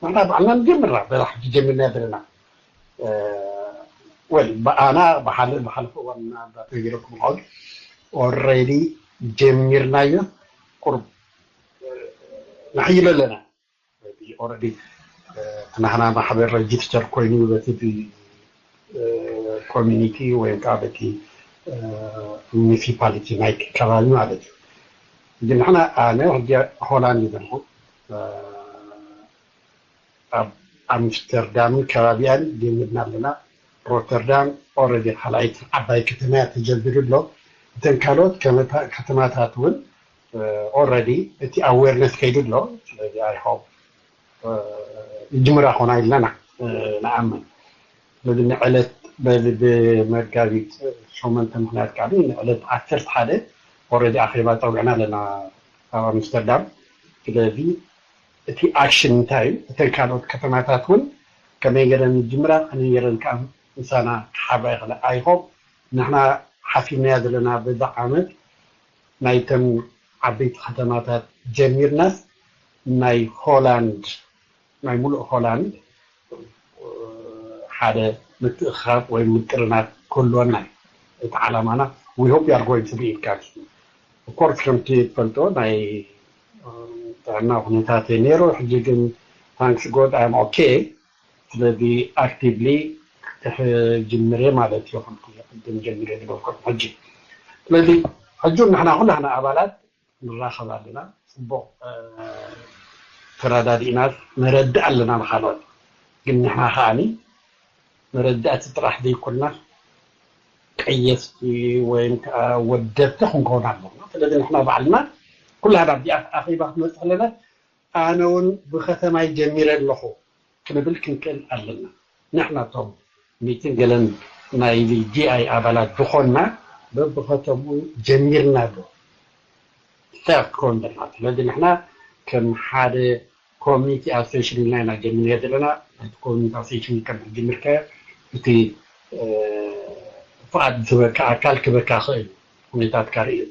ንሕና ባዕልና ንጀምራ በዛ ሕጂ ጀሚርና ዘለና። ወል ኣና ብሓለ ብሓለፈ እዋን ተገይረኩም ቃል ኦልሬዲ ጀሚርናዮ፣ ቁሩብ ንሕይሎ ኣለና። ኦልሬዲ እቲ ናህና ማሕበር ረጅስተር ኮይኑ በቲ ኮሚኒቲ ወይ ከዓ በቲ ሚኒሲፓሊቲ ናይ ከባቢ ማለት እዩ። ግን ንሕና ኣነ ሕጂ ሆላንድ እዩ ዘለኹ። ኣብ ኣምስተርዳምን ከባቢኣን ጀሚርና ኣለና። ሮተርዳም ኦልሬዲ ካልኣይቲ ዓባይ ከተማ እያ ተጀሚሩ ኣሎ። እተን ካልኦት ከተማታት እውን ኦልሬዲ እቲ ኣዌርነስ ከይዱ ኣሎ። ስለዚ ኣይ ሆፕ ይጅምራ ኮና ኢልና ንኣምን። ስለዚ ንዕለት በዚ ብመጋቢት ሸሞንተ ምክንያት ከዓ ንዕለት ዓሰርተ ሓደ ኦልሬዲ ኣኼባ ፀዊዕና ኣለና ኣብ ኣምስተርዳም። ስለዚ እቲ ኣክሽን እንታይ እዩ? እተን ካልኦት ከተማታት እውን ከመይ ገይረን ይጅምራ፣ ከመይ ገይረን ከዓ ምሳና ክሓባ ይኽእላ? ኣይ ሆፕ ንሕና ሓሲብናዮ ዘለና በዛ ዓመት ናይተን ዓበይቲ ከተማታት ጀሚርናስ ናይ ሆላንድ ናይ ሙሉእ ሆላንድ ሓደ ምትእኻብ ወይ ምጥርናፍ ክህልወና እዩ እቲ ዓላማና። We hope you are going to be ኢልካ። Of course ከምቲ ትፈልጦ ናይ ጥዕና ኩነታት ነይሩ፣ ሕጂ ግን thanks God I'm okay። ስለዚ ኣክቲቭሊ ክጅምር ማለት እዩ። ከምቲ ቅድም ጀሚረ ዝገበርኩ ሕጂ ስለዚ ሕጂ ንሕና ኩላህና ኣባላት ንራኸብ ኣለና። ፅቡቕ ተረዳዲእና ንረድእ ኣለና ንካልኦት። ግን ንሕና ከዓኒ መረዳእቲ ጥራሕ ዘይኮንና ቀየስቲ ወይም ከዓ ወደብቲ ክንከውን ኣለና። ስለዚ ንሕና ባዕልና ኩላህና ኣብዚኣ ኣኼባ ክንመፅእ ከለና ኣነ እውን ብከተማይ ጀሚረ ኣለኹ ክንብል ክንክእል ኣለና። ንሕና እቶም ሚትን ገለን ናይ ጂኣይ ኣባላት ዝኾንና በብከተምኡ ጀሚርና ኣሎ። እንታይ ክኸውን ዘለና? ስለዚ ንሕና ከም ሓደ ኮሚኒቲ ኣሶሴሽን ኢልና ኢና ጀሚርና ዘለና። እቲ ኮሚኒቲ ኣሶሴሽን ከም ጀሚርካዮ እቲ ፍቓድ ዝበካ ኣካል ክበካ ክእል እዩ። ሁኔታትካ ርእዩ።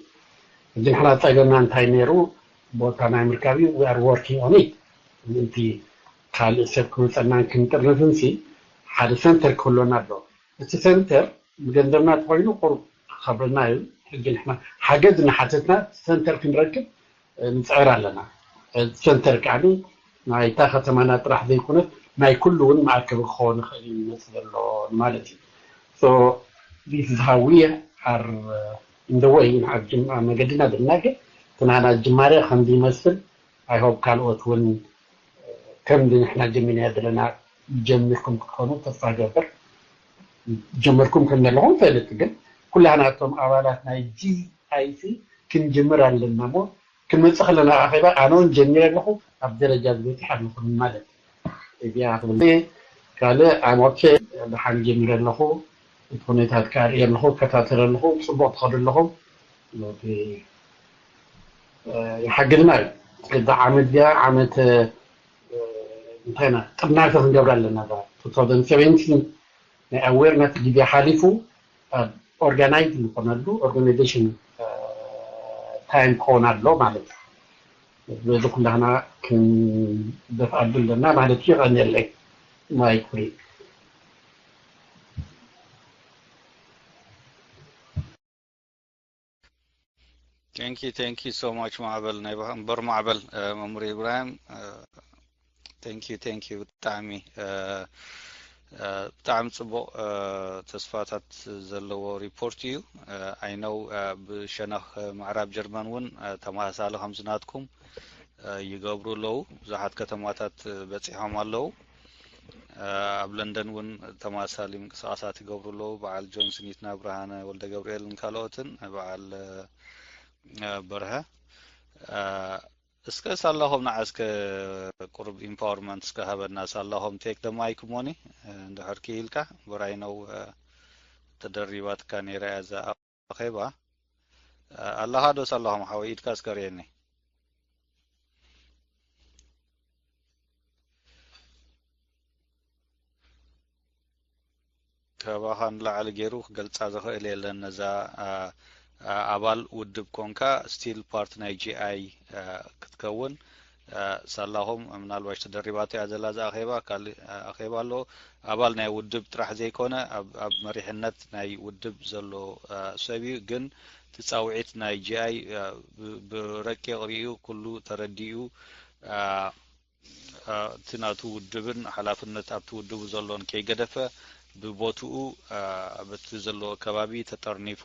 እዚ ንሕና ፀገምና እንታይ ነይሩ? ቦታ ናይ ምርካብ እዩ። We are working on it። ምእንቲ ካልእ ሰብ ክመፀናን ክንጥርንፍን ሲ ሓደ ሰንተር ክህሎና ኣሎ። እቲ ሰንተር ብገንዘብና ተኮይኑ ቁሩብ ክኸብረና እዩ። ሕጂ ንሕና ሓገዝ እናሓተትና ሰንተር ክንረክብ ንፅዕር ኣለና። ሰንተር ከዓኒ ናይታ ከተማና ጥራሕ ዘይኮነት ናይ ኩሉ እውን መኣከቢ ክኸውን ይኽእል እዩ ዝመፅእ ዘሎ ማለት እዩ። So this is how we are in the way። ኣብ መገድና ዘለና ግን እቲ ናና ጅማሬ ከምዚ ይመስል። I hope ካልኦት እውን ከምዚ ንሕና ጀሚርናዮ ዘለና ጀሚርኩም ክትኮኑ ተስፋ ገብር። ጀመርኩም ከም ዘለኹም ፈልጥ ግን ኩላህና እቶም ኣባላት ናይ ጂኣይሲ ክንጅምር ኣለና እሞ ክንመፅእ ከለና ኣኼባ ኣነ እውን ጀሚረ ኣለኹ ኣብ ደረጃ ዝበፅሕ ኣለኹም ማለት እዚኣ ክብል ካልእ ኣሞኬ ደሓን ጀሚረ ኣለኹ እቲ ሁኔታት ከዓ ርኢ ኣለኹ እከታተል ኣለኹ ፅቡቅ ትኸዱ ኣለኹም ይሓግዝና እዩ። እዛ ዓመት እዚኣ ዓመት እንታይ ኢና ጥርናፈ ክንገብር ኣለና። two thousand seventeen ናይ ኣዌርነት ግዜ ሓሊፉ ኦርጋናይዝ ዝኾነሉ ኦርጋናይዜሽን ታይም ክኸውን ኣሎ ማለት እዩ። በዚ ኩላህና ክንደፍኣሉ ኣለና ማለት እዩ። ቀኒለይ ማይክ ፍሪ። Thank you, thank you so much ማዕበል ናይ እምበር ማዕበል መምህር ኢብራሂም thank you, thank you ብጣዕሚ ብጣዕሚ ፅቡቕ ተስፋታት ዘለዎ ሪፖርት እዩ። ኣይነው ብሸነኽ ምዕራብ ጀርመን እውን ተመሳሳሊ ከምዝናትኩም ይገብሩ ኣለዉ። ብዙሓት ከተማታት በፂሖም ኣለዉ። ኣብ ለንደን እውን ተመሳሳሊ ምንቅስቃሳት ይገብሩ ኣለዉ። በዓል ጆንስን ይትና ብርሃነ ወልደ ገብርኤልን ካልኦትን በዓል በርሀ እስከ ሳላኹም ንዓ እስከ ቁሩብ ኢምፓወርመንት እስከ ሃበና። ሳላኹም ቴክ ደ ማይክ ሞኒ እንድሕር ክኢልካ። ብራይነው ተደሪባትካ ነይራ እያ እዛ ኣኼባ። ኣለኻ ዶ ሳላኹም ሓወይ? ኢድካ እስከ ርእየኒ። ካባኻ ንላዕሊ ገይሩ ክገልጻ ዝኽእል የለን። ነዛ ኣባል ውድብ ኮንካ ስቲል ፓርት ናይ ጂ ኣይ ክትከውን ሳላኹም ምናልባሽ ተደሪባቶ እያ ዘላ እዛ ኣኼባ። ካልእ ኣኼባ ኣሎ። ኣባል ናይ ውድብ ጥራሕ ዘይኮነ ኣብ መሪሕነት ናይ ውድብ ዘሎ ሰብ እዩ። ግን ትጻውዒት ናይ ጂ ኣይ ብረቂቕ ሪኡ ኩሉ ተረዲኡ እቲ ናቱ ውድብን ሓላፍነት ኣብቲ ውድቡ ዘሎን ከይገደፈ ብቦትኡ በቲ ዘለዎ ከባቢ ተጠርኒፉ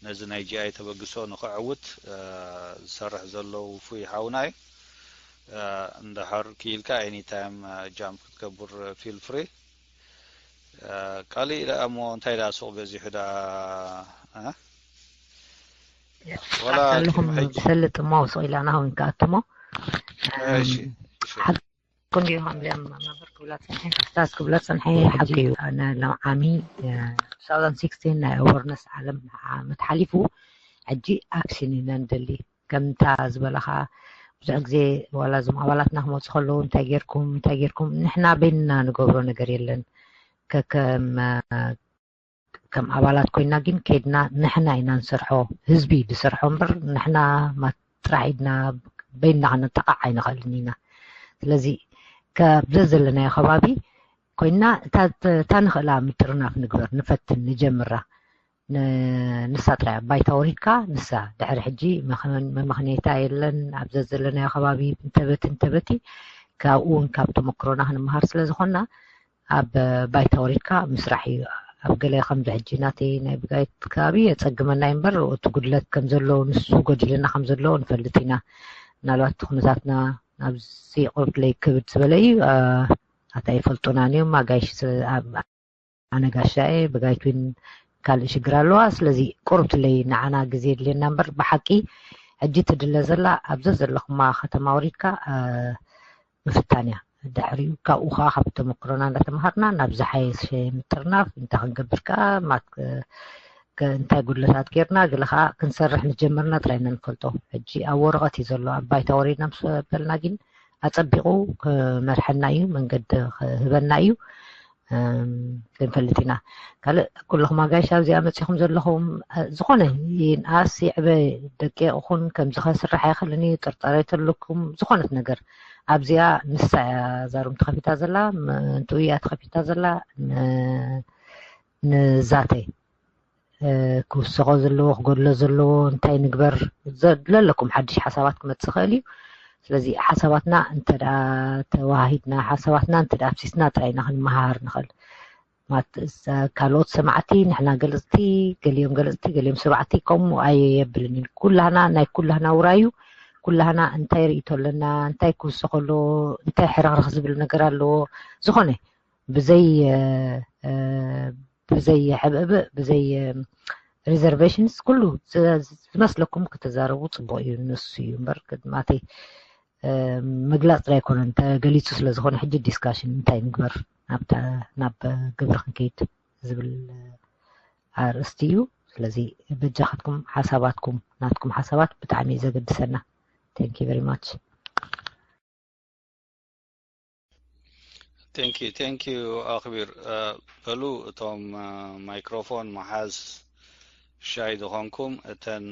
ነዚ ናይ ጂ ኣይ ተበግሶ ንኸዕውት ዝሰርሕ ዘሎ ውፉይ ሓውና እዩ። እንድሕር ክኢልካ ኤኒታይም ጃምፕ ክትገብር ፊል ፍሪ። ካሊእ ደኣ እሞ እንታይ ደኣ ሱቕ በዚሑ ደኣ ወላ ኣለኹም። ብሰልጥ እሞ ሱቕ ኢላ ናሁን ከኣትሞ ሓቂ እንዲዩ። ከምዚኦም መምህር ክብላ ፀንሐ ክስታዝ ክብላ ፀንሐ ሓቂ እዩ። ኣነ ሎምዓሚ two thousand sixteen ናይ ኣወርነስ ዓለም ዓመት ሓሊፉ ሕጂ ኣክሽን ኢና ንደሊ። ከምታ ዝበለኻ ብዙሕ ግዜ ዋላ እዞም ኣባላትና ክመፁ ከለዉ እንታይ ጌርኩም እንታይ ጌርኩም ንሕና በይንና ንገብሮ ነገር የለን። ከከም ከም ኣባላት ኮይና ግን ከድና ንሕና ኢና ንሰርሖ። ህዝቢ ዝሰርሖ እምበር ንሕና ማት ጥራሕ ኢድና በይንና ክንጠቃዕ ኣይንኽእልን ኢና። ስለዚ ካብ ዘዘለናዮ ከባቢ ኮይና እታ ንኽእላ ምጥርናፍ ንግበር፣ ንፈትን፣ ንጀምራ። ንሳ ጥራይ ኣብ ባይታ ወሪድካ ንሳ ድሕሪ ሕጂ መመኽነይታ የለን። ኣብ ዘዘለናዮ ከባቢ እንተበቲ እንተበቲ ካብኡ እውን ካብ ተመክሮና ክንመሃር ስለ ዝኾንና ኣብ ባይታ ወሪድካ ምስራሕ እዩ። ኣብ ገለ ከምዚ ሕጂ ናተይ ናይ ብጋይት ከባቢ የፀግመና እዩ እምበር እቲ ጉድለት ከም ዘሎ ንሱ ጎዲለና ከም ዘሎ ንፈልጥ ኢና። ምናልባት እቲ ኩነታትና ናብዚ ቁርብለይ ክብድ ዝበለ እዩ። ኣታ ይፈልጡናን እዮም ኣጋይሽ ኣነ ጋሻ እየ ብጋይት ዊን ካልእ ሽግር ኣለዋ። ስለዚ ቁርብትለይ ንዓና ግዜ የድልየና እምበር ብሓቂ ሕጂ ትድለ ዘላ ኣብዘ ዘለኹማ ከተማ ወሪድካ ምፍታን እያ። ድሕሪኡ ካብኡ ከዓ ካብ ተመክሮና እንዳተምሃርና ናብ ዝሓየሸ ምጥርናፍ እንታይ ክንገብር ከዓ እንታይ ጉድለታት ጌርና ገለ ከዓ ክንሰርሕ ምስ ጀመርና ጥራይ ኢና ንፈልጦ። ሕጂ ኣብ ወረቐት እዩ ዘሎ ኣብ ባይታ ወሪድና ምስ በልና ግን ኣፀቢቑ ክመርሐና እዩ መንገዲ ክህበና እዩ። ክንፈልጥ ኢና። ካልእ ኩልኹም ኣጋይሽ ኣብዚኣ መፂኹም ዘለኹም ዝኾነ ይንኣስ ይዕበ ደቂቕ ኹን ከምዚ ከስራሕ ኣይኽእልን እዩ ጥርጣሬ ተለኩም ዝኾነት ነገር ኣብዚኣ ንሳ እያ ዛሩም ተኸፊታ ዘላ ምእንትኡ እያ ተኸፊታ ዘላ ንዛተይ ክውሰኾ ዘለዎ ክጎድሎ ዘለዎ እንታይ ንግበር ዘለኩም ሓድሽ ሓሳባት ክመፅእ ይኽእል እዩ። ስለዚ ሓሳባትና እንተ ተዋሂድና ሓሳባትና እንተ ኣፍሲስና ጥራይ ኢና ክንመሃር ንኽእል። ካልኦት ሰማዕቲ ንሕና ገልፅቲ ገሊኦም ገልፅቲ ገሊኦም ሰባዕቲ ከምኡ ኣየ የብልን እዩ። ኩላህና ናይ ኩላህና ውራዩ ኩላህና እንታይ ርእቶ ኣለና እንታይ ክውሰኸ ኣሎ እንታይ ሕርኽርኽ ዝብል ነገር ኣለዎ ዝኾነ ብዘይ ብዘይ ሕብእብእ ብዘይ reservations ኩሉ ዝመስለኩም ክትዛረቡ ፅቡቅ እዩ። ንሱ እዩ እምበር ቅድማተይ ምግላፅ ጥራይ ኣይኮነን ተገሊፁ ስለዝኮነ ሕጂ ዲስካሽን እንታይ ንግበር ናብ ግብሪ ክንከይድ ዝብል ኣርእስቲ እዩ። ስለዚ በጃኻትኩም ሓሳባትኩም ናትኩም ሓሳባት ብጣዕሚ እዩ ዘገድሰና። Thank you very much. Thank you, thank you ኣኽቢር። በሉ እቶም ማይክሮፎን መሓዝ ሻይ ዝኾንኩም እተን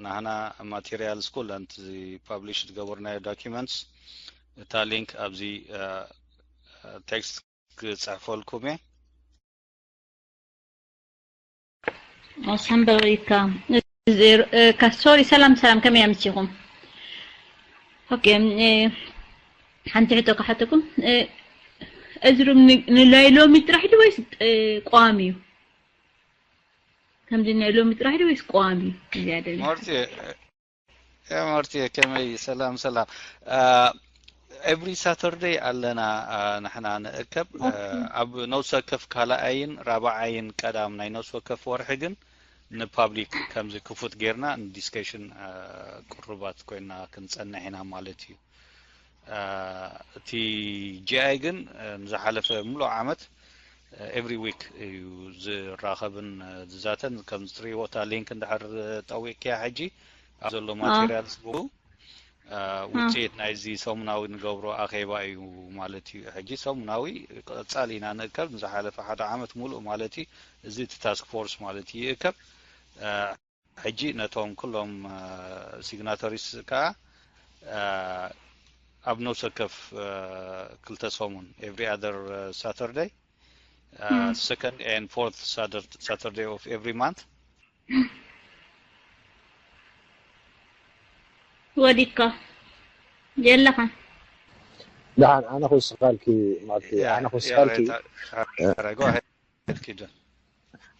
ናህና ማቴሪያልስ ኩለን እዚ ፓብሊሽ ዝገበርናዮ ዶኪመንትስ እታ ሊንክ ኣብዚ ቴክስት ክፅሕፈልኩም እየ። ኣሳንበሪካ ሶሪ ሰላም ሰላም ከመይ ኣምሲኹም? ኦኬ ሓንቲ ሕቶ ክሓተኩም እዚ ሩም ን- ንናይ ሎሚ ጥራሕ ድዩ ወይስ እ፣ ቋሚ እዩ? ከምዚ ናይ ሎሚ ጥራሕ ድዩ ወይስ ቋሚ እዩ? እዚኣ ደሊኻ። ማርቲ ያ ማርቲ፣ ከመይ? ሰላም ሰላም። ኤቭሪ ሳተርደይ ኣለና። አ፣ ንሕና ንእከብ። አ፣ ኦኬ። ኣብ ነፍሲ ወከፍ ካልኣይን ራብዓይን ቀዳም ናይ ነፍሲ ወከፍ ወርሒ ግን ንፓብሊክ ከምዚ ክፉት ጌርና ንዲስከሽን፣ አ፣ ቅሩባት ኮይና ክንጸንሕ ኢና ማለት እዩ። አ፣ እቲ ጂኣይ ግን፣ አ፣ ንዝሓለፈ ሙሉእ ዓመት ኤቭሪ ዊክ እዩ ዝራኸብን፣ አ፣ ዝዛተን። ከም ዝትሪእዎ እታ ሊንክ እንድሕር ጠዊቅያ ሕጂ ኣብ ዘሎ አ፣ ማቴሪያልስ ብኡ አ፣ አ፣ ውፅኢት ናይዚ ሰሙናዊ ንገብሮ ኣኼባ እዩ ማለት እዩ። ሕጂ ሰሙናዊ ቀፃሊ ኢና ንእከብ፣ ንዝሓለፈ ሓደ ዓመት ሙሉእ ማለት እዩ። እዚ እቲ ታስክ ፎርስ ማለት እዩ ይእከብ። አ፣ ሕጂ ነቶም ኩሎም፣ አ፣ ሲግናተሪስ ከዓ፣ አ፣ ኣብ ነፍሲ ወከፍ፣ አ፣ ክልተ ሰሙን፣ ኤቭሪ ኣዘር ሳተርደይ፣ አ፣ እም፣ ሰከንድ ኤንድ ፎርት ሳተር- ሳተርደይ ኦፍ ኤቭሪ ማንት። ወዲካ የለኻን። ደሓን ኣነ ክውስኸልኪ ማርቲ፣ ያ ኣነ ያ ክውስኸልኪ። ታ- ታ- go ahead ኪዱ።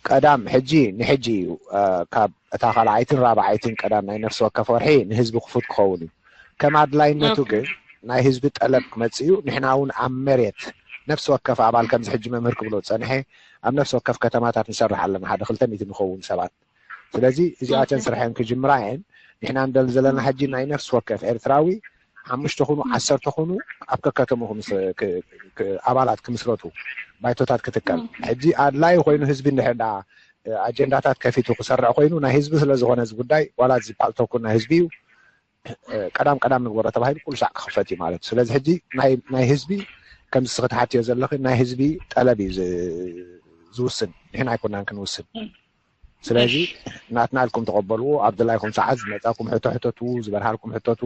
ቀዳም ሕጂ ንሕጂ እዩ፣ አ፣ ካብ እታ ካልኣይትን ራብዓይትን ቀዳም ናይ ነፍሲ ወከፍ ወርሒ ንህዝቢ ክፉት ክኸውን እዩ። ከም ኣድላይነቱ ኦኬ። ግን ናይ ህዝቢ ጠለብ ክመጽእ እዩ። ንሕና እውን ኣብ መሬት ነፍሲ ወከፍ ኣባል፣ ከምዚ ሕጂ መምህር ክብሎ ዝጸንሐ፣ ኣብ ነፍሲ ወከፍ ከተማታት ንሰርሕ ኣለና፣ ሓደ ክልተ ሚእቲ ንኸውን ሰባት። ስለዚ እዚኣተን ኦኬ። ስርሐን ክጅምራ እየን። ንሕና ንደሊ ዘለና ሕጂ ናይ ነፍሲ ወከፍ ኤርትራዊ ሓሙሽተ ኩኑ ዓሰርተ ኩኑ ኣብ ከከተምኡ ክምስ- ክ- ክ- ኣባላት ክምስረቱ ባይቶታት ክትከል። ሕጂ ኣድላይ ኮይኑ ህዝቢ እንድሕር ደኣ ኣጀንዳታት ከፊቱ ክሰርዕ ኮይኑ ናይ ህዝቢ ስለ ዝኾነ እዚ ጉዳይ ዋላ እዚ ፓልቶክ ናይ ህዝቢ እዩ። ቀዳም ቀዳም ንግበሮ ተባሂሉ ኩሉ ሳዕ ክኽፈት እዩ ማለት እዩ። ስለዚ ሕጂ ናይ ናይ ህዝቢ ከምዚ ክትሓትዮ ዘለኺ ናይ ህዝቢ ጠለብ እዩ ዝ- ዝውስን፣ ንሕና ኣይኮናን ክንውስን። ስለዚ ናትና ኢልኩም ተቐበልዎ። ኣብ ድላይኩም ሰዓት ዝመጻኩም ሕቶ ሕተቱ፣ ዝበርሃልኩም ሕተቱ።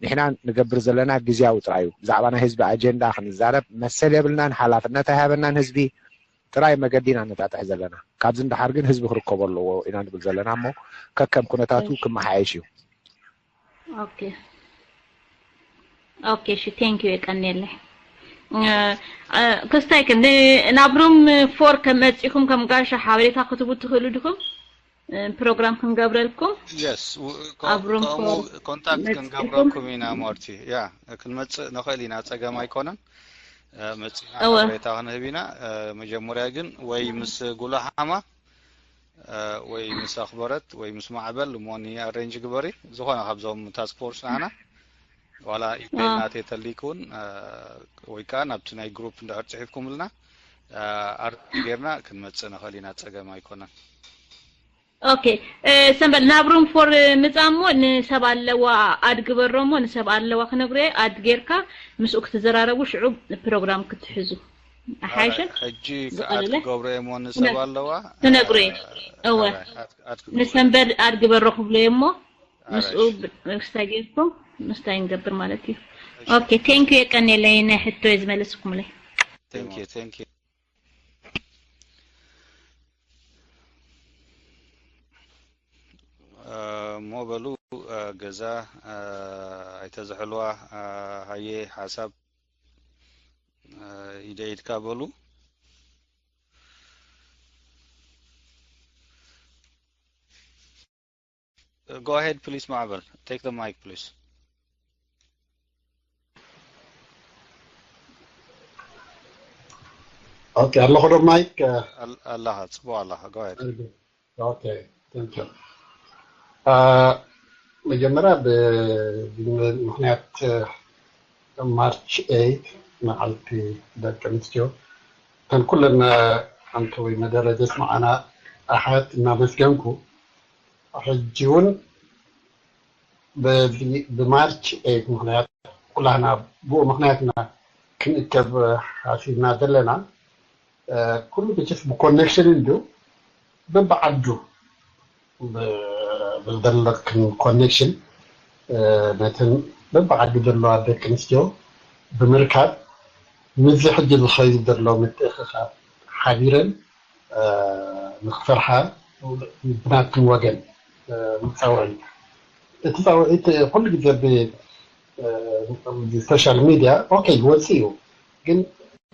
ንሕና ንገብር ዘለና ግዝያዊ ጥራይ እዩ። ብዛዕባ ናይ ህዝቢ ኣጀንዳ ክንዛረብ መሰል የብልናን፣ ሓላፍነት ኣይሃበናን ህዝቢ። ጥራይ መገዲ ኢና ነጣጥሕ ዘለና። ካብዚ ንደሓር ግን ህዝቢ ክርከቦ ኣለዎ ኢና ንብል ዘለና እሞ ከከም ኩነታቱ ክመሓየሽ እዩ። ኦኬ ኦኬ፣ እሺ፣ ቴንክ ዩ፣ የቀንየለይ። እ፣ እ፣ ክስታይ ከ ን- ናብ ሩም ፎር ከመጺኹም ከም ጋሻ ሓበሬታ ክትቡ ትኽእሉ ዲኹም? እ፣ ፕሮግራም ክንገብረልኩም የስ፣ ኣብ ሩም ከምኡ ፎር ኮንታክት መጺኹም? ክንገብረኩም ኢና ማርቲ። ያ፣ ክንመጽእ ንኽእል ኢና፣ ጸገም ኣይኮነን። እ፣ መጺና እወ። ሓበሬታ ክንህብ ኢና። እ፣ መጀመርያ ግን ወይ ምስ ጉላሓማ፣ እ፣ ወይ ምስ ኣኽበረት ወይ ምስ ማዕበል እሞ ኒ ኣሬንጅ ግበሪ። ዝኾነ ካብዞም ታስክ ፎርስ ንዓና ዋላ ኢሜይል አ። ናተይ ተሊክ እውን፣ እ፣ ወይ ከዓ ናብቲ ናይ ግሩፕ እንድሕር ጽሒፍኩምልና፣ እ፣ ኣር ጌርና ክንመጽእ ንኽእል ኢና፣ ጸገም ኣይኮነን። ኦኬ፣ እ፣ ሰንበል ናብ ሩም ፎር ምጻእ እሞ ንሰብ ኣለዋ ኣድ ግበሮ እሞ ንሰብ ኣለዋ ክነግሮ እየ። ኣድ ጌርካ ምስኡ ክትዘራረቡ ሽዑ ፕሮግራም ክትሕዙ። ኣሓይሸ ሕጂ ዝቐለለ ክገብሮ እየ እሞ ንሰብ ኣለዋ። ትነግሮ እየ። እወ። ኣድ ክገብሮ። ንሰንበል ኣድ ግበሮ ክብሎ እየ እሞ ምስኡ ኣራሽ። ብ- ምስታይ ጌርኩም ምስታይ ንገብር ማለት እዩ። ኦኬ፣ ቴንክ ዩ፣ የቀንየለይ ናይ ሕቶ ዝመለስኩምለይ። Thank you, thank you. እ፣ እሞ በሉ፣ እ፣ ገዛ፣ እ፣ ኣይተዝሕልዋ። እ፣ ሃየ ሓሳብ፣ እ፣ ኢደ ኢድካ በሉ። Go ahead, please, ማዕበል። Take the mic, please. ኦኬ፣ ኣለኹ ዶ ማይክ? ኣል-፣ ኣለኻ፣ ጽቡቕ ኣለኻ። Go ahead. ኦኬ፣ thank you። አ፣ መጀመርያ ብ-፣ ብምኽንያት ማርች ኤይት መዓልቲ ደቂ ኣንስትዮ፣ እተን ኩለን ሓንቲ ወይ መደረ ዘስምዓና ኣሓት እናመስገንኩ፣ ሕጂ እውን በዚ ብማርች ኤይት ምኽንያት ኩላህና ብኡ ምኽንያትና ክንእከብ ሓሲብና ዘለና፣ እ፣ ኩሉ ብችስ ብኮኔክሽን እንድዩ በብዓዱ ብ-፣ ብዘለክን ኮኔክሽን፣ እ፣ ነተን በብዓዱ ዘለዋ ደቂ ኣንስትዮ ብምርካብ ምስዚ ሕጂ ዝኸይድ ዘሎ ምትእኽኻብ ሓቢረን እ፣ ንኽሰርሓ ብናትኩም ወገን፣ እ፣ ንጻውዒት። እቲ ጻውዒት ኩሉ ግዜ ብ-፣ እ፣ ሶሻል ሚድያ ኦኬ ይወጽእ እዩ፣ ግን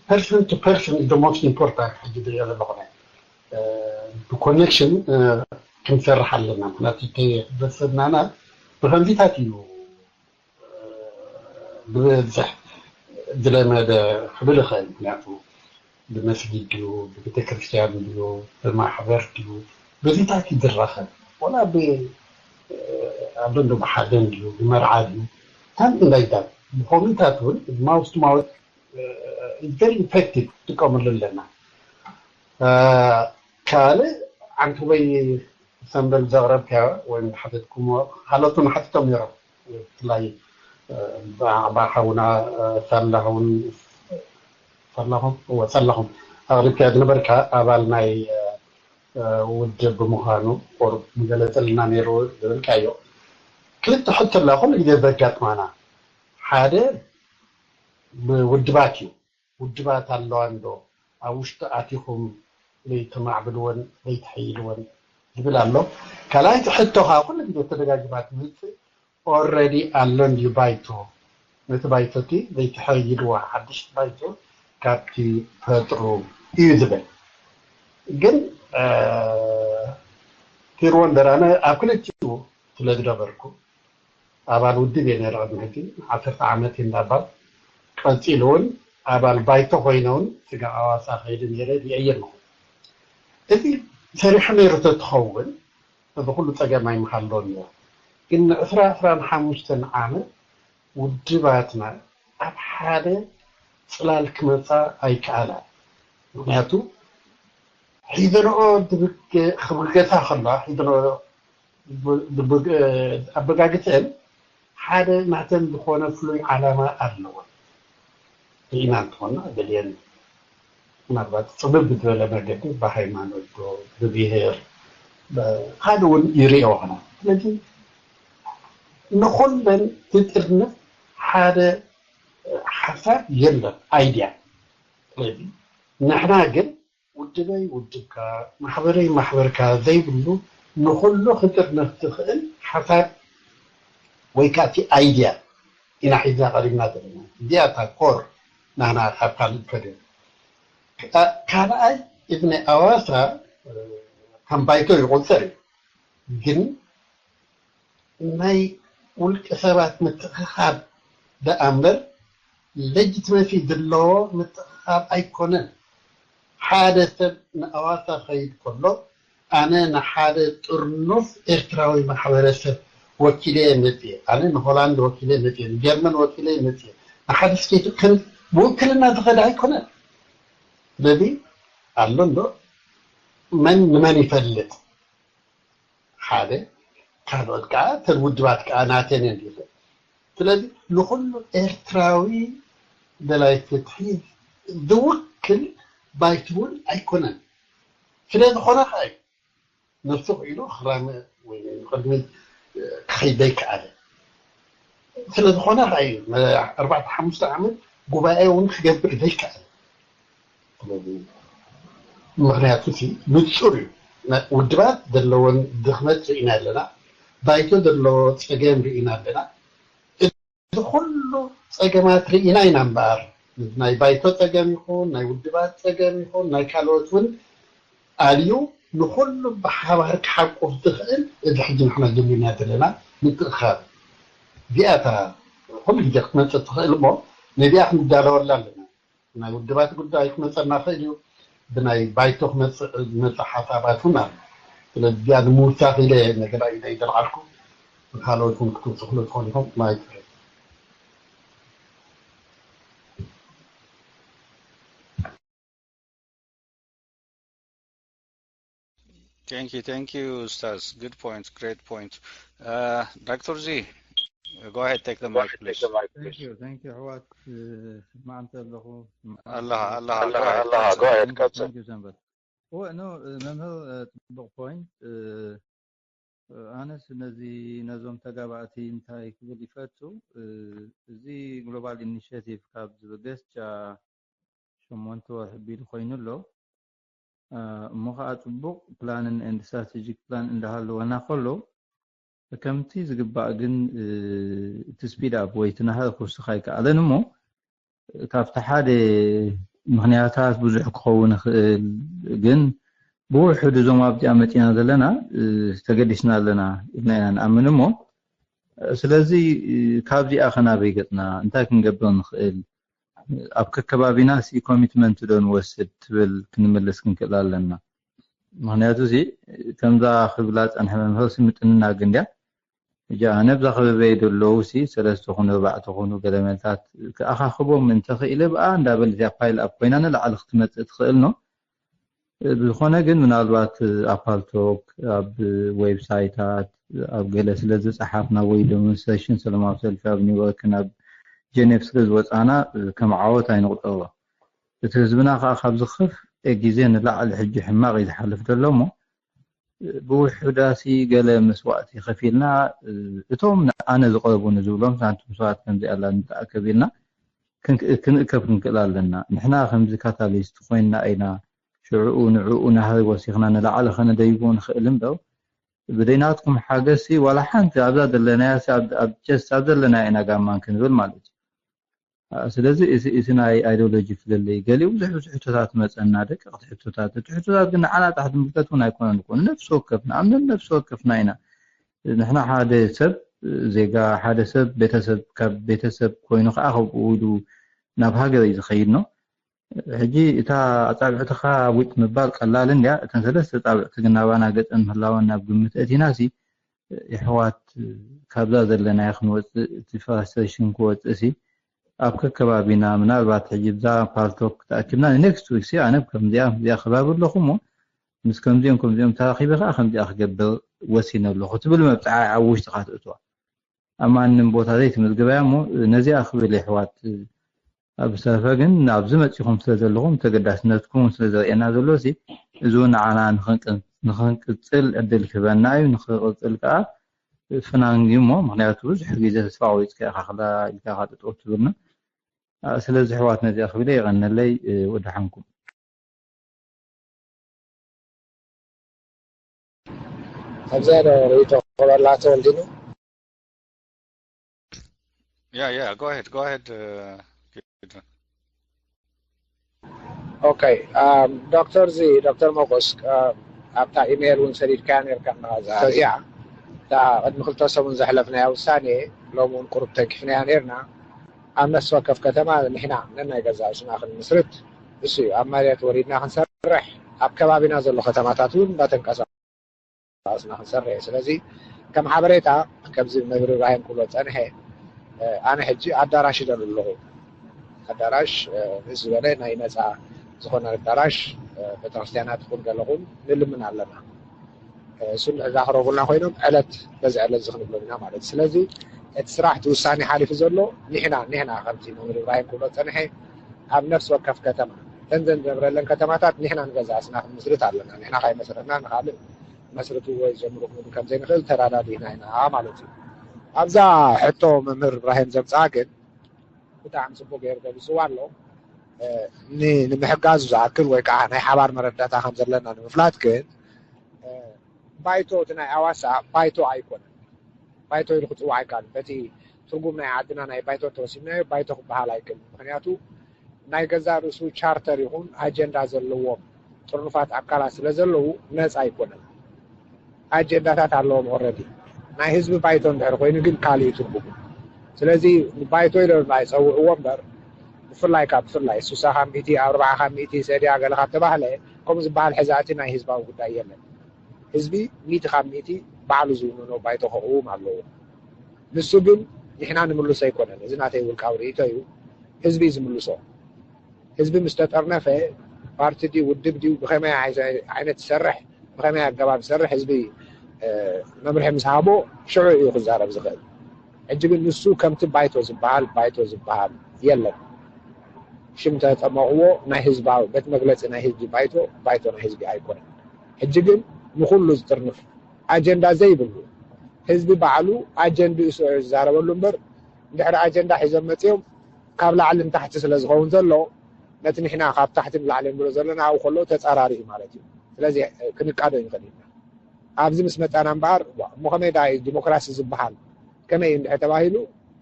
person to person is the most important። ሕጂ ዝሪኦ ዘለኹ ናይ ብኮኔክሽን ክንሰርሕ ኣለና። ምክንያቱ ተዘሰብናና ብከምዚታት እዩ ብብዝሕ ዝለመደ ክብል ይኽእል። ምክንያቱ ብመስጊድ ድዩ፣ ብቤተክርስትያን ድዩ፣ ብማሕበር ድዩ፣ በዚታት እዩ ዝራኸብ። ወላ ብ ኣብ ደንዶ ብሓደን ድዩ፣ ብመርዓ ድዩ፣ something like that። ብኮሚታት እውን ማውስ ቱ ማውስ very effective ትጥቀምሉ ኣለና። ካልእ ዓንተቦይ ሰምበል ዘቕረብካዮ ወይም ዝሓተትኩምዎ፣ ካልኦት እውን ሓቲቶም ነይሮም። ብፍላይ ብሓውና ሳላኹም ሳላኹም ኣቕሪብካዮ ዝነበርካ ኣባል ናይ ውድብ ብምዃኑ ቁሩብ ምገለጸልና ነይሩ ዝብልካዮ። ክልተ ሕቶ ኣላ ኩሉ ግዜ ዘጋጥማና። ሓደ ብውድባት እዩ። ውድባት ኣለዋ እንዶ ኣብ ውሽጢ ኣቲኹም ዘይተማዕብልወን ዘይተሐይልወን ዝብል ኣሎ። ካልኣይቲ ሕቶ ከዓ ኩሉ ግዜ ተደጋጊማ ትመፅእ ኦረዲ ኣሎ እንድዩ ባይቶ፣ ነቲ ባይቶ እቲ ዘይተሐይልዋ ሓድሽ ባይቶ ካብቲ ፈጥሩ እዩ ዝብል። ግን ቲርወን ደራነ ኣብ ክልቲኡ ስለ ዝነበርኩ ኣባል ውድብ እየ ነይረ ቅድሚ ሕጂ ዓሰርተ ዓመት እንዳባል ቀፂሉ እውን ኣባል ባይቶ ኮይነ እውን ስጋ ኣዋሳ ከይደ ነይረ ሪአየ ኣለኹ። እዚ ሰሪሑ ነይሩ ተትኸውን እዚ ኩሉ ፀገም ኣይምሃሎን ነይሩ። ግን ንዕስራ ዕስራን ሓሙሽተን ዓመት ውድባትና ኣብ ሓደ ፅላል ክመፃ ኣይከኣላ። ምክንያቱ ሒዘንኦ ክብገሳ ከለዋ ሒዘንኦ ኣበጋግተን ሓደ ናተን ዝኾነ ፍሉይ ዓላማ ኣለወን። ርኢና እንተኾና ገሊአን ምናልባት ፅብብ ዝበለ መገዲ ብሃይማኖት ዶ ብብሄር ካልእ እውን ይርእዮ ኾና። ስለዚ ንኹለን ትጥርንፍ ሓደ ሓሳብ የለን ኣይድያ። ስለዚ ንሕና ግን ውድበይ ውድብካ ማሕበረይ ማሕበርካ ዘይብሉ ንኹሉ ክጥርንፍ ዝኽእል ሓሳብ ወይ ከዓ እቲ ኣይድያ ኢና ሒዝና ቀሪብና ዘለና። እዚኣ እታ ኮር ናህና ካብ ካልእ ፈደ ካልኣይ እዚ ናይ ኣዋሳ ከም ባይቶ ይቆፀር እዩ ግን ናይ ውልቀ ሰባት ምትእኽኻብ ደኣ እምበር ሌጂትመሲ ዘለዎ ምትእኽኻብ ኣይኮነን። ሓደ ሰብ ንኣዋሳ ኸይድ ከሎ ኣነ ንሓደ ጥርኑፍ ኤርትራዊ ማሕበረሰብ ወኪለ መፅየ፣ ኣነ ንሆላንድ ወኪለ መፅየ፣ ንጀርመን ወኪለ መፅየ፣ ንሓደ ስቴት ብውክልና ዝኸደ ኣይኮነን። ስለዚ ኣሎ እንዶ መን ንመን ይፈልጥ ሓደ ካልኦት ከዓ እተን ውድባት ከዓ ናተን እየን ይብል። ስለዚ ንኩሉ ኤርትራዊ ደላይ ፍትሒ ዝውክል ባይትውን ኣይኮነን። ስለ ዝኾነ ከዓ እዩ ነብሱ ክኢሉ ክራመ ወይ ንቅድሚት ክኸይድ ዘይከኣለ። ስለ ዝኾነ ከዓ እዩ ኣርባዕተ ሓሙሽተ ዓመት ጉባኤ እውን ክገብር ዘይከኣለ። ስለዚ ምኽንያቱ እቲ ንፁር እዩ። ውድባት ዘለዎን ድኽመት ርኢና ኣለና። ባይቶ ዘለዎ ፀገም ርኢና ኣለና። እዚ ኩሉ ፀገማት ርኢና ኢና እምበኣር ናይ ባይቶ ፀገም ይኹን ናይ ውድባት ፀገም ይኹን ናይ ካልኦት እውን ኣልዩ ንኩሉ ብሓባር ክሓቁፍ ዝኽእል እዚ ሕጂ ንሕና ጀሚርና ዘለና ምትእኻብ እዚኣታ ኩሉ ግዜ ክትመፅእ ትኽእል እሞ ነዚኣ ክንዳለወላ ኣለና። ናይ ውድባት ጉዳይ ክመፀና ክእል እዩ። ብናይ ባይቶ ክመፅእ ዝመፅእ ሓሳባት እውን ኣሎ። ስለዚ እዚኣ ንምውሳኽ ኢለ ነገራ ኢለ ይደልዓልኩ። ካልኦት እውን ክትውስኽሉ ትኾኑ ኢኹም። ማይክ ፍሪ። Thank you, thank you, Ustaz. Good point, great point. Uh, Doctor Z, go ahead, take the mic, please. Thank you, thank you. ኣሕዋት ስማዕ እንተ ኣለኹ ኣለኻ ኣለኻ go ahead ቀጽል። ሰንበት እወ ኖ መምህር ጽቡቕ ፖይንት። ኣነስ ነዚ ነዞም ተጋባእቲ እንታይ ክብል ይፈቱ፣ እዚ ግሎባል ኢኒሽቲቭ ካብ ዝብገስ ሸሞንተ ወርሒ ቢሉ ኮይኑ ኣሎ። እሞ ከዓ ፅቡቅ ፕላንን ኤንድ ስትራቴጂክ ፕላን እንዳሃለወና ከሎ ከምቲ ዝግባእ ግን እቲ ስፒድ ኣፕ ወይ እቲ ናህሪ ክውስኽ ኣይከኣለን። እሞ ካብቲ ሓደ ምኽንያታት ብዙሕ ክኸውን ይኽእል፣ ግን ብውሕዱ እዞም ኣብዚኣ መፂና ዘለና ተገዲስና ኣለና ኢልና ኢና ንኣምን። እሞ ስለዚ ካብዚኣ ከናበይ ገፅና እንታይ ክንገብር ንኽእል፣ ኣብ ከከባቢና ሲ ኮሚትመንት ዶ ንወስድ ትብል ክንምልስ ክንክእል ኣለና። ምኽንያቱ ሲ ከምዛ ክብላ ፀንሐ መምህር ሲ ምጥንና ግንድያ እጃ ነብዛ ክበበይ ደለዉ ሲ ሰለስተ ኩኑ ኣርባዕተ ኩኑ ገለመልታት ክኣኻኽቦም እንተኽኢለ ብኣ እንዳበል እዚኣ ፓይል ኣብ ኮይና ንላዕሊ ክትመፅእ ትኽእል ነው። ብዝኾነ ግን ምናልባት ኣብ ፓልቶክ፣ ኣብ ዌብሳይታት፣ ኣብ ገለ ስለ ዝፀሓፍና ወይ ዴሞንስትሬሽን ሰላማዊ ሰልፊ ኣብ ኒውዮርክን ኣብ ጀኔቭ ስለ ዝወፃና ከም ዓወት ኣይንቑፀሮ። እቲ ህዝብና ከዓ ካብ ዝኸፍኤ ግዜ ንላዕሊ ሕጂ ሕማቕ እዩ ዝሓልፍ ዘሎ እሞ ብውሕዳሲ ገለ መስዋእቲ ከፊልና እቶም ኣነ ዝቐርቡኒ ዝብሎም ሳንቱም ሰባት ከምዚኣላ ንተኣከብ ኢልና ክንእከብ ክንክእል ኣለና። ንሕና ከምዚ ካታሊስት ኮይንና ኢና ሽዕኡ ንዕኡ ናህሪ ወሲኽና ንላዕሊ ከነደይቦ ንኽእል እምበር ብደይናትኩም ሓገዝሲ ዋላ ሓንቲ ኣብዛ ዘለናያ ኣብ ጀስት ኣብ ዘለናያ ኢና ጋማን ክንብል ማለት እዩ። ስለዚ እቲ ናይ ኣይዲዮሎጂ ፍልልይ ገሊኡ ብዙሕ ብዙሕ ሕቶታት መፀና ደቀቕቲ ሕቶታት እቲ ሕቶታት ግን ንዓና ጣሕ ዝምልከት እውን ኣይኮነን እኮ ነፍሲ ወከፍና ኣብ ነፍሲ ወከፍና ኢና። ንሕና ሓደ ሰብ ዜጋ ሓደ ሰብ ቤተሰብ ካብ ቤተሰብ ኮይኑ ከዓ ከምኡ ኢሉ ናብ ሃገር እዩ ዝኸይድ ነው። ሕጂ እታ ኣፃብዕትኻ ውጥ ምባል ቀላል እንድያ። እተን ሰለስተ ፃብዕቲ ግን ናባና ገፀን ምህላወን ናብ ግምት እቲና ሲ የሕዋት ካብዛ ዘለናዮ ክንወፅእ እቲ ፍራስትሬሽን ክወፅእ ሲ ኣብ ከከባቢና ምናልባት ሕጂ ብዛ ፓልቶክ ተኣኪብና ንኔክስት ዊክ ሲ ኣነ ከምዚኣ ከምዚኣ ከባቢ ኣለኹ እሞ ምስ ከምዚኦም ከምዚኦም ተራኺበ ከዓ ከምዚኣ ክገብር ወሲነ ኣለኹ ትብል መብፅዓ ኣብ ውሽጥኻ ትእትዋ ኣብ ማንም ቦታ ዘይትምዝግባያ እሞ ነዚኣ ክብል የሕዋት ኣብ ዝተረፈ ግን ኣብዚ መፂኹም ስለ ዘለኹም ተገዳስነትኩም ስለ ዘርእየና ዘሎ ሲ እዚ እውን ንዓና ንኽንቅፅል ዕድል ክህበና እዩ። ንኽቕፅል ከዓ ፍናን እዩ እሞ ምክንያቱ ብዙሕ ግዜ ተስፋ ቆሪፅካ ኢኻ ክላ ኢልካ ኢኻ ጠጠው ትብልና። ስለዚ ኣሕዋት ነዚኣ ክብል እየ። የቐነለይ። ወደሓንኩም። ኣብዚኣ ዶ ርእይቶ ክበላ ተወልዲኑ? Yeah, yeah, go ahead, go ahead. ኦኬ ዶክተር ዚ ዶክተር ሞጎስ ኣብታ ኢሜይል እውን ሰዲድካያ ነርካ ያ እታ ቅድሚ ክልተ ሰሙን ዘሕለፍናያ ውሳኔ ሎም እውን ቁሩብ ተንኪፍናያ ነርና ኣብ ነፍሲ ወከፍ ከተማ ንሕና ነናይ ገዛ እስና ክንምስርት እሱ እዩ ኣብ መሬት ወሪድና ክንሰርሕ ኣብ ከባቢና ዘሎ ከተማታት እውን እንዳተንቀሳቀስና ክንሰርሕ እዩ ስለዚ ከም ሓበሬታ ከምዚ መምህር ኢብራሂም ክብሎ ዝፀንሐ ኣነ ሕጂ ኣዳራሽ ይደሉ ኣለኹ ኣዳራሽ ንእስ ዝበለ ናይ ነፃ ዝኾነ ኣዳራሽ ቤተክርስትያናት ይኹን ገለኹም ንልምን ኣለና እሱ እንድሕር ዛኽረቡልና ኮይኖም ዕለት በዚ ዕለት እዚ ክንብሎም ኢና ማለት እዩ ስለዚ እቲ ስራሕ እቲ ውሳኔ ሓሊፉ ዘሎ ንሕና ንሕና ከምቲ መምህር ኢብራሂም ክብሎ ዝፀንሐ ኣብ ነፍሲ ወከፍ ከተማ እተን ዘንነብረለን ከተማታት ንሕና ንገዛእስና ክንምስርት ኣለና ንሕና ካይመሰረትና ንካልእ መስርትዎ ይጀምሩ ክንብል ከም ዘይንኽእል ተራዳዲእና ኢና ማለት እዩ ኣብዛ ሕቶ መምህር ኢብራሂም ዘምፅኣ ግን ብጣዕሚ ፅቡቅ ገይሩ ገሊፅዋ ኣሎ ንምሕጋዙ ዝኣክል ወይ ከዓ ናይ ሓባር መረዳእታ ከም ዘለና ንምፍላጥ ግን ባይቶ እቲ ናይ ኣዋሳ ባይቶ ኣይኮነን ባይቶ ኢሉ ክፅዋዕ ኣይካልን በቲ ትርጉም ናይ ዓድና ናይ ባይቶ ተወሲድናዮ ባይቶ ክበሃል ኣይክልን ምክንያቱ ናይ ገዛ ርእሱ ቻርተር ይኹን ኣጀንዳ ዘለዎም ጥርኑፋት ኣካላት ስለ ዘለዉ ነፃ ኣይኮነን ኣጀንዳታት ኣለዎም ኦረዲ ናይ ህዝቢ ባይቶ እንድሕር ኮይኑ ግን ካሊእ ትርጉሙ ስለዚ ባይቶ ኢሎም ኣይፀውዕዎ እምበር ብፍላይ ካብ ብፍላይ ሱሳ ካብ ሚእቲ ኣርባዓ ካብ ሚእቲ ሰድያ ገለ ካብ ተባህለ ከምኡ ዝበሃል ሕዛእቲ ናይ ህዝባዊ ጉዳይ የለን ህዝቢ ሚእቲ ካብ ሚእቲ ባዕሉ ዝውንኖ ባይቶ ከቕውም ኣለዎ ንሱ ግን ንሕና ንምልሶ ኣይኮነን እዚ ናተይ ውልቃዊ ርእይቶ እዩ ህዝቢ ዝምልሶ ህዝቢ ምስ ተጠርነፈ ፓርቲ ድዩ ውድብ ድዩ ብኸመይ ዓይነት ዝሰርሕ ብኸመይ ኣገባብ ዝሰርሕ ህዝቢ መምርሒ ምስ ሃቦ ሽዑ እዩ ክዛረብ ዝኽእል ሕጂ ግን ንሱ ከምቲ ባይቶ ዝበሃል ባይቶ ዝበሃል የለን ሽም ተጠመቕዎ ናይ ህዝባዊ ቤት መግለፂ ናይ ህዝቢ ባይቶ ባይቶ ናይ ህዝቢ ኣይኮነን ሕጂ ግን ንኩሉ ዝጥርንፍ ኣጀንዳ ዘይብሉ ህዝቢ ባዕሉ ኣጀንድኡ ስዑ ዝዛረበሉ እምበር እንድሕሪ ኣጀንዳ ሒዞም መፅኦም ካብ ላዕሊ ንታሕቲ ስለ ዝኸውን ዘሎ ነቲ ንሕና ካብ ታሕቲ ንላዕሊ ንብሎ ዘለና ኣብኡ ከሎ ተፃራሪ እዩ ማለት እዩ ስለዚ ክንቃዶ ንኽእል ኢና ኣብዚ ምስ መፃና እምበኣር እሞ ከመይ ዳ ዲሞክራሲ ዝበሃል ከመይ እዩ እንድሕር ተባሂሉ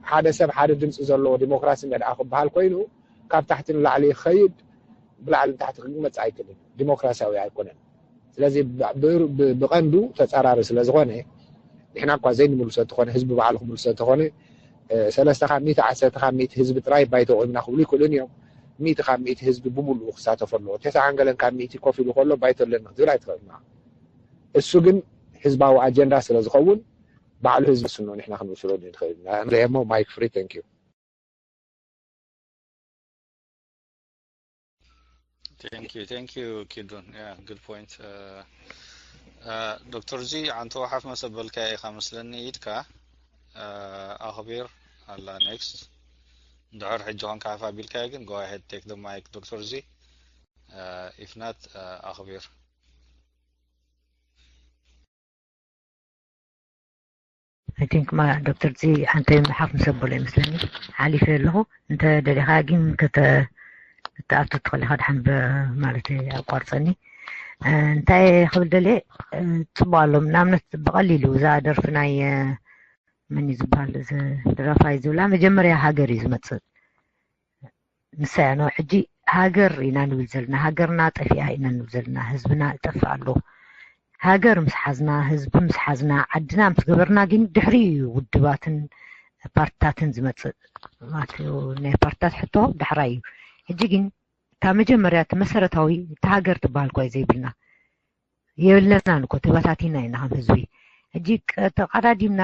ሓደ ሰብ ሓደ ድምፂ ዘለዎ ዲሞክራሲ እንድሕር ክበሃል ኮይኑ ካብ ታሕቲ ንላዕሊ ይኸይድ ብላዕሊ ንታሕቲ ክመፅእ ኣይክእልን፣ ዲሞክራሲያዊ ኣይኮነን። ስለዚ ብቐንዱ ተፃራሪ ስለዝኾነ ንሕና እኳ ዘይንምልሶ እንተኾነ ህዝቢ ባዕሉ ክምልሶ እንተኾነ ሰለስተ ካብ ሚእቲ ዓሰርተ ካብ ሚእቲ ህዝቢ ጥራይ ባይቶ ቆምና ክብሉ ይክእሉን እዮም። ሚእቲ ካብ ሚእቲ ህዝቢ ብምሉኡ ክሳተፎ ኣለዎ። ተስዓን ገለን ካብ ሚእቲ ኮፍ ኢሉ ከሎ ባይቶ ኣለና ክትብል ኣይትኽእልን። እሱ ግን ህዝባዊ ኣጀንዳ ስለዝኸውን ባዕሉ ህዝቢ ስኖ ንሕና ክንውስዶ ንኽእል ኢና። ማይክ ፍሪ። Thank you። Thank you, thank you, Kidron. Yeah, good point. Doctor Z, ኣንተ ሓፍ መሰበልካ ኢኻ መስለኒ ኢድካ ኣኽቢር ኣላ። Next ድሕር ሕጂ ኾንካ ሓፍ ኣቢልካ ግን go ahead, take the mic, Doctor Z. If not, ኣኽቢር። I think ዶክተር ዚ ሓንተ ምሓፍ ምስ ኣበሎ ይመስለኒ ሓሊፈ ኣለኹ። እንተ ደሊኻ ግን ከተኣቱ ትኽእል ኢኻ ድሓን ማለት ኣቋርፀኒ። እንታይ ክብል ደልየ፣ ፅቡቅ ኣሎ። ንኣብነት ብቐሊሉ እዛ ደርፊ ናይ መን እዩ ዝበሃል፣ እዚ ደራፋይ ዝብላ መጀመርያ ሃገር እዩ ዝመፅእ። ንሳ እያ ነው ሕጂ ሃገር ኢና ንብል ዘለና፣ ሃገርና ጠፊኣ ኢና ንብል ዘለና፣ ህዝብና ይጠፍእ ኣሎ። ሃገር ምስ ሓዝና፣ ህዝቢ ምስ ሓዝና፣ ዓድና ምስ ገበርና ግን ድሕሪ እዩ ውድባትን ፓርትታትን ዝመፅእ ማለት እዩ። ናይ ፓርትታት ሕቶ ዳሕራይ እዩ። ሕጂ ግን እታ መጀመርያ እቲ መሰረታዊ እታ ሃገር ትበሃል እኳ እዩ ዘይብልና። የብለናን እኮ ተበታቲና ኢና ከም ህዝቢ። ሕጂ ተቃዳዲምና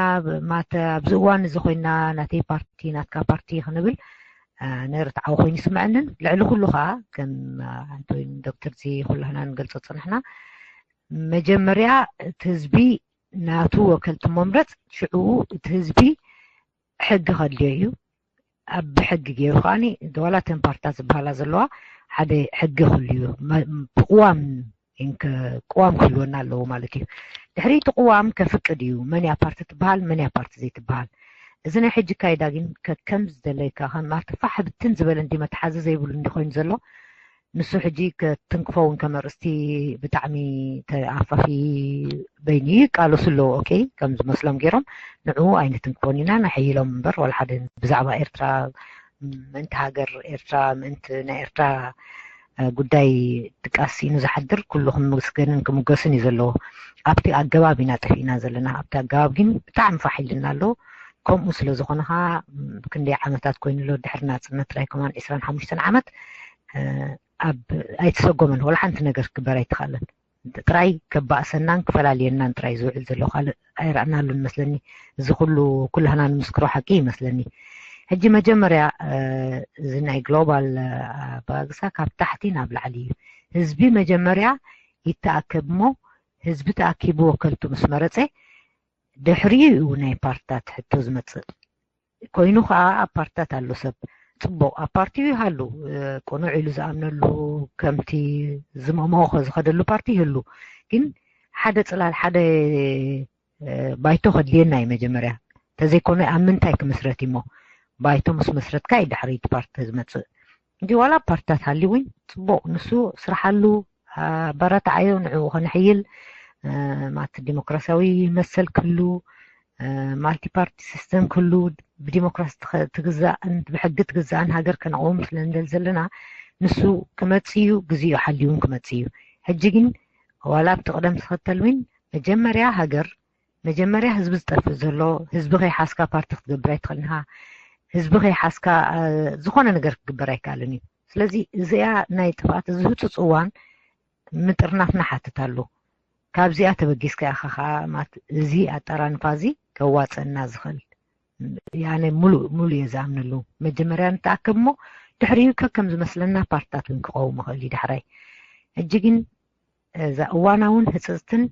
ማለት ኣብዚ እዋን እዚ ኮይና ናተይ ፓርቲ ናትካ ፓርቲ ክንብል ነርትዓዊ ኮይኑ ይስምዐንን። ልዕሊ ኩሉ ከዓ ከም ኣንቶይን ዶክተር ዚ ኩላህና ንገልፆ ፀንሕና መጀመርያ እቲ ህዝቢ ናቱ ወከልቲ መምረፅ ሽዑ እቲ ህዝቢ ሕጊ ከድልዮ እዩ። ኣብ ብሕጊ ገይሩ ከዓኒ ዋላ እተን ፓርትታት ዝበሃላ ዘለዋ ሓደ ሕጊ ክህሉ እዩ። ብቅዋም ቅዋም ክህልወና ኣለዎ ማለት እዩ። ድሕሪ እቲ ቅዋም ከፍቅድ እዩ መን እያ ፓርቲ ትበሃል መን እያ ፓርቲ ዘይትበሃል። እዚ ናይ ሕጂ ካይዳ ግን ከከም ዝደለይካ ከም ኣብቲ ፋሕ ብትን ዝበለ እንዲ መተሓዚ ዘይብሉ እንዲ ኮይኑ ዘሎ ንሱ ሕጂ ከትንክፎ እውን ከም ኣርእስቲ ብጣዕሚ ተኣፋፊ በይኑ ይቃለሱ ኣለዉ። ኦኬ ከም ዝመስሎም ገይሮም ንዕኡ ኣይንትንክፎን ኢና ነሐይሎም እምበር ዋላ ሓደ ብዛዕባ ኤርትራ ምእንቲ ሃገር ኤርትራ ምእንቲ ናይ ኤርትራ ጉዳይ ድቃስ ኢኑ ዝሓድር ኩሉ ክምስገንን ክምጎስን እዩ ዘለዎ። ኣብቲ ኣገባብ ኢና ጠፊእና ዘለና። ኣብቲ ኣገባብ ግን ብጣዕሚ ፋሕ ኢልና ኣሎ። ከምኡ ስለ ዝኾነ ኸዓ ክንደይ ዓመታት ኮይኑ ኣሎ ድሕሪ ናፅነት ጥራይ ከማን ዕስራን ሓሙሽተን ዓመት ኣብ ኣይተሰጎመን ወላ ሓንቲ ነገር ክግበር ኣይተኻለን። ጥራይ ከባእሰናን ክፈላልየናን ጥራይ ዝውዕል ዘሎ ካልእ ኣይረኣናሉን መስለኒ። እዚ ኩሉ ኩላህና ንምስክሮ ሓቂ ይመስለኒ። ሕጂ መጀመርያ እዚ ናይ ግሎባል ኣባግሳ ካብ ታሕቲ ናብ ላዕሊ እዩ። ህዝቢ መጀመርያ ይተኣከብ እሞ ህዝቢ ተኣኪቡ ወከልቱ ምስ መረፀ ድሕሪኡ እዩ ናይ ፓርትታት ሕቶ ዝመፅእ። ኮይኑ ከዓ ኣብ ፓርትታት ኣሎ ሰብ ፅቡቅ ኣብ ፓርቲኡ ይሃሉ ቅኑዕ ኢሉ ዝኣምነሉ ከምቲ ዝመመኸ ዝኸደሉ ፓርቲ ይህሉ። ግን ሓደ ፅላል ሓደ ባይቶ ከድልየና እዩ መጀመርያ። እንተዘይኮነ ኣብ ምንታይ ክምስረት እሞ ባይቶ ምስ መስረትካ እዩ ድሕሪ እቲ ፓርቲ ዝመፅእ። እንጂ ዋላ ፓርትታት ሃልዩ እውን ፅቡቅ ንሱ ስርሓሉ ኣበረታዓዮ ንዕኡ ከነሕይል ማለት ዲሞክራሲያዊ መሰል ክህሉ ማልቲ ፓርቲ ሲስተም ክህሉ ብዲሞክራሲ ትግዛእን ብሕጊ ትግዛእን ሃገር ከነቕውም ስለ ንደል ዘለና ንሱ ክመፅእ እዩ። ግዜኡ ሓልዩ እውን ክመፅእ እዩ። ሕጂ ግን ዋላ ኣብቲ ቅደም ተኸተል እውን መጀመርያ ሃገር መጀመርያ ህዝቢ ዝጠፍእ ዘሎ ህዝቢ ከይሓዝካ ፓርቲ ክትገብር ኣይትኽእልን ኢኻ። ህዝቢ ከይሓዝካ ዝኾነ ነገር ክግበር ኣይከኣልን እዩ። ስለዚ እዚኣ ናይ ጥፍኣት እዚ ህፁፅ እዋን ምጥርናፍ ንሓትት ኣሎ። ካብዚኣ ተበጊስካ ኢኻ ከዓ ማለት እዚ ኣጠራንፋ እዚ ከዋፀና ዝኽእል ያነ ሙሉእ ሙሉእ እየ ዝኣምነሉ። መጀመርያ ንተኣከብ እሞ ድሕሪኡ ከከም ዝመስለና ፓርትታት እውን ክቐውም ይኽእል እዩ ዳሕራይ። ሕጂ ግን እዛ እዋናውን ህፅፅትን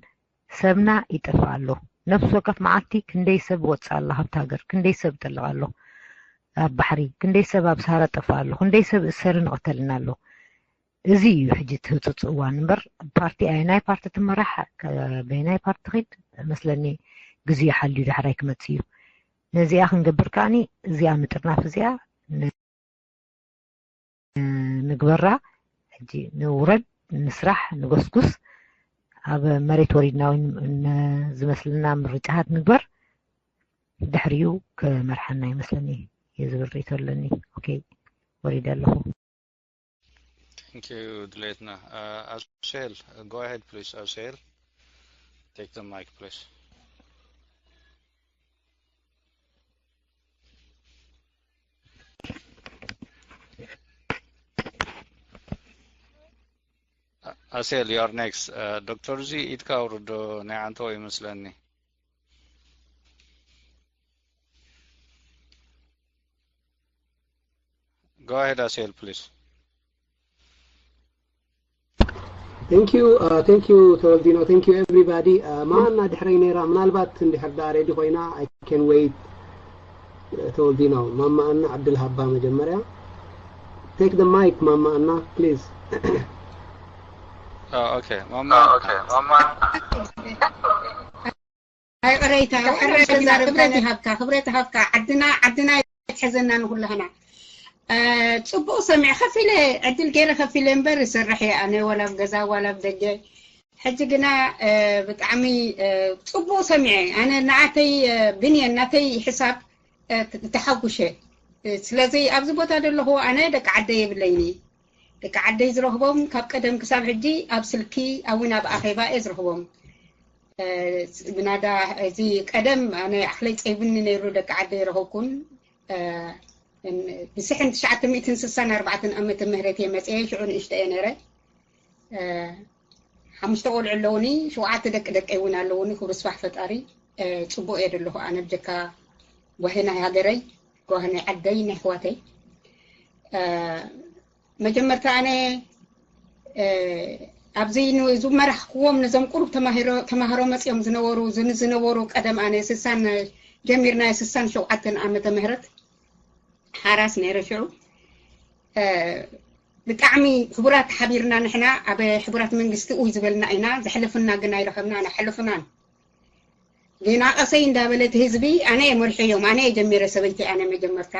ሰብና ይጠፍእ ኣሎ። ነፍሲ ወከፍ መዓልቲ ክንደይ ሰብ ወፅእ ኣሎ ካብቲ ሃገር፣ ክንደይ ሰብ ጠልቕ ኣሎ ኣብ ባሕሪ፣ ክንደይ ሰብ ኣብ ሰሃራ ጠፍእ ኣሎ፣ ክንደይ ሰብ እሰርን ይቕተልን ኣሎ። እዚ እዩ ሕጂ እቲ ህፁፅ እዋን እምበር ፓርቲ ኣየናይ ፓርቲ ትመራሕ በየናይ ፓርቲ ኺድ መስለኒ ግዜኡ ሓልዩ ዳሕራይ ክመፅእ እዩ። ነዚኣ ክንገብር ከዓኒ እዚኣ ምጥርናፍ እዚኣ ንግበራ። ሕጂ ንውረድ፣ ንስራሕ፣ ንጎስጉስ። ኣብ መሬት ወሪድና እውን ዝመስልና ምርጫታት ንግበር። ድሕሪኡ ክመርሓና ይመስለኒ እዩ ዝብል ርእይቶ ኣለኒ። ኦኬ፣ ወሪደ ኣለኹ። Thank you, ድሌትና። Uh, Asel, go ahead, please, Asel. Take the mic, please. Asel, you are next. Uh, ዶክተር ዚ ኢድካ ኣውርዶ፣ ናይ ዓንተቦ ይመስለኒ። Go ahead, Asel, please. Thank you, uh, thank you ተወልዲኖ, thank you everybody. Uh, ማማ እና ድሕረይ ነይራ፣ ምናልባት እንድሕር ዳ ሬዲ ኮይና I can wait. Uh, ተወልዲኖ፣ ማማ እና ዕድል ሃባ መጀመርያ። Take the mic ማማ እና please. Oh, okay. ማማ ኣይቕረይታ ክብረት ይሃብካ፣ ክብረት ይሃብካ። ዓድና ዓድና ይትሐዘና ንኩላህና። ጽቡቅ ሰሚዕ ከፊለ ዕድል ገይረ ከፊለ እምበር ይሰርሕ እየ ኣነ ዋላ ኣብ ገዛ ዋላ ኣብ ደገ። ሕጂ ግና ብጣዕሚ ጽቡቅ ሰሚዐ። ኣነ ንኣተይ ብንየን ናተይ ሕሳብ ተሓጉሸ። ስለዚ ኣብዚ ቦታ ዘለኹ ኣነ ደቂ ዓደይ የብለይኒ። ደቂ ዓደይ ዝረኽቦም ካብ ቀደም ክሳብ ሕጂ ኣብ ስልኪ ኣውን ኣብ ኣኼባ እየ ዝረኽቦም። ብናዳ እዚ ቀደም ኣነ ኣኽለይ ጸይብኒ ነይሩ ደቂ ዓደይ ረኸብኩን። ብስሕን ትሽዓተ ሚእትን ስሳን ኣርባዕተን ዓመተ ምህረት እየ መጽየ፣ ሽዑ ንእሽተ እየ ነይረ። ሓሙሽተ ቆልዑ ኣለውኒ፣ ሸውዓተ ደቂ ደቀይ እውን ኣለውኒ። ክብሪ ስፋሕ ፈጣሪ። ጽቡቅ እየ ዘለኹ ኣነ ብጀካ ጓሂ ናይ ሃገረይ፣ ጓሂ ናይ ዓደይ ናይ ኣሕዋተይ። መጀመርታ ኣነ ኣብዚ ዝመራሕክዎም ነዞም ቁሩብ ተማሃሮ መፅኦም ዝነበሩ ዝነበሩ ቀደም ኣነ ስሳን ጀሚርና ስሳን ሸውዓተን ዓመተ ምህረት ሓራስ ነይረ ሽዑ። ብጣዕሚ ሕቡራት ሓቢርና ንሕና ኣብ ሕቡራት መንግስቲ ኡይ ዝበልና ኢና። ዘሕልፍና ግን ኣይረኸብናን ኣሕልፉናን። ጌና ቀሰይ እንዳበለት ህዝቢ ኣነ እየ መሪሐዮም፣ ኣነ እየ ጀሚረ ሰበይቲ ኣነ መጀመርታ።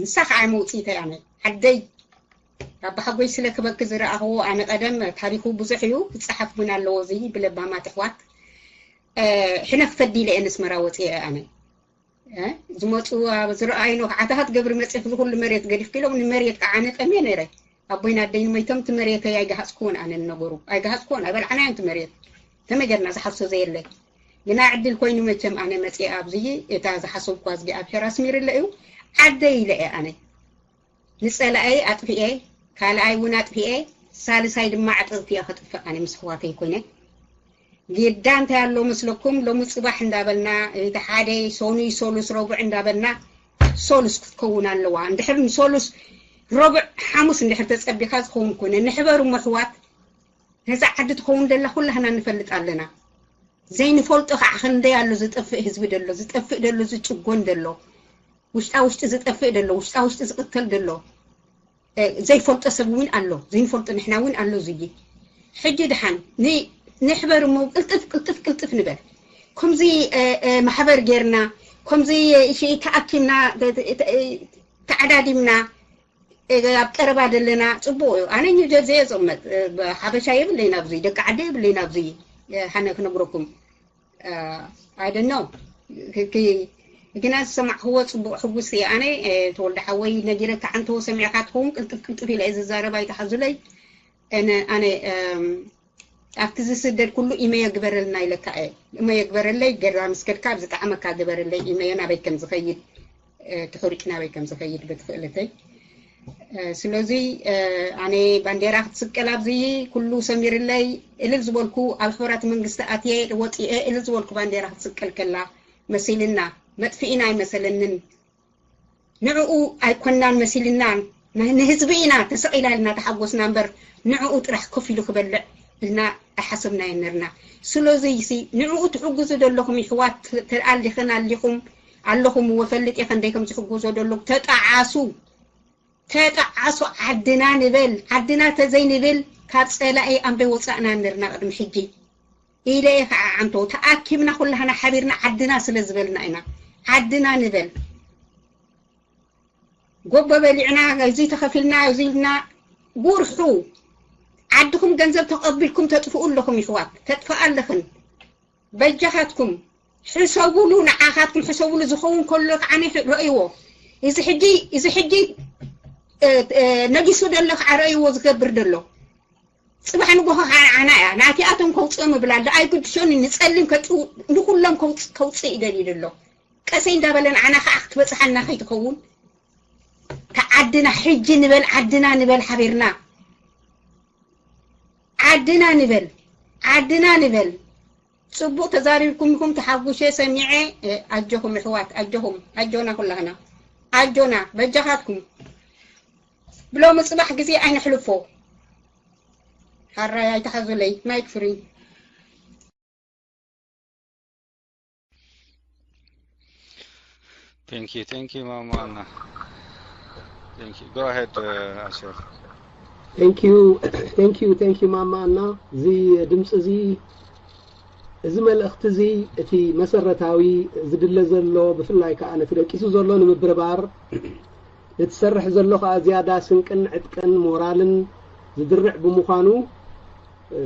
ንሳ ከዓ መውፅኢተይ ኣነ ዓደይ ኣባሓጎይ ስለ ክበኪ ዝረኣኽዎ ኣነ ቀደም ታሪኹ ብዙሕ እዩ ክፀሓፍ እውን ኣለዎ እዚ ብለባማት ኣሕዋት። ሕነ ክፈዲ ኢለ እየ ነስመራ ወፅየ ኣነ። ዝመፁ ዝረኣይኖ ዓድኻ ትገብሪ መፅእኺ ዝኩሉ መሬት ገዲፍኪ ኢሎም ንመሬት ከዓ ኣነ ጠምየ ነይረ። ኣቦይን ኣደይን መይቶም እቲ መሬተይ ኣይገሃፅክዎን ኣነ ንነገሩ ኣይገሃፅክዎን ኣይበልዓናዮን እቲ መሬት ተመጀርና ዝሓፍሶ ዘየለ ግና ዕድል ኮይኑ መቸም ኣነ መፅየ ኣብዚ እታ ዝሓሰብኳ እዝጊኣብሄር ኣስሚርለ እዩ ዓደይ ኢለ እየ ኣነ ንፀላኣይ ኣጥፊኤ ካልኣይ እውን ኣጥፊኤ ሳልሳይ ድማ ዕጥጥቲ እየ ከጥፍእ ኣነ ምስ ኣሕዋተይ ኮይነ ግዳ እንታይ ኣሎ መስለኩም ሎሚ ፅባሕ እንዳበልና እቲ ሓደ ሰኑይ ሰሉስ ረቡዕ እንዳበልና ሰሉስ ክትከውን ኣለዋ እንድሕር ንሰሉስ ረቡዕ ሓሙስ እንድሕር ተፀቢኻ ዝኸውን ኮነ ንሕበር እሞ ኣሕዋት ነዛ ዓዲ ትኸውን ደላ ኩላህና ንፈልጥ ኣለና ዘይንፈልጦ ከዓ ክንደይ ኣሎ ዝጠፍእ ህዝቢ ደሎ ዝጠፍእ ደሎ ዝጭጎን ደሎ ውሽጣ ውሽጢ ዝጠፍእ ደሎ ውሽጣ ውሽጢ ዝቅተል ደሎ ዘይፈልጦ ሰብ እውን ኣሎ ዘይንፈልጦ ንሕና እውን ኣሎ ዝይ ሕጂ ድሓን ንሕበር እሞ ቅልጥፍ ቅልጥፍ ቅልጥፍ ንበል ከምዚ ማሕበር ጌርና ከምዚ ተኣኪብና ተዓዳዲምና ኣብ ቀረባ ዘለና ፅቡቅ እዩ ኣነ ኒውጀርዚ እየ ዝቕመጥ ሓበሻ የብለይ ናብዚ ደቂ ዓደ የብለይ ናብዚ ሓነ ክነግረኩም I don't know ግና ዝሰማዕክዎ ፅቡቅ ሕጉስ እየ ኣነ ተወልደ ሓወይ ነጊረካ ዓንተዎ ሰሚዕካ ትኸውን ቅልጥፍ ቅልጥፍ ኢለ እየ ዝዛረብ ኣይተሓዙለይ ኣነ ኣብቲ ዝስደድ ኩሉ ኢመዮ ግበረልና ኢለካ እየ ኢመዮ ግበረለይ ገራ ምስ ከድካ ኣብዚ ጣዕመካ ግበረለይ ኢመዮ ናበይ ከም ዝኸይድ ትሕሪቂ ናበይ ከም ዝኸይድ በቲ ክእለተይ ስለዚ ኣነ ባንዴራ ክትስቀል ኣብዚ ኩሉ ሰሚርለይ እልል ዝበልኩ ኣብ ሕቡራት መንግስቲ ኣትየ ወፂኤ እልል ዝበልኩ ባንዴራ ክትስቀል ከላ መሲልና መጥፍኢና ኣይመሰለንን ንዕኡ ኣይኮናን መሲልናን ንህዝቢ ኢና ተሰቒላ ኢልና ተሓጎስና እምበር ንዕኡ ጥራሕ ኮፍ ኢሉ ክበልዕ ኢልና ኣይሓሰብናዮ ነርና ስለዚ ሲ ንዕኡ ትሕግዙ ዘለኹም ይሕዋት ተኣሊኽን ኣሊኹም ኣለኹም እወ ፈልጥ እየ ከንደይ ከም ዝሕግዞ ደሎ ተጣዓሱ ተጣዓሱ ዓድና ንበል ዓድና ተዘይንብል ካብ ፀላኢ ኣንበይ ወፃእና ነርና ቅድሚ ሕጂ ኢለ እየ ከዓ ዓንቶ ተኣኪብና ኩላህና ሓቢርና ዓድና ስለ ዝበልና ኢና ዓድና ንበል ጎቦ በሊዕና እዚ ተኸፊልና እዚ ኢልና ጉርሑ ዓድኹም ገንዘብ ተቐቢልኩም ተጥፍኡ ኣለኹም ይሕዋት ተጥፍኣ ኣለኽን በጃኻትኩም ሕሰቡሉ ንዓኻትኩም ሕሰቡሉ ዝኸውን ከሎ ከዓ ረእይዎ እዚ ሕጂ እዚ ሕጂ ነጊሱ ደሎ ከዓ ረእይዎ ዝገብር ደሎ ጽባሕ ንጎሆ ከዓ ንዓና እያ። ናቲኣቶም ከውፅኦም እብላ ኣሎ። ኣይግድሾን፣ ንፀሊም ከጥው-፣ ንኩሎም ከውፅ-፣ ከውፅእ ይደልዩ ኣሎ። ቀሰይ እንዳበለ ንዓና ከዓ ክትበፅሓልና ከይትኸውን። ተዓድና ሕጂ ንበል፣ ዓድና ንበል ሓቢርና። ዓድና ንበል፣ ዓድና ንበል። ጽቡቕ ተዛሪብኩም ኢኹም፣ ተሓጉሸ ሰሚዐ። እ፣ ኣጆኹም ኣሕዋት፣ ኣጆኹም፣ ኣጆና ኩላህና። ኣጆና፣ በጃኻትኩም። ብሎሚ ጽባሕ ግዜ ኣይነሕልፎ። ሓራይ ኣይትሓዙለይ፣ ማይክ ፍሪ። Thank you, thank you, Mama Anna. Thank you. Go ahead, uh, Asher. Thank you, thank you, thank you, ማማ ኣና። እዚ ድምፂ እዚ፣ እዚ መልእኽቲ እዚ፣ እቲ መሰረታዊ ዝድለ ዘሎ፣ ብፍላይ ከዓ ነቲ ደቂሱ ዘሎ ንምብርባር፣ ነቲ ዝሰርሕ ዘሎ ከዓ ዝያዳ ስንቅን ዕጥቅን ሞራልን ዝድርዕ ብምዃኑ፣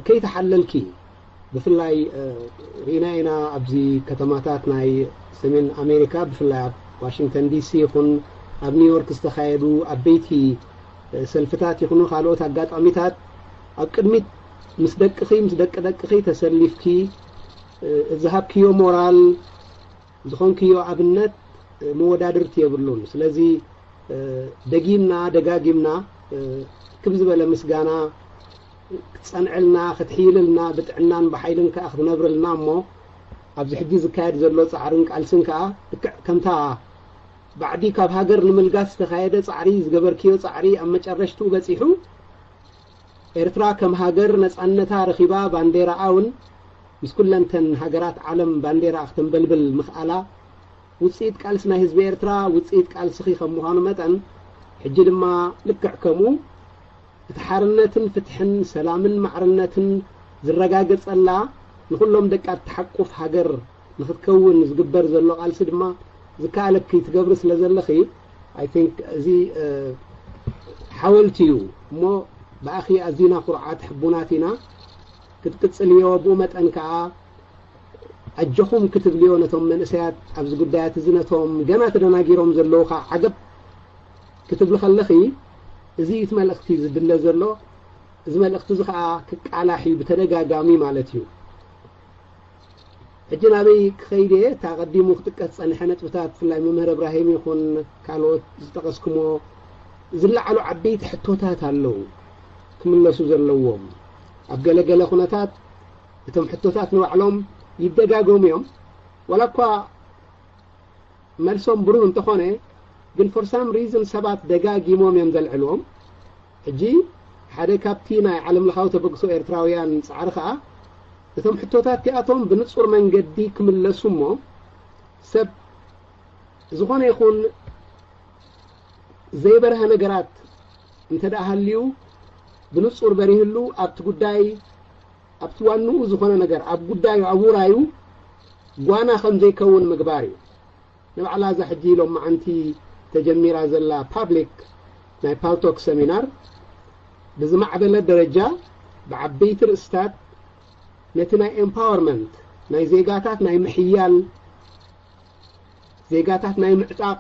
ከይተሓለልኪ፣ ብፍላይ፣ እ፣ ርኢና ኢና ኣብዚ ከተማታት ናይ ሰሜን ኣሜሪካ፣ ብፍላይ ኣብ ዋሽንግተን ዲሲ ይኹን ኣብ ኒውዮርክ ዝተኻየዱ ዓበይቲ፣ እ፣ ሰልፍታት ይኹኑ ካልኦት ኣጋጣሚታት፣ ኣብ ቅድሚት ምስ ደቅኺ፣ ምስ ደቂ ደቅኺ ተሰሊፍኪ፣ እ፣ ዝሃብክዮ ሞራል፣ ዝኾንክዮ ኣብነት፣ እ፣ መወዳድርቲ የብሉን። ስለዚ፣ እ፣ ደጊምና ደጋጊምና፣ እ፣ ክብ ዝበለ ምስጋና ክትጸንዕልና፣ ክትሕይልልና፣ ብጥዕናን ብሓይልን ከኣ ክትነብርልና እሞ፣ ኣብዚ ሕጂ ዝካየድ ዘሎ ጻዕርን ቃልስን ከኣ ልክዕ ከምታ ባዕዲ ካብ ሃገር ንምልጋስ ዝተኻየደ ጻዕሪ፣ ዝገበርክዮ ጻዕሪ ኣብ መጨረሽትኡ በጺሑ፣ ኤርትራ ከም ሃገር ነጻነታ ረኺባ፣ ባንዴራኣ እውን ምስ ኩለንተን ሃገራት ዓለም ባንዴራ ክተንበልብል ምኽኣላ፣ ውጽኢት ቃልሲ ናይ ህዝቢ ኤርትራ፣ ውጽኢት ቃልስኺ ከም ምዃኑ መጠን፣ ሕጂ ድማ ልክዕ ከምኡ፣ እቲ ሓርነትን ፍትሕን ሰላምን ማዕርነትን ዝረጋገጸላ፣ ንኹሎም ደቃ እትሓቁፍ ሃገር ንኽትከውን ዝግበር ዘሎ ቃልሲ ድማ ዝከኣለኪ ትገብሪ ስለ ዘለኺ፣ I think እዚ፣ እ፣ ሓወልቲ እዩ እሞ፣ ብኣኺ ኣዚና ኩርዓት ሕቡናት ኢና። ክትቅጽልዮ፣ ብኡ መጠን ከኣ ኣጆኹም ክትብልዮ ነቶም መንእሰያት ኣብዚ ጉዳያት እዚ፣ ነቶም ገና ተደናጊሮም ዘለዉ ከኣ ዓገብ ክትብሊ ከለኺ፣ እዚ እዩ እቲ መልእኽቲ ዝድለ ዘሎ። እዚ መልእኽቲ እዚ ከኣ ክቃላሕ እዩ ብተደጋጋሚ ማለት እዩ። ሕጂ ናበይ ክኸይድ እየ? እታ ቀዲሙ ክጥቀስ ዝጸንሐ ነጥብታት፣ ብፍላይ መምህር እብራሂም ይኹን ካልኦት ዝጠቐስኩሞ ዝለዓሉ ዓበይቲ ሕቶታት ኣለዉ ክምለሱ ዘለዎም። ኣብ ገለ ገለ ኩነታት እቶም ሕቶታት ንባዕሎም ይደጋገሙ እዮም። ዋላ እኳ መልሶም ብሩህ እንተኾነ፣ ግን for some reason ሰባት ደጋጊሞም እዮም ዘልዕልዎም። ሕጂ ሓደ ካብቲ ናይ ዓለም ለኻዊ ተበግሶ ኤርትራውያን ጻዕሪ ከኣ፣ እቶም ሕቶታት እቲኣቶም ብንጹር መንገዲ ክምለሱ እሞ፣ ሰብ ዝኾነ ይኹን ዘይበርሀ ነገራት እንተ ደኣ ሃልዩ፣ ብንጹር በሪህሉ፣ ኣብቲ ጉዳይ፣ ኣብቲ ዋንኡ ዝኾነ ነገር፣ ኣብ ጉዳዩ፣ ኣብ ውራዩ ጓና ከም ዘይከውን ምግባር እዩ። ንባዕላ እዛ ሕጂ ሎማዓንቲ ተጀሚራ ዘላ ፓብሊክ ናይ ፓልቶክ ሰሚናር፣ ብዝማዕበለ ደረጃ ብዓበይቲ ርእስታት ነቲ ናይ ኤምፓወርመንት፣ ናይ ዜጋታት ናይ ምሕያል፣ ዜጋታት ናይ ምዕጣቕ፣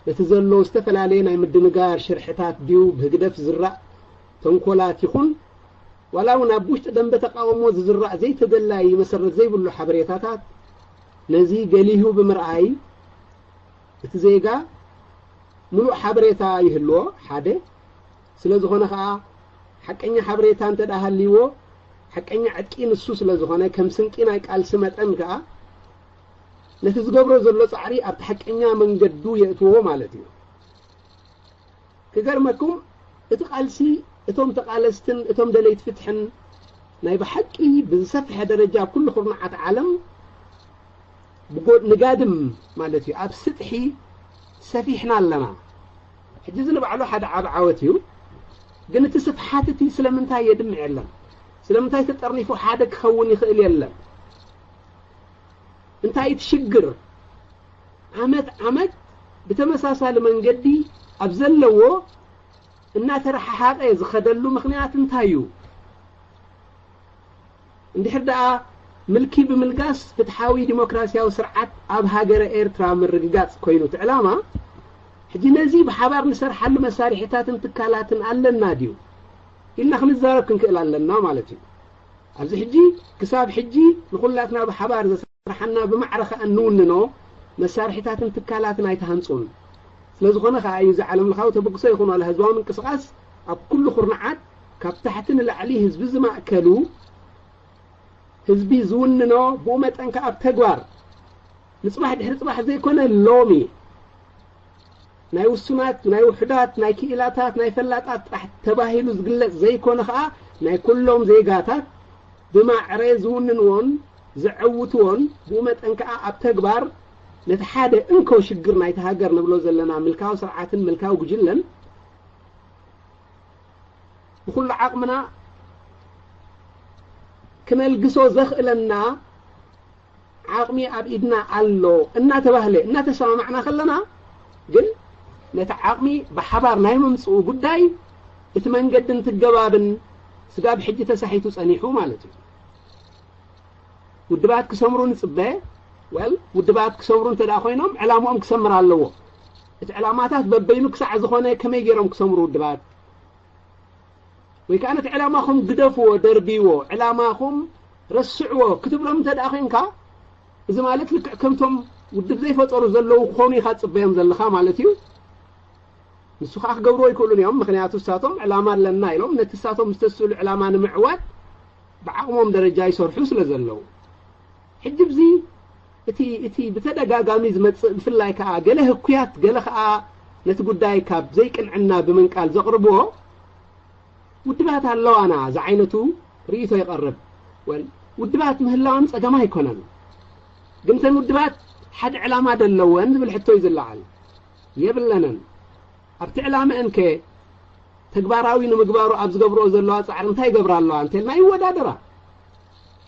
ነቲ ዘሎ ዝተፈላለየ ናይ ምድንጋር ሽርሕታት ድዩ ብህግደፍ ዝራእ ተንኮላት ይኹን፣ ዋላ እውን ኣብ ውሽጢ ደንበ ተቃውሞ ዝዝራእ ዘይተደላዪ መሰረት ዘይብሉ ሓበሬታታት፣ ነዚ ገሊሁ ብምርኣይ፣ እቲ ዜጋ ምሉእ ሓበሬታ ይህልዎ፣ ሓደ። ስለ ዝኾነ ኸኣ፣ ሓቀኛ ሓበሬታ እንተ ደኣ ሃልይዎ፣ ሓቀኛ ዕጥቂ ንሱ ስለ ዝኾነ፣ ከም ስንቂ ናይ ቃልሲ መጠን ከኣ፣ ነቲ ዝገብሮ ዘሎ ጻዕሪ ኣብቲ ሓቀኛ መንገዱ የእትዎ ማለት እዩ። ክገርመኩም፣ እቲ ቃልሲ፣ እቶም ተቓለስትን እቶም ደለይቲ ፍትሕን ናይ ብሓቂ ብዝሰፍሐ ደረጃ ኣብ ኩሉ ኩርናዓት ዓለም ብጎ-፣ ንጋድም ማለት እዩ፣ ኣብ ስጥሒ ሰፊሕና ኣለና። ሕጂ እዚ ንባዕሉ ሓደ ዓቢ ዓወት እዩ። ግን እቲ ስፍሓት እቲ ስለምንታይ የድምዕ የለን? ስለምንታይ ተጠርኒፉ ሓደ ክኸውን ይኽእል የለን? እንታይ እቲ ሽግር? ዓመት ዓመት ብተመሳሳሊ መንገዲ ኣብ ዘለዎ እናተረሓሓቐ ዝኸደሉ ምኽንያት እንታይ እዩ? እንድሕር ደኣ ምልኪ ብምልጋስ ፍትሓዊ ዲሞክራሲያዊ ስርዓት ኣብ ሃገረ ኤርትራ ምርግጋጽ ኮይኑ እቲ ዕላማ፣ ሕጂ ነዚ ብሓባር ንሰርሓሉ መሳርሒታትን ትካላትን ኣለና ድዩ? ኢልና ክንዛረብ ክንክእል ኣለና ማለት እዩ። ኣብዚ ሕጂ ክሳብ ሕጂ ንኹላትና ብሓባር ዘስርሓና ብማዕረ ከኣ እንውንኖ መሳርሒታትን ትካላትን ኣይተሃንጹን። ስለ ዝኾነ ከኣ እዩ እዚ ዓለም ለኻዊ ተበግሶ ይኹን ዋላ ህዝባዊ ምንቅስቓስ ኣብ ኩሉ ኩርናዓት ካብ ታሕቲ ንላዕሊ ህዝቢ ዝማእከሉ ህዝቢ ዝውንኖ ብኡ መጠን ከኣ ኣብ ተግባር ንጽባሕ ድሕሪ ጽባሕ ዘይኮነ ሎሚ ናይ ውሱናት ናይ ውሑዳት ናይ ክኢላታት ናይ ፈላጣት ጥራሕ ተባሂሉ ዝግለጽ ዘይኮነ ከኣ ናይ ኩሎም ዜጋታት ብማዕረ ዝውንንዎን ዘዐውትዎን ብኡ መጠን ከኣ ኣብ ተግባር ነቲ ሓደ እንኮ ሽግር ናይቲ ሃገር ንብሎ ዘለና ምልካዊ ስርዓትን ምልካዊ ጉጅለን ብኩሉ ዓቕምና ክነልግሶ ዘኽእለና ዓቕሚ ኣብ ኢድና ኣሎ እናተባህለ እናተሰማማዕና ከለና ግን ነቲ ዓቕሚ ብሓባር ናይ ምምፅኡ ጉዳይ እቲ መንገድን ትገባብን ስጋብ ሕጂ ተሳሒቱ ፀኒሑ ማለት እዩ። ውድባት ክሰምሩ ንፅበ። ወል ውድባት ክሰምሩ እንተ ደኣ ኮይኖም ዕላምኦም ክሰምር ኣለዎ። እቲ ዕላማታት በበይኑ ክሳዕ ዝኾነ ከመይ ገይሮም ክሰምሩ ውድባት ወይ ከዓ ነቲ ዕላማኹም ግደፍዎ፣ ደርብይዎ፣ ዕላማኹም ረስዕዎ ክትብሎም እንተ ደኣ ኮይንካ፣ እዚ ማለት ልክዕ ከምቶም ውድብ ዘይፈጠሩ ዘለዉ ክኾኑ ኢኻ ትጽበዮም ዘለኻ ማለት እዩ። ንሱ ከዓ ክገብርዎ ኣይክእሉን እዮም። ምኽንያቱ እሳቶም ዕላማ ኣለና ኢሎም ነቲ እሳቶም ዝተስእሉ ዕላማ ንምዕዋት ብዓቕሞም ደረጃ ይሰርሑ ስለ ዘለዉ። ሕጂ ብዚ እቲ እቲ ብተደጋጋሚ ዝመጽእ ብፍላይ ከዓ ገለ ህኩያት ገለ ከዓ ነቲ ጉዳይ ካብ ዘይቅንዕና ብምንቃል ዘቕርብዎ ውድባት ኣለዋና ዝዓይነቱ ርእይቶ ይቐርብ። ወል ውድባት ምህላወን ጸገም ኣይኮነን፣ ግን እተን ውድባት ሓደ ዕላማ ዶ ኣለወን ዝብል ሕቶ እዩ ዝለዓል። የብለንን። ኣብቲ ዕላመአን ከ ተግባራዊ ንምግባሩ ኣብ ዝገብርኦ ዘለዋ ጻዕሪ እንታይ ይገብራ ኣለዋ እንተልና ይወዳደራ።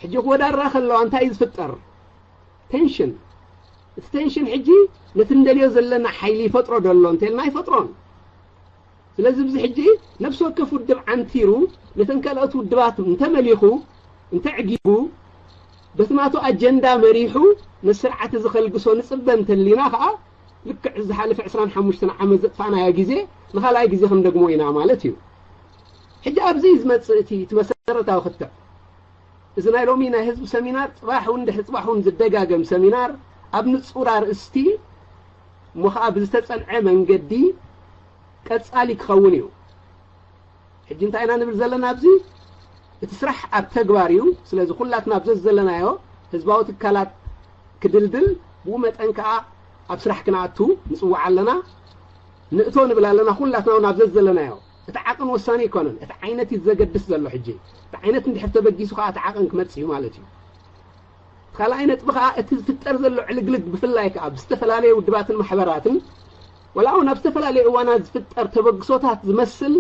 ሕጂ ክወዳደራ ከለዋ እንታይ እዩ ዝፍጠር? ቴንሽን። እቲ ቴንሽን ሕጂ ነቲ እንደልዮ ዘለና ሓይሊ ይፈጥሮ ዶ ኣሎ እንተልና ኣይፈጥሮን። ስለዚ ብዚ ሕጂ ነፍሲ ወከፍ ውድብ ዓንቲሩ ነተን ካልኦት ውድባት እንተመሊኹ እንተዕጊቡ በቲ ናቱ ኣጀንዳ መሪሑ ነቲ ስርዓት እዚ ከልግሶ ንጽበ እንተሊና ከኣ ልክዕ ዝሓለፈ ዕስራን ሓሙሽተን ዓመት ዘጥፋእናዮ ግዜ ንኻልኣይ ግዜ ክንደግሞ ኢና ማለት እዩ። ሕጂ ኣብዚ እዩ ዝመጽእ እቲ እቲ መሰረታዊ ክትዕ። እዚ ናይ ሎሚ ናይ ህዝቢ ሰሚናር ጽባሕ እውን ድሕሪ ጽባሕ እውን ዝደጋገም ሰሚናር ኣብ ንጹር ኣርእስቲ እሞ ኸኣ ብዝተጸንዐ መንገዲ ቀጻሊ ክኸውን እዩ። ሕጂ እንታይ ኢና ንብል ዘለና ኣብዚ? እቲ ስራሕ ኣብ ተግባር እዩ። ስለዚ ኩላትና ኣብ ዘዘለናዮ ህዝባዊ ትካላት ክድልድል ብኡ መጠን ከኣ ኣብ ስራሕ ክንኣቱ ንጽውዕ ኣለና። ንእቶ ንብል ኣለና። ኩላትና እውን ኣብ ዘዘለናዮ እቲ ዓቕን ወሳኒ ኣይኮነን፣ እቲ ዓይነት እዩ ዘገድስ ዘሎ። ሕጂ እቲ ዓይነት እንድሕር ተበጊሱ ከዓ እቲ ዓቕን ክመጽእ እዩ ማለት እዩ። ካልኣይ ነጥቢ ከዓ እቲ ዝፍጠር ዘሎ ዕልግልግ ብፍላይ ከዓ ብዝተፈላለየ ውድባትን ማሕበራትን ወላ እውን ኣብ ዝተፈላለየ እዋናት ዝፍጠር ተበግሶታት ዝመስል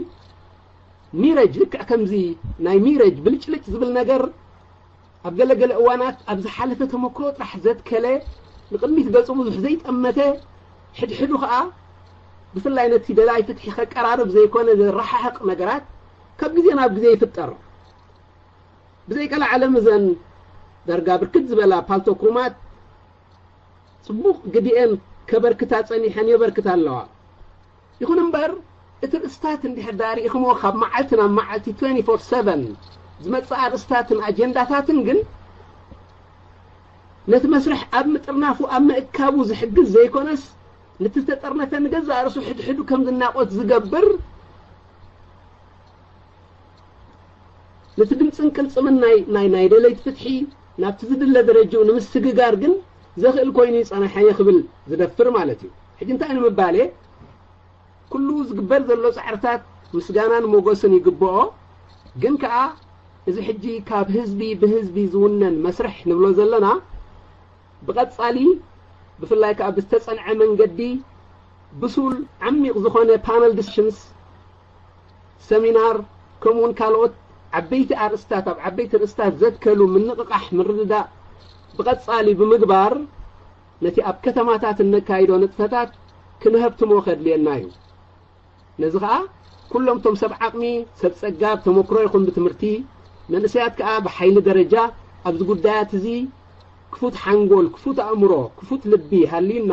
ሚረጅ ልክዕ ከምዚ ናይ ሚረጅ ብልጭልጭ ዝብል ነገር ኣብ ገለገለ እዋናት ኣብ ዝሓለፈ ተመክሮ ጥራሕ ዘትከለ ንቕድሚት ገጹ ብዙሕ ዘይጠመተ ሕድሕዱ ከዓ ብፍላይ ነቲ ደላይ ፍትሒ ከቀራርብ ዘይኮነ ዘረሓሕቕ ነገራት ካብ ግዜ ናብ ግዜ ይፍጠር። ብዘይቀለ ዓለም እዘን ዳርጋ ብርክት ዝበላ ፓልቶክ ሩማት ጽቡቕ ግዲኤን ከበርክታ ጸኒሐን የበርክታ ኣለዋ። ይኹን እምበር እቲ ርእስታት እንድሕር ደኣ ርኢኽሞ ካብ መዓልቲ ናብ መዓልቲ ትዌንቲ ፎር ሰቨን ዝመጽእ ኣርእስታትን ኣጀንዳታትን ግን ነቲ መስርሕ ኣብ ምጥርናፉ ኣብ ምእካቡ ዝሕግዝ ዘይኮነስ ነቲ ዝተጠርነፈ ንገዛእ ርእሱ ሕድሕዱ ከም ዝናቖት ዝገብር ነቲ ድምፅን ቅልፅምን ናይ ናይ ናይ ደለይቲ ፍትሒ ናብቲ ዝድለ ደረጅኡ ንምስግጋር ግን ዘኽእል ኮይኑ ይፀናሐ እየ ክብል ዝደፍር ማለት እዩ። ሕጂ እንታይ ንምባል እየ? ኩሉ ዝግበር ዘሎ ፃዕርታት ምስጋናን ሞገስን ይግብኦ። ግን ከዓ እዚ ሕጂ ካብ ህዝቢ ብህዝቢ ዝውነን መስርሕ ንብሎ ዘለና ብቐጻሊ ብፍላይ ከዓ ብዝተጸንዐ መንገዲ ብሱል ዓሚቕ ዝኾነ ፓነል ዲስሽንስ ሰሚናር ከምኡውን ካልኦት ዓበይቲ ኣርእስታት ኣብ ዓበይቲ ርእስታት ዘትከሉ ምንቕቓሕ ምርድዳእ ብቐጻሊ ብምግባር ነቲ ኣብ ከተማታት እነካይዶ ንጥፈታት ክንሀብትሞ ከድልየና እዩ። ነዚ ኸኣ ኩሎም እቶም ሰብ ዓቕሚ ሰብ ጸጋ ብተመክሮ ይኹን ብትምህርቲ መንእሰያት ከኣ ብሓይሊ ደረጃ ኣብዚ ጉዳያት እዚ ክፉት ሓንጎል ክፉት ኣእምሮ ክፉት ልቢ ሃልዩና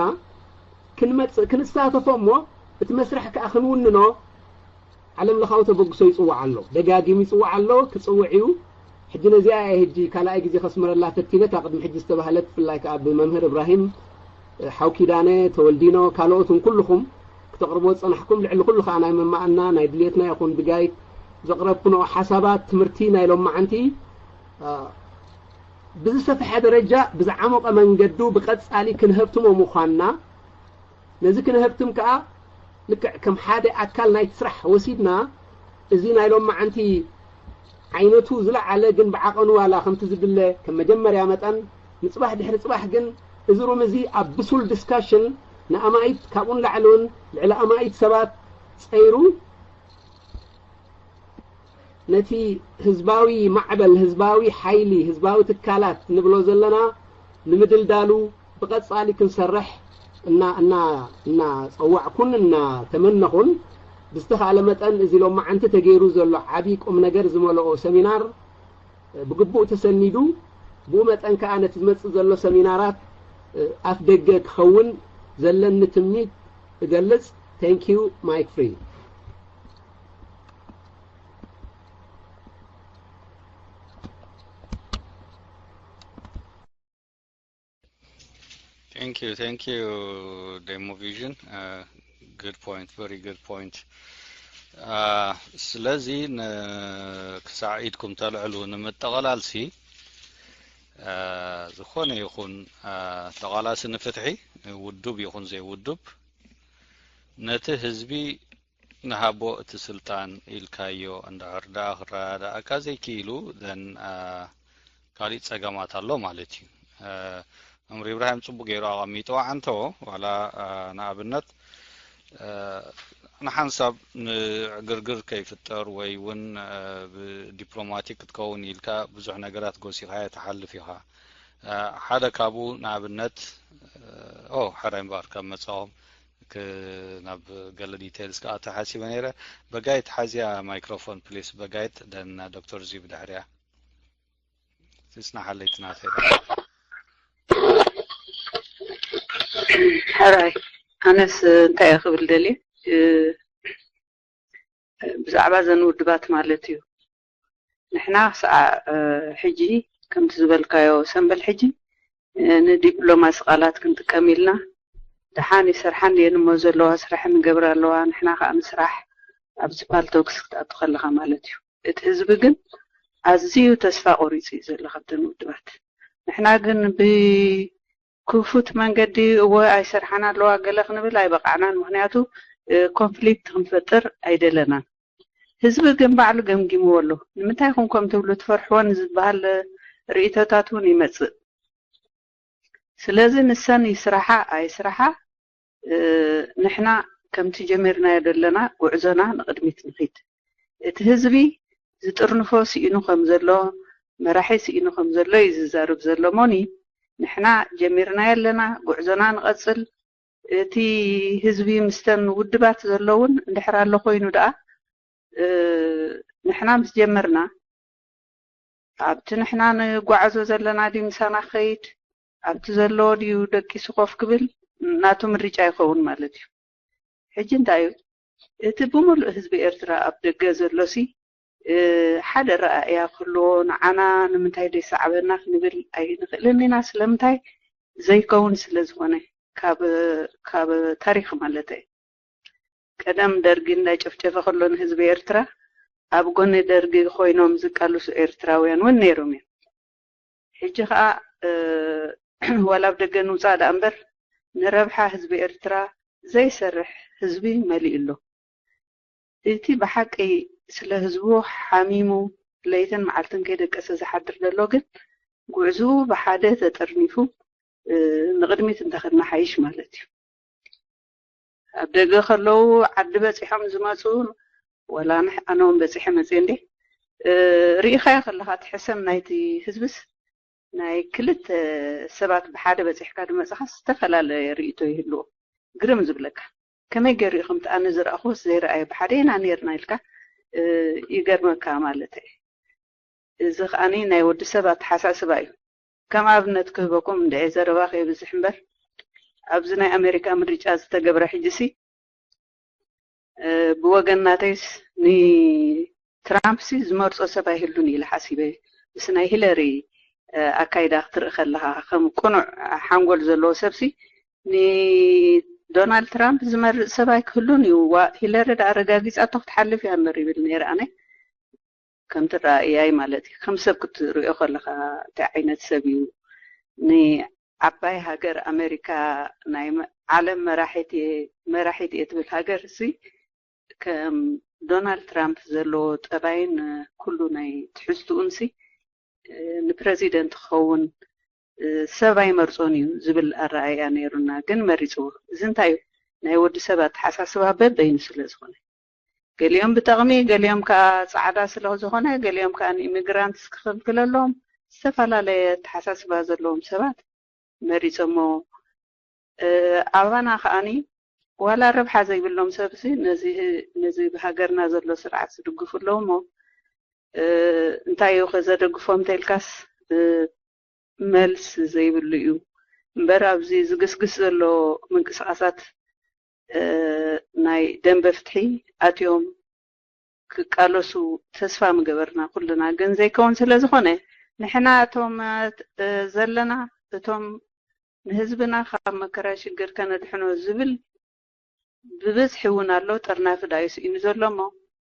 ክንመጽእ ክንሳተፎ እሞ እቲ መስርሕ ከኣ ክንውንኖ ዓለም ለኻዊ ተበግሶ ይጽዋዕ ኣሎ፣ ደጋጊሙ ይጽዋዕ ኣሎ፣ ክጽውዕ እዩ። ሕጂ ነዚኣ እየ ሕጂ ካልኣይ ግዜ ከስምረላ ፈቲነ፣ እታ ቅድሚ ሕጂ ዝተባህለት፣ ብፍላይ ከኣ ብመምህር እብራሂም፣ ሓው ኪዳነ፣ ተወልዲኖ፣ ካልኦትን ኩልኹም ክተቕርቦ ዝጸናሕኩም፣ ልዕሊ ኩሉ ከኣ ናይ መማእና ናይ ድልየትና ይኹን ብጋይት ዘቕረብኩንኦ ሓሳባት ትምህርቲ ናይ ሎማዓንቲ፣ እ፣ ብዝሰፍሐ ደረጃ ብዝዓሞቐ መንገዱ ብቐጻሊ ክንሀብትሞ ምዃንና፣ ነዚ ክንሀብትም ከኣ ልክዕ ከም ሓደ ኣካል ናይቲ ስራሕ ወሲድና፣ እዚ ናይ ሎማዓንቲ ዓይነቱ ዝለዓለ ግን ብዓቐኑ ዋላ ከምቲ ዝድለ ከም መጀመርያ መጠን ንጽባሕ ድሕሪ ጽባሕ ግን እዚ ሩም እዚ ኣብ ብሱል ዲስካሽን ንኣማኢት ካብኡን ላዕሊ እውን ልዕሊ ኣማኢት ሰባት ጸይሩ ነቲ ህዝባዊ ማዕበል፣ ህዝባዊ ሓይሊ፣ ህዝባዊ ትካላት ንብሎ ዘለና ንምድልዳሉ ብቐጻሊ ክንሰርሕ እና እና እናጸዋዕኩን እናተመነኹን ብዝተኻእለ መጠን እዚ ሎማዓንቲ ተገይሩ ዘሎ ዓቢ ቁም ነገር ዝመልኦ ሰሚናር ብግቡእ ተሰኒዱ ብኡ መጠን ከኣ ነቲ ዝመጽእ ዘሎ ሰሚናራት ኣፍ ደገ ክኸውን ዘለኒ ትምኒት እገልጽ። Thank you, Mike Free. Thank you, thank you, Demo Vision. Uh, good point, very good point. Uh, ስለዚ ን- ክሳዕ ኢድኩም ተልዕሉ ንምጠቐላልሲ፣ uh፣ ዝኾነ ይኹን፣ uh፣ ተቓላሲ ንፍትሒ፣ ውዱብ ይኹን ዘይውዱብ፣ ነቲ ህዝቢ ንሃቦ እቲ ስልጣን ኢልካዮ፣ እንድሕር ደኣ ክረዳዳኣካ ዘይክኢሉ፣ then፣ uh፣ ካሊእ ጸገማት ኣሎ ማለት እዩ። Uh፣ መምህር ኢብራሂም ጽቡቅ ገይሩ ኣቐሚጥዋ። ኣንተዎ ዋላ፣ uh፣ ንኣብነት፣ uh፣ ንሓንሳብ ንዕግርግር ከይፍጠር ወይ እውን፣ uh፣ ብዲፕሎማቲክ ክትከውን ኢልካ ብዙሕ ነገራት ጎሲኻዮ ትሓልፍ ኢኻ። Uh፣ ሓደ ካብኡ ንኣብነት፣ uh፣ ኦ ሕራይ እምበኣር ካብ መጻኹም ክ- ናብ ገለ ዲቴልስ ክኣቱ ሓሲበ ነይረ። በጋይት ሓዝያ ማይክሮፎን ፕሊስ። በጋይት፣ ደን ዶክተር ዚብ ድሕሪያ። ስስና ሓለይቲ ናተይ። ሕራይ ኣነስ እንታይ እየ ክብል ደልየ፣ እ፣ ብዛዕባ ዘን ውድባት ማለት እዩ። ንሕና ክሳዕ፣ እ፣ ሕጂ ከምቲ ዝበልካዮ ሰንበል ሕጂ፣ እ፣ ንዲፕሎማሲ ቃላት ክንጥቀም ኢልና፣ ደሓን ይሰርሓ እንድየን እሞ ዘለዋ ስራሕ ንገብር ኣለዋ፣ ንሕና ከዓ ንስራሕ ኣብዚ ፓልቶክስ ክትኣቱ ከለኻ ማለት እዩ። እቲ ህዝቢ ግን ኣዝዩ ተስፋ ቆሪፁ እዩ ዘሎ ካብተን ውድባት። ንሕና ግን ብ ክፉት መንገዲ እወ ኣይሰርሓን ኣለዋ ገለ ክንብል ኣይበቃዕናን። ምክንያቱ፣ እ፣ ኮንፍሊክት ክንፈጥር ኣይደለናን። ህዝቢ ግን ባዕሉ ገምጊምዎ ኣሎ። ንምንታይ ኢኹም ከም ትብሉ ትፈርሕወን ዝበሃል ርእይቶታት እውን ይመጽእ። ስለዚ ንሰን ይስራሓ ኣይስራሓ፣ እ፣ ንሕና ከምቲ ጀሚርናዮ ዘለና ጉዕዞና ንቕድሚት ንኺድ። እቲ ህዝቢ ዝጥርንፎ ስኢኑ ከም ዘሎ፣ መራሒ ስኢኑ ከም ዘሎ እዩ ዝዛረብ ዘሎ። ሞኒ፣ ንሕና ጀሚርናዮ ኣለና፣ ጉዕዞና ንቐጽል። እቲ ህዝቢ ምስተን ውድባት ዘሎ እውን እንድሕር ኣሎ ኮይኑ ደኣ፣ እ፣ ንሕና ምስ ጀመርና፣ ኣብቲ ንሕና ንጓዓዞ ዘለና ድዩ ምሳና ክኸይድ፣ ኣብቲ ዘሎ ድዩ ደቂሱ ኮፍ ክብል፣ ናቱ ምርጫ ይኸውን ማለት እዩ። ሕጂ እንታይ እዩ? እቲ ብምሉእ ህዝቢ ኤርትራ ኣብ ደገ ዘሎሲ፣ እ፣ ሓደ ረኣእያ ክህልዎ፣ ንዓና ንምንታይ ደይሰዓበና ክንብል ኣይንኽእልን ኢና። ስለምንታይ? ዘይከውን ስለ ዝኾነ፣ ካብ፣ ካብ ታሪኽ ማለተይ። ቀደም ደርጊ እንዳጨፍጨፈ ከሎ ንህዝቢ ኤርትራ፣ ኣብ ጎኒ ደርጊ ኮይኖም ዝቃልሱ ኤርትራውያን እውን ነይሮም እዮም። ሕጂ ኸኣ፣ እ፣ ዋላ ኣብ ደገ ንውጻእ ደኣ እምበር፣ ንረብሓ ህዝቢ ኤርትራ ዘይሰርሕ ህዝቢ መሊኡ ኣሎ። እቲ ብሓቂ ስለ ህዝቡ ሓሚሙ ለይትን መዓልትን ከይደቀሰ ዝሓድር ዘሎ ግን፣ ጉዕዝኡ ብሓደ ተጠርኒፉ፣ እ፣ ንቕድሚት እንተኸድና ሓይሽ ማለት እዩ። ኣብ ደገ ከለዉ ዓዲ በጺሖም ዝመጹ፣ ወላ ንሕ-፣ ኣነ እውን በጺሐ መጽየ እንዴ። እ፣ ርኢኻዮ ከለኻ እቲ ሕሰም ናይቲ ህዝብስ፣ ናይ ክልተ ሰባት ብሓደ በጺሕካ ዝመጽኻ ዝተፈላለየ ርእይቶ ይህልዎ። ግርም ዝብለካ። ከመይ ገይሩ እዩ ከምቲ ኣነ ዝረኣኹስ ዘይረኣየ ብሓደ ኢና ነይርና ኢልካ፣ እ፣ ይገርመካ ማለት እዩ። እዚ ከኣኒ ናይ ወዲ ሰብ ኣተሓሳስባ እዩ። ከም ኣብነት ክህበኩም እንድዒ ዘረባ ከይብዝሕ እምበር፣ ኣብዚ ናይ ኣሜሪካ ምርጫ ዝተገብረ ሕጂሲ፣ ብወገን ናተይስ ንትራምፕ ሲ ዝመርጾ ሰብ ኣይህሉን ኢለ ሓሲበ። ምስ ናይ ሂለሪ ኣካይዳ ክትርኢ ከለኻ፣ ከም ቅኑዕ ሓንጎል ዘለዎ ሰብሲ ንዶናልድ ትራምፕ ዝመርጽ ሰብ ኣይክህሉን እዩ። ዋ ሂለሪ ዳ ኣረጋጊጻቶ ክትሓልፍ እያ እምበር ይብል ነይረ ኣነ። ከምቲ ረኣያይ ማለት እዩ። ከም ሰብ ክትርእዮ ከለኻ እንታይ ዓይነት ሰብ እዩ? ንዓባይ ሃገር ኣሜሪካ ናይ ዓለም መራሒት እየ መራሒት እየ ትብል ሃገር ሲ ከም ዶናልድ ትራምፕ ዘለዎ ጠባይን ኩሉ ናይ ትሕዝትኡን ሲ ንፕረዚደንት ክኸውን ሰብ ኣይመርጾን እዩ ዝብል ኣረኣእያ ነይሩና፣ ግን መሪጽዎ። እዚ እንታይ እዩ? ናይ ወዲ ሰብ ኣተሓሳስባ በበይኑ ስለ ዝኾነ፣ ገሊኦም ብጠቕሚ፣ ገሊኦም ከዓ ጻዕዳ ስለ ዝኾነ፣ ገሊኦም ከዓ ንኢሚግራንትስ ክኽልክለሎም ዝተፈላለየ ኣተሓሳስባ ዘለዎም ሰባት መሪጾሞ። ኣባና ከዓኒ ዋላ ረብሓ ዘይብሎም ሰብሲ ነዚ ነዚ ብሃገርና ዘሎ ስርዓት ዝድግፉ ኣለዉ እሞ እንታይ እዩ ከዘደግፎም ተልካስ መልስ ዘይብሉ እዩ እምበር ኣብዚ ዝግስግስ ዘሎ ምንቅስቃሳት ናይ ደንበ ፍትሒ ኣትዮም ክቃለሱ ተስፋ ምገበርና ኩልና፣ ግን ዘይከውን ስለ ዝኾነ ንሕና እቶም ዘለና እቶም ንህዝብና ካብ መከራ ሽግር ከነድሕኖ ዝብል ብብዝሒ እውን ኣሎ። ጠርናፊ ዳዩ ስኢኑ ዘሎ እሞ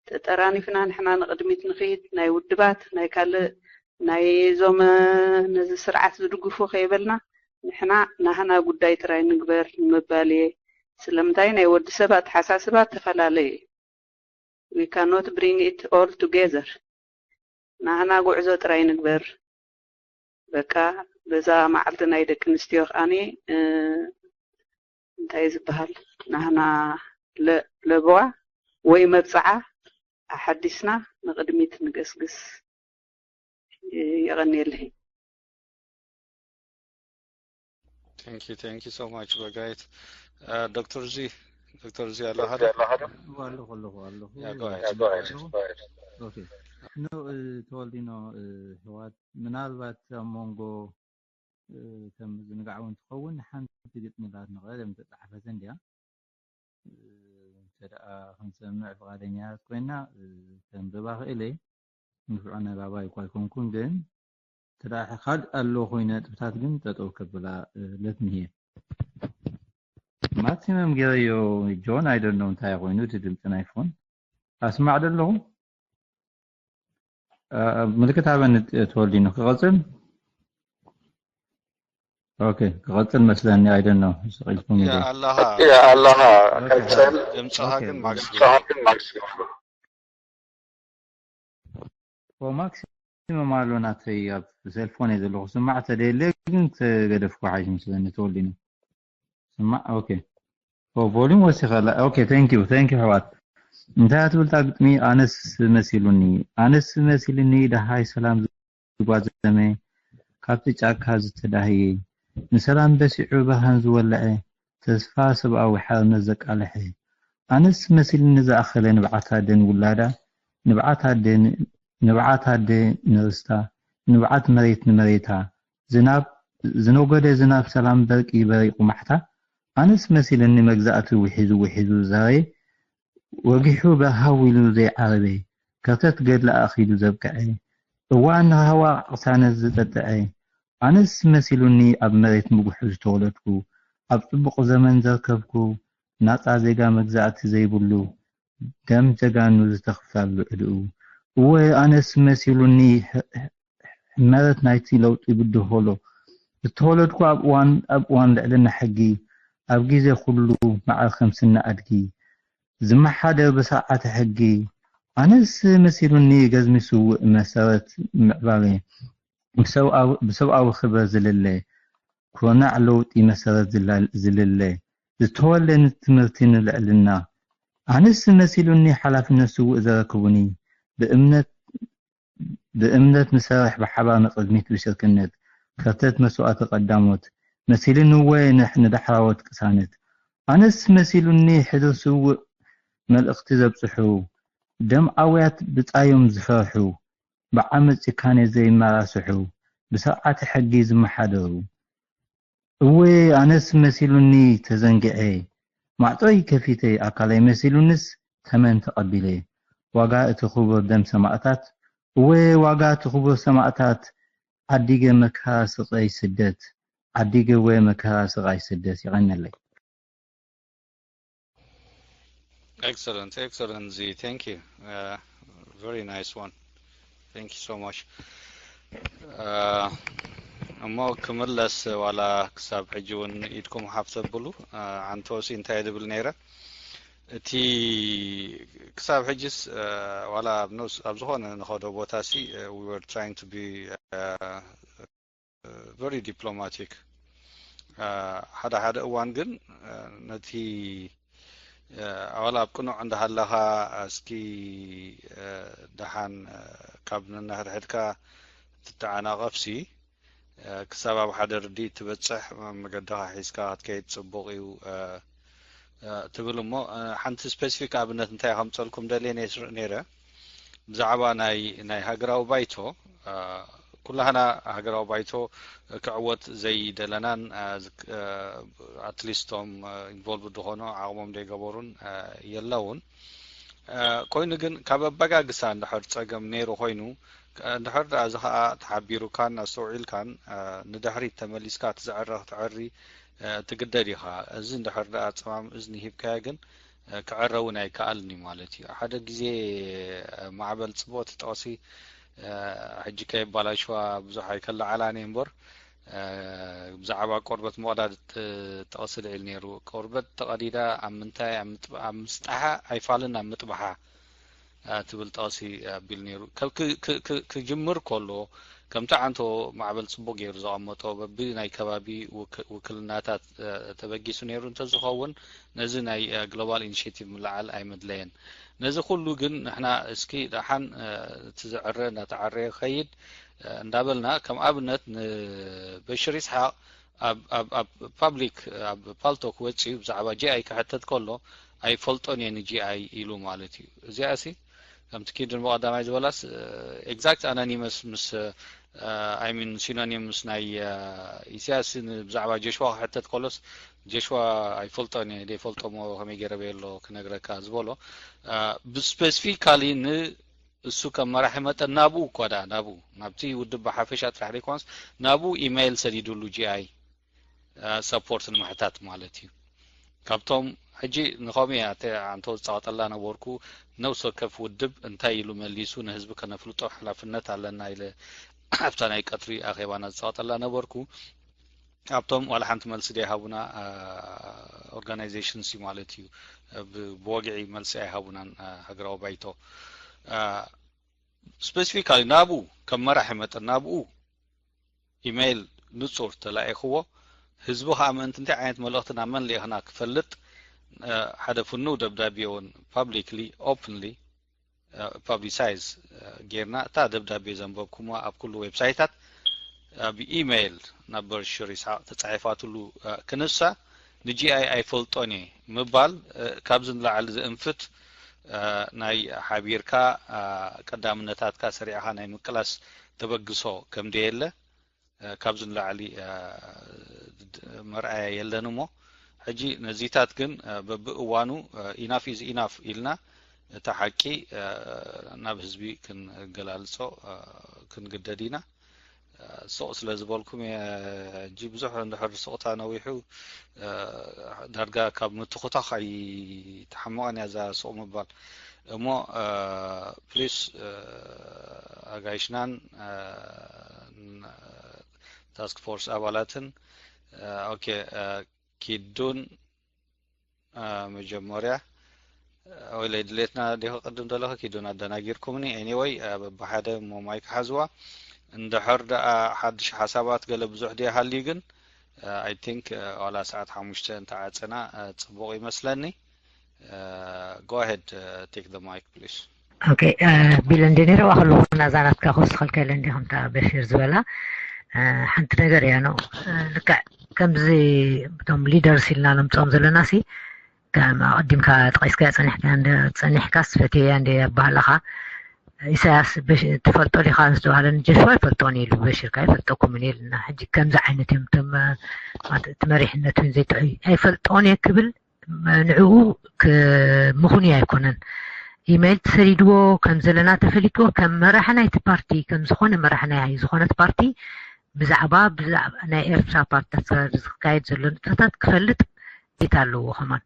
ተጠራኒፍና ንሕና ንቕድሚት ንኽይድ ናይ ውድባት ናይ ካልእ ናይ ዞም ነዚ ስርዓት ዝድግፉ ከይበልና ንሕና ናህና ጉዳይ ጥራይ ንግበር ንምባል እየ። ስለምንታይ ናይ ወዲ ሰብ ኣተሓሳስባ ተፈላለየ እዩ። We cannot bring it all together። ናህና ጉዕዞ ጥራይ ንግበር። በቃ በዛ መዓልቲ ናይ ደቂ ኣንስትዮ ከዓኒ እንታይ ዝበሃል ናህና ለበዋ ወይ መብፅዓ ኣሓዲስና ንቕድሚት ንገስግስ። የቐንየለይ። Thank you, thank you so much በጋይት። ዶክተር ዚ ዶክተር ዚ ኣለኻ? ኣለኹ ኣለኹ ኣለኹ። ተወልዲኖ ህዋት ምናልባት ኣብ መንጎ ከም ዝንጋዕ እውን ትኸውን ሓንቲ ግጥሚ ላት ንቐደም ተፃሓፈት እንድያ። እንተ ደኣ ክንሰምዕ ፍቓደኛታት ኮይና ተንብባ ክእል እየ። ንፍዖ ነባባይ እኳ ኣይኮንኩን ግን እንተ ደኣ ካልእ ኣሎ ኮይኑ ነጥብታት ግን ጠጠው ከብላ ለትኒ እየ። ማክሲመም ገይረዮ ጆን ኣይደኖ እንታይ ኮይኑ እቲ ድምፂ ናይ ፎን ኣስማዕ ዶ ኣለኹ? ምልክት ሃበኒ ተወልዲኖ ክቐፅል። ኦኬ ክቐፅል መስለኒ ኣይደኖ ስቕ ኢልኩም ኢለ ኣለኻ ኣለኻ ቀፅል። ድምፅኻ ግን ማክሲመም ማክሲመም ኣሎ ናተይ ኣብ ሰልፎን እየ ዘለኹ ስማዕ ተደየለ ግን ተገደፍኩ ሓይሽ ምስለኒ ተወልዲኖ ስማዕ ኦኬ ቮሊም ወሲኸላ ኦኬ thank you thank you ኣሕዋት እንታይ ትብል እታ ግጥሚ ኣነስ መሲሉኒ ኣነስ መሲሉኒ ደሃይ ሰላም ዝጓዘመ ካብቲ ጫካ ዝተዳህየ ንሰላም በሲዑ ብርሃን ዝወለዐ ተስፋ ሰብኣዊ ሓርነት ዘቃለሐ ኣነስ መሲሉኒ ዝኣኸለ ንብዓት ኣደ ንውላዳ ንብዓት ኣደ ንብዓት ኣደ ንርስታ ንብዓት መሬት ንመሬታ ዝናብ ዝነጎደ ዝናብ ሰላም በርቂ በሪቑ ማሕታ ኣነስ መሲሉኒ መግዛእቲ ውሒዙ ውሒዙ ዝዛረየ ወጊሑ በርሃው ኢሉ ዘይዓረበ ከርተት ገድሊ ኣእኺሉ ዘብቅዐ እዋን ራህዋ ቅሳነት ዝጠጥዐ ኣነስ መሲሉኒ ኣብ መሬት ምጉሑ ዝተወለድኩ ኣብ ጽቡቕ ዘመን ዘርከብኩ ናጻ ዜጋ መግዛእቲ ዘይብሉ ደም ጀጋኑ ዝተኽፍላሉ ዕድኡ እወ ኣነስ መሲሉኒ ሕመረት ናይቲ ለውጢ ብድሆሎ ዝተወለድኩ ኣብ እዋን ኣብ እዋን ልዕልና ሕጊ ኣብ ግዜ ኩሉ ማዕረ ከም ስኒ ኣድጊ ዝመሓደር ብስርዓተ ሕጊ ኣነስ መሲሉኒ ገዝሚ ስውእ መሰረት ምዕባለ ብሰብኣዊ ክብረት ዝልለ ኩርናዕ ለውጢ መሰረት ዝልለ ዝተወልደ ንትምህርቲ ንልዕልና ኣነስ መሲሉኒ ሓላፍነት ስውእ ዘረክቡኒ ብእምነት ብእምነት ንሰርሕ ብሓባር ንቕድሚት ብሽርክነት ከርተት መስዋእቲ ቀዳሞት መሲሉኒ እወ ንዳሕራዎት ቅሳነት ኣነስ መሲሉኒ ሕድር ስውእ መልእኽቲ ዘብፅሑ ደም ኣውያት ብፃዮም ዝፈርሑ ብዓመፅ ጭካኔ ዘይመራስሑ ብስርዓተ ሕጊ ዝመሓደሩ እወ ኣነስ መሲሉኒ ተዘንጊዐ ማዕፆይ ከፊተ ኣካለይ መሲሉንስ ተመን ተቐቢለ። ዋጋ እቲ ክቡር ደም ሰማእታት፣ እወ ዋጋ እቲ ክቡር ሰማእታት፣ ዓዲገ መከራ ስቐይ ስደት፣ ዓዲገ እወ መከራ ስቓይ ስደት። የቐነለይ። Excellent, excellent, Z. Thank you. Uh, very nice one. Thank you so much. Uh, እሞ ክምለስ ዋላ ክሳብ ሕጂ እውን ኢድኩም ሓፍ ተብሉ። Uh, ኣንቶሲ እንታይ ድብል ነይረ? እቲ ክሳብ ሕጅስ ዋላ ኣብ ዝኾነ ንኸዶ ቦታ ሲ we were trying to be very diplomatic። ሓደ ሓደ እዋን ግን ነቲ ዋላ ኣብ ቅኑዕ እንዳሃለኻ እስኪ ደሓን ካብ ነንሕድሕድካ ትተዓናቐፍሲ ክሳብ ኣብ ሓደ ርድኢት ትበፅሕ መገድኻ ሒዝካ ክትከይድ ፅቡቕ እዩ ትብል እሞ ሓንቲ specific ኣብነት እንታይ ከምፀልኩም ደልየ ነይረ ብዛዕባ ናይ ናይ ሃገራዊ ባይቶ ኩላህና ሃገራዊ ባይቶ ክዕወት ዘይደለናን ኣትሊስቶም ኢንቮልቭ ዝኾኑ ዓቕሞም ዘይገበሩን የለውን ኮይኑ ግን ካብ ኣበጋግሳ እንድሕር ፀገም ነይሩ ኮይኑ እንድሕር ደኣ እዚ ከዓ ተሓቢሩካን ኣስተውዒልካን ንድሕሪት ተመሊስካ እቲ ዘዕረ ክትዕሪ ትግደድ ኢኻ። እዚ እንድሕር ደኣ ፀማም እዝኒ ሂብካዮ ግን ክዕረ እውን ኣይከኣልን እዩ ማለት እዩ። ሓደ ግዜ ማዕበል ፅቡቕቲ ጠቕሲ ሕጂ ከየባላሽዋ ብዙሕ ኣይከላዓላን እየ እምበር ብዛዕባ ቆርበት ምቕዳድ ጠቕሲ ልዒል ነይሩ። ቆርበት ተቐዲዳ ኣብ ምንታይ ኣብ ምስጣሓ ኣይፋልን ኣብ ምጥባሓ ትብል ጠቕሲ ኣቢሉ ነይሩ። ክጅምር ከሎ ከምቲ ዓንቶ ማዕበል ፅቡቕ ገይሩ ዘቐመጦ በቢ ናይ ከባቢ ውክልናታት ተበጊሱ ነይሩ እንተዝኸውን ነዚ ናይ ግሎባል ኢኒሽቲቭ ምልዓል ኣይመድለየን። ነዚ ኩሉ ግን ንሕና እስኪ ደሓን እቲ ዝዕረ እናተዓረየ ክኸይድ እንዳበልና ከም ኣብነት ንበሽር ይስሓቕ ኣብ ፓብሊክ ኣብ ፓልቶክ ወፂኡ ብዛዕባ ጂ ኣይ ክሕተት ከሎ ኣይፈልጦን እየ ን ጂ ኣይ ኢሉ ማለት እዩ። እዚኣ ሲ ከምቲ ኪዱን ብቐዳማይ ዝበላስ exact ኣናኒመስ ምስ ኣይሚን ሲኖኒም ምስ ናይ ኢሳያስ ብዛዕባ ጀሽዋ ክሕተት ከሎስ ጀሽዋ ኣይፈልጦን እየ ዘይፈልጦ ሞ ከመይ ገይረ በየሎ ክነግረካ ዝበሎ ብስፔሲፊካሊ ን እሱ ከም መራሒ መጠን ናብኡ እኳ ደኣ ናብኡ ናብቲ ውድብ ብሓፈሻ ጥራሕ ዘይኮነስ ናብኡ ኢሜይል ሰዲዱሉ ጂ ኣይ ሰፖርት ንምሕታት ማለት እዩ። ካብቶም ሕጂ ንኸምኡ እያ ኣንቶ ዝፃወጠላ ነበርኩ ነብሲ ወከፍ ውድብ እንታይ ኢሉ መሊሱ ንህዝቢ ከነፍልጦ ሓላፍነት ኣለና ኢለ ኣብታ ናይ ቀትሪ ኣኼባና ዝፃወጠላ ነበርኩ። ኣብቶም ዋላ ሓንቲ መልሲ ዘይሃቡና ኦርጋናይዜሽንስ እዩ ማለት እዩ። ብወግዒ መልሲ ኣይሃቡናን ሃገራዊ ባይቶ ስፔሲፊካሊ ናብኡ ከም መራሒ መጠን ናብኡ ኢሜይል ንፁር ተላኢኽዎ ህዝቢ ከዓ ምእንቲ እንታይ ዓይነት መልእኽቲ ናብ መን ልኢኽና ክፈልጥ ሓደ ፍኑው ደብዳቤ እውን ፓብሊክሊ ኦፕንሊ ፓብሊሳይዝ ጌርና እታ ደብዳቤ ዘንበብኩምዋ ኣብ ኩሉ ዌብሳይታት ብኢሜይል ናብ በሽር ይስሓቕ ተፃሒፋትሉ ክንሳ ንጂኣይ ኣይፈልጦን እየ ምባል ካብዚ ንላዕሊ ዝእንፍት ናይ ሓቢርካ ቀዳምነታትካ ሰሪዕኻ ናይ ምቅላስ ተበግሶ ከም ደየለ ካብዚ ንላዕሊ መርኣያ የለን እሞ ሕጂ ነዚታት ግን በብእዋኑ ኢናፍ ኢዝ ኢናፍ ኢልና እታ ሓቂ ናብ ህዝቢ ክንገላልፆ ክንግደድ ኢና። ሱቕ ስለ ዝበልኩም እየ ሕጂ ብዙሕ እንድሕር ሱቕታ ነዊሑ ዳርጋ ካብ ምትኹታኽ ኣይተሓመቐን እያ እዛ ሱቕ ምባል እሞ ፕሊስ ኣጋይሽናን ታስክ ፎርስ ኣባላትን ኦኬ ኪዱን መጀመርያ ወይለይ ድሌትና ዲኹ ቅድም ዘለኹ ኪዱን ኣደናጊርኩምኒ anyway በብሓደ እሞ ማይክ ሓዝዋ እንድሕር ደኣ ሓድሽ ሓሳባት ገለ ብዙሕ ድየ ሃልዩ ግን I think ዋላ ሰዓት ሓሙሽተ እንተዓፀና ፅቡቕ ይመስለኒ go ahead take the mic please okay ቢለ እንደ ነይረ ከለኹ ናዛ ናትካ ክወስኸልካ ኢለ እንዲ ከምታ በሽር ዝበላ ሓንቲ ነገር እያ ነው ልክዕ ከምዚ እቶም ሊደርስ ኢልና ነምፅኦም ዘለና ሲ ከም ኣቐዲምካ ጠቂስካ ፀኒሕካ እንደ ፀኒሕካ ስፈትያ እንደ ኣባህላኻ ኢሳያስ ትፈልጦ ዲኻ ዝተባሃለኒ ጀሽዋ ኣይፈልጦን ኢሉ በሽርካ ኣይፈልጠኩምን ኢልና ሕጂ ከምዚ ዓይነት እዮም እቶም እቲ መሪሕነት እውን ዘይጥዑይ ኣይፈልጦን እየ ክብል ንዕኡ ምኹንያ ኣይኮነን። ኢሜይል ተሰዲድዎ ከም ዘለና ተፈሊጥዎ ከም መራሒ ናይቲ ፓርቲ ከም ዝኾነ መራሒ ናይ ዝኾነት ፓርቲ ብዛዕባ ብዛዕባ ናይ ኤርትራ ፓርትታት ዝካየድ ዘሎ ንጥፈታት ክፈልጥ ግዴታ ኣለዎ። ከማን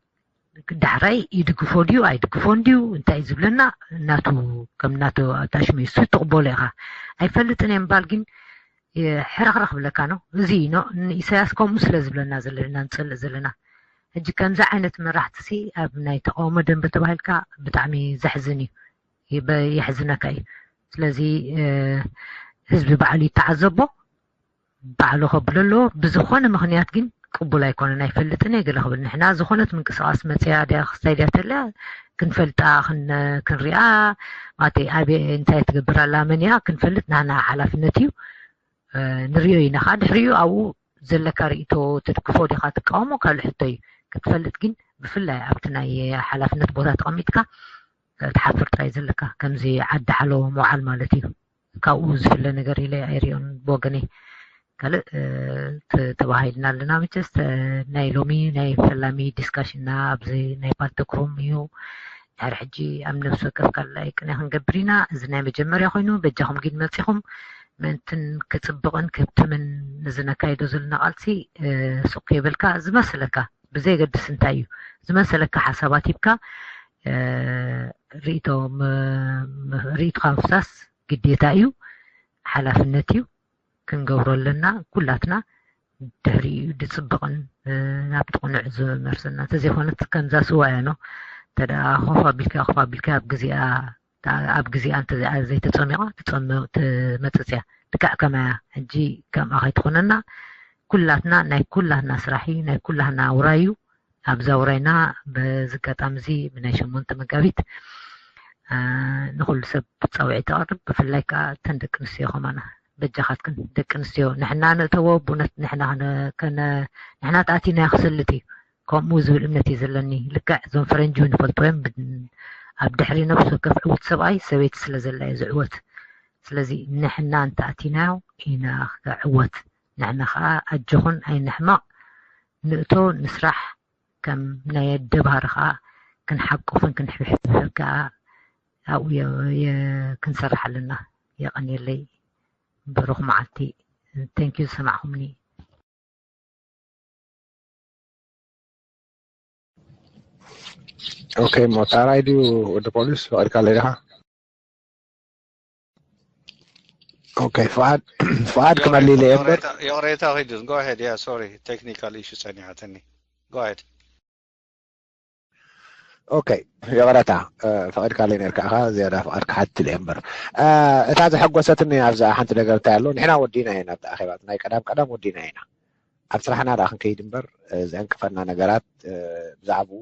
ዳሕራይ ይድግፎ ድዩ ኣይድግፎን ድዩ እንታይ ዝብለና እናቱ ከም እናቱ ኣታሽመ እሱ ትቕበሎ ኢኻ። ኣይፈልጥን እየ ምባል ግን ሕርኽርኽ ብለካ ነው። እዚ ነው ንኢሳያስ ከምኡ ስለ ዝብለና ዘለና ንጸልእ ዘለና። ሕጂ ከምዚ ዓይነት መራሕቲ ሲ ኣብ ናይ ተቃውሞ ደንበ ተባሂልካ ብጣዕሚ ዘሕዝን እዩ። ይበ- የሕዝነካ እዩ። ስለዚ ህዝቢ ባዕሉ ይተዓዘቦ። ባዕሉ ከብሎ ኣለዎ። ብዝኾነ ምኽንያት ግን ቅቡል ኣይኮነን። ኣይፈልጥን እየ ገለ ክብል ንሕና ዝኾነት ምንቅስቃስ መፅያ ድያ ክስታይ ድያ ተለያ ክንፈልጣ ክን- ክንሪኣ ማለተይ ኣበይ እንታይ ትገብር ኣላ መን እያ ክንፈልጥ ናና ሓላፍነት እዩ። ንሪኦ ኢና ከዓ ድሕሪኡ ኣብኡ ዘለካ ርእቶ ትድግፎ ዲኻ ትቃወሞ ካልእ ሕቶ እዩ። ክትፈልጥ ግን ብፍላይ ኣብቲ ናይ ሓላፍነት ቦታ ተቐሚጥካ ትሓፍር ጥራይ ዘለካ ከምዚ ዓዲ ሓሎ ምውዓል ማለት እዩ። ካብኡ ዝፍለ ነገር ኢለ ኣይሪኦን ብወገነይ። ካልእ ተባሂልና ኣለና መቸስ ናይ ሎሚ ናይ ፈላሚ ዲስካሽንና ኣብዚ ናይ ፓልቶክ ሩም እዩ። ድሕሪ ሕጂ ኣብ ነብሲ ወከፍ ካልኣይ ቅነ ክንገብር ኢና። እዚ ናይ መጀመርያ ኮይኑ በጃኹም ግን መፂኹም ምእንትን ክፅብቕን ክህብትምን ንዝነካይዶ ዘለና ቃልሲ ሱቅ ከይበልካ ዝመስለካ ብዘየገድስ እንታይ እዩ ዝመሰለካ ሓሳባት ሂብካ ርእይቶ ርእይቶካ ምፍሳስ ግዴታ እዩ፣ ሓላፍነት እዩ። ክንገብሮ ኣለና ኩላትና። ድሕሪኡ ድፅብቕን ናብቲ ቅኑዕ ዝመርሰና እንተዘይኮነት ከምዛ ስዋ እያ ኖ እንተ ደኣ ኮፍ ኣቢልካ ኮፍ ኣቢልካ ኣብ ግዜኣ ኣብ ግዜኣ እንተ ዘይተፀሚቓ ትመፅፅ እያ። ልክዕ ከማያ ሕጂ ከምኣ ከይትኾነና ኩላትና ናይ ኩላትና ስራሕ እዩ ናይ ኩላትና ውራይ እዩ። ኣብዛ ውራይና በዚ ኣጋጣሚ እዚ ብናይ ሸሞንተ መጋቢት ንኩሉ ሰብ ፃውዒት ተቕርብ ብፍላይ ከዓ እተን ደቂ ኣንስትዮ ከማና በጃኻትክን ደቂ ኣንስትዮ ንሕና ንእተዎ ብእውነት ንሕና ንሕና ተኣቲናዮ ክሰልጥ እዩ ከምኡ ዝብል እምነት እዩ ዘለኒ። ልክዕ እዞም ፈረንጂ እውን ይፈልጥዎ እዮም። ኣብ ድሕሪ ነብሲ ወከፍ ዕዉት ሰብኣይ ሰበይቲ ስለ ዘላ እዩ ዝዕወት። ስለዚ ንሕና እንተኣቲናዮ ኢና ክዕወት። ንሕና ከዓ ኣጆኹን ኣይንሕመቕ፣ ንእቶ፣ ንስራሕ፣ ከም ናይ ኣደ ባህሪ ከዓ ክንሓቁፍን ክንሕብሕብን ከዓ ኣብኡ ክንሰርሕ ኣለና። የቐንየለይ። ብሩኽ መዓልቲ። Thank you ዝሰማዕኹምኒ። ኦኬ እሞ ታራይ ድዩ ወዲ ፖሊስ ፈቒድካለይ ዲኻ? ኦኬ ፍቓድ ፍቓድ ክመልእ ኢለ እየ እምበር ይቕሬታ ኺዱስ go ahead yeah sorry technical issue ጸኒሓትኒ go ahead ኦኬ ይቕረታ ፈቒድካለይ ነርካ ኢኻ ዝያዳ ፍቓድ ክሓትት ኢለ እምበር እታ ዘሐጎሰትኒ ኣብዛ ሓንቲ ነገር እንታይ ኣሎ ንሕና ወዲና ኢና ኣብቲ ኣኼባ ናይ ቀዳም ቀዳም ወዲና ኢና ኣብ ስራሕና ደኣ ክንከይድ እምበር ዘዕንቅፈና ነገራት ብዛዕባኡ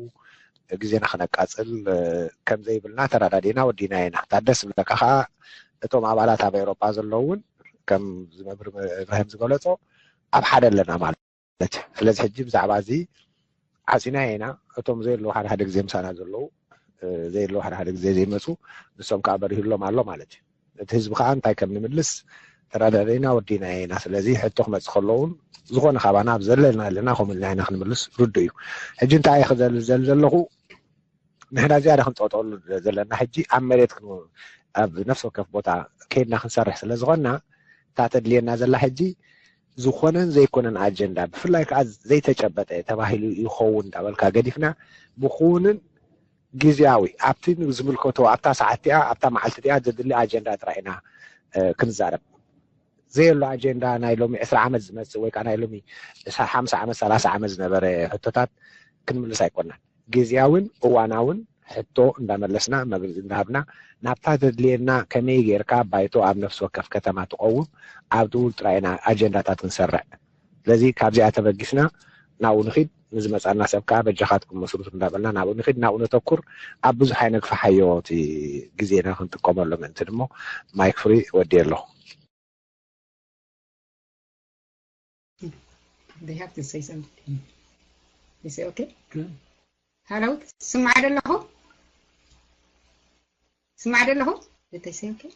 ግዜና ክነቃፅል ከም ዘይብልና ተረዳዲእና ወዲናዮ ኢና። እታ ደስ ዝብለካ ከዓ እቶም ኣባላት ኣብ ኤውሮጳ ዘለዉ እውን ከም ዝመምህር እብራሂም ዝገለፆ ኣብ ሓደ ኣለና ማለት እዩ። ስለዚ ሕጂ ብዛዕባ እዚ ዓፂናዮ ኢና። እቶም ዘየለዉ ሓደ ሓደ ግዜ ምሳና ዘለዉ ዘየለዉ ሓደ ሓደ ግዜ ዘይመፁ ንሶም ከዓ በሪህሎም ኣሎ ማለት እዩ። እቲ ህዝቢ ከዓ እንታይ ከም ንምልስ ተረዳዲእና ወዲናዮ ኢና። ስለዚ ሕቶ ክመፅእ ከሎ እውን ዝኾነ ካባና ኣብ ዘለና ኣለና ከምኡ ኢልና ኢና ክንምልስ ርዱእ እዩ። ሕጂ እንታይ እየ ክዘልዘል ዘለኹ ንሕና ዝያዳ ክንፀጠሉ ዘለና ሕጂ ኣብ መሬት ኣብ ነፍሲ ወከፍ ቦታ ከይድና ክንሰርሕ ስለ ዝኾንና እታ ተድልየና ዘላ ሕጂ ዝኾነን ዘይኮነን ኣጀንዳ ብፍላይ ከዓ ዘይተጨበጠ ተባሂሉ ይኸውን እንዳበልካ ገዲፍና ብክውንን ግዝያዊ ኣብቲ ዝምልከቶ ኣብታ ሰዓት እቲኣ ኣብታ መዓልቲ እቲኣ ዘድሊ ኣጀንዳ ጥራይ ኢና ክንዛረብ ዘየሎ ኣጀንዳ ናይ ሎሚ ዕስራ ዓመት ዝመፅእ ወይ ከዓ ናይ ሎሚ ሓምሳ ዓመት ሰላሳ ዓመት ዝነበረ ሕቶታት ክንምልስ ኣይኮናን ግዝያውን እዋናውን ሕቶ እንዳመለስና መግለፂ እንዳሃብና ናብታ ዘድልየና ከመይ ጌርካ ባይቶ ኣብ ነፍሲ ወከፍ ከተማ ትቀውም ኣብ ትውል ጥራይ ኢና ኣጀንዳታት ክንሰርዕ ስለዚ ካብዚኣ ተበጊስና ናብኡ ንኺድ ንዝመፃና ሰብ ከዓ በጃኻትኩም መስሩቱ እንዳበልና ናብኡ ንኺድ ናብኡ ነተኩር ኣብ ብዙሕ ኣይነግፋሓዮ እቲ ግዜና ክንጥቀመሉ ምእንቲ ድሞ ማይክ ፍሪ ወዲ ኣለኹ They have to say something. They say, okay. Hello, ስማዕ ደለኹ? ስማዕ ደለኹ? Did they say okay?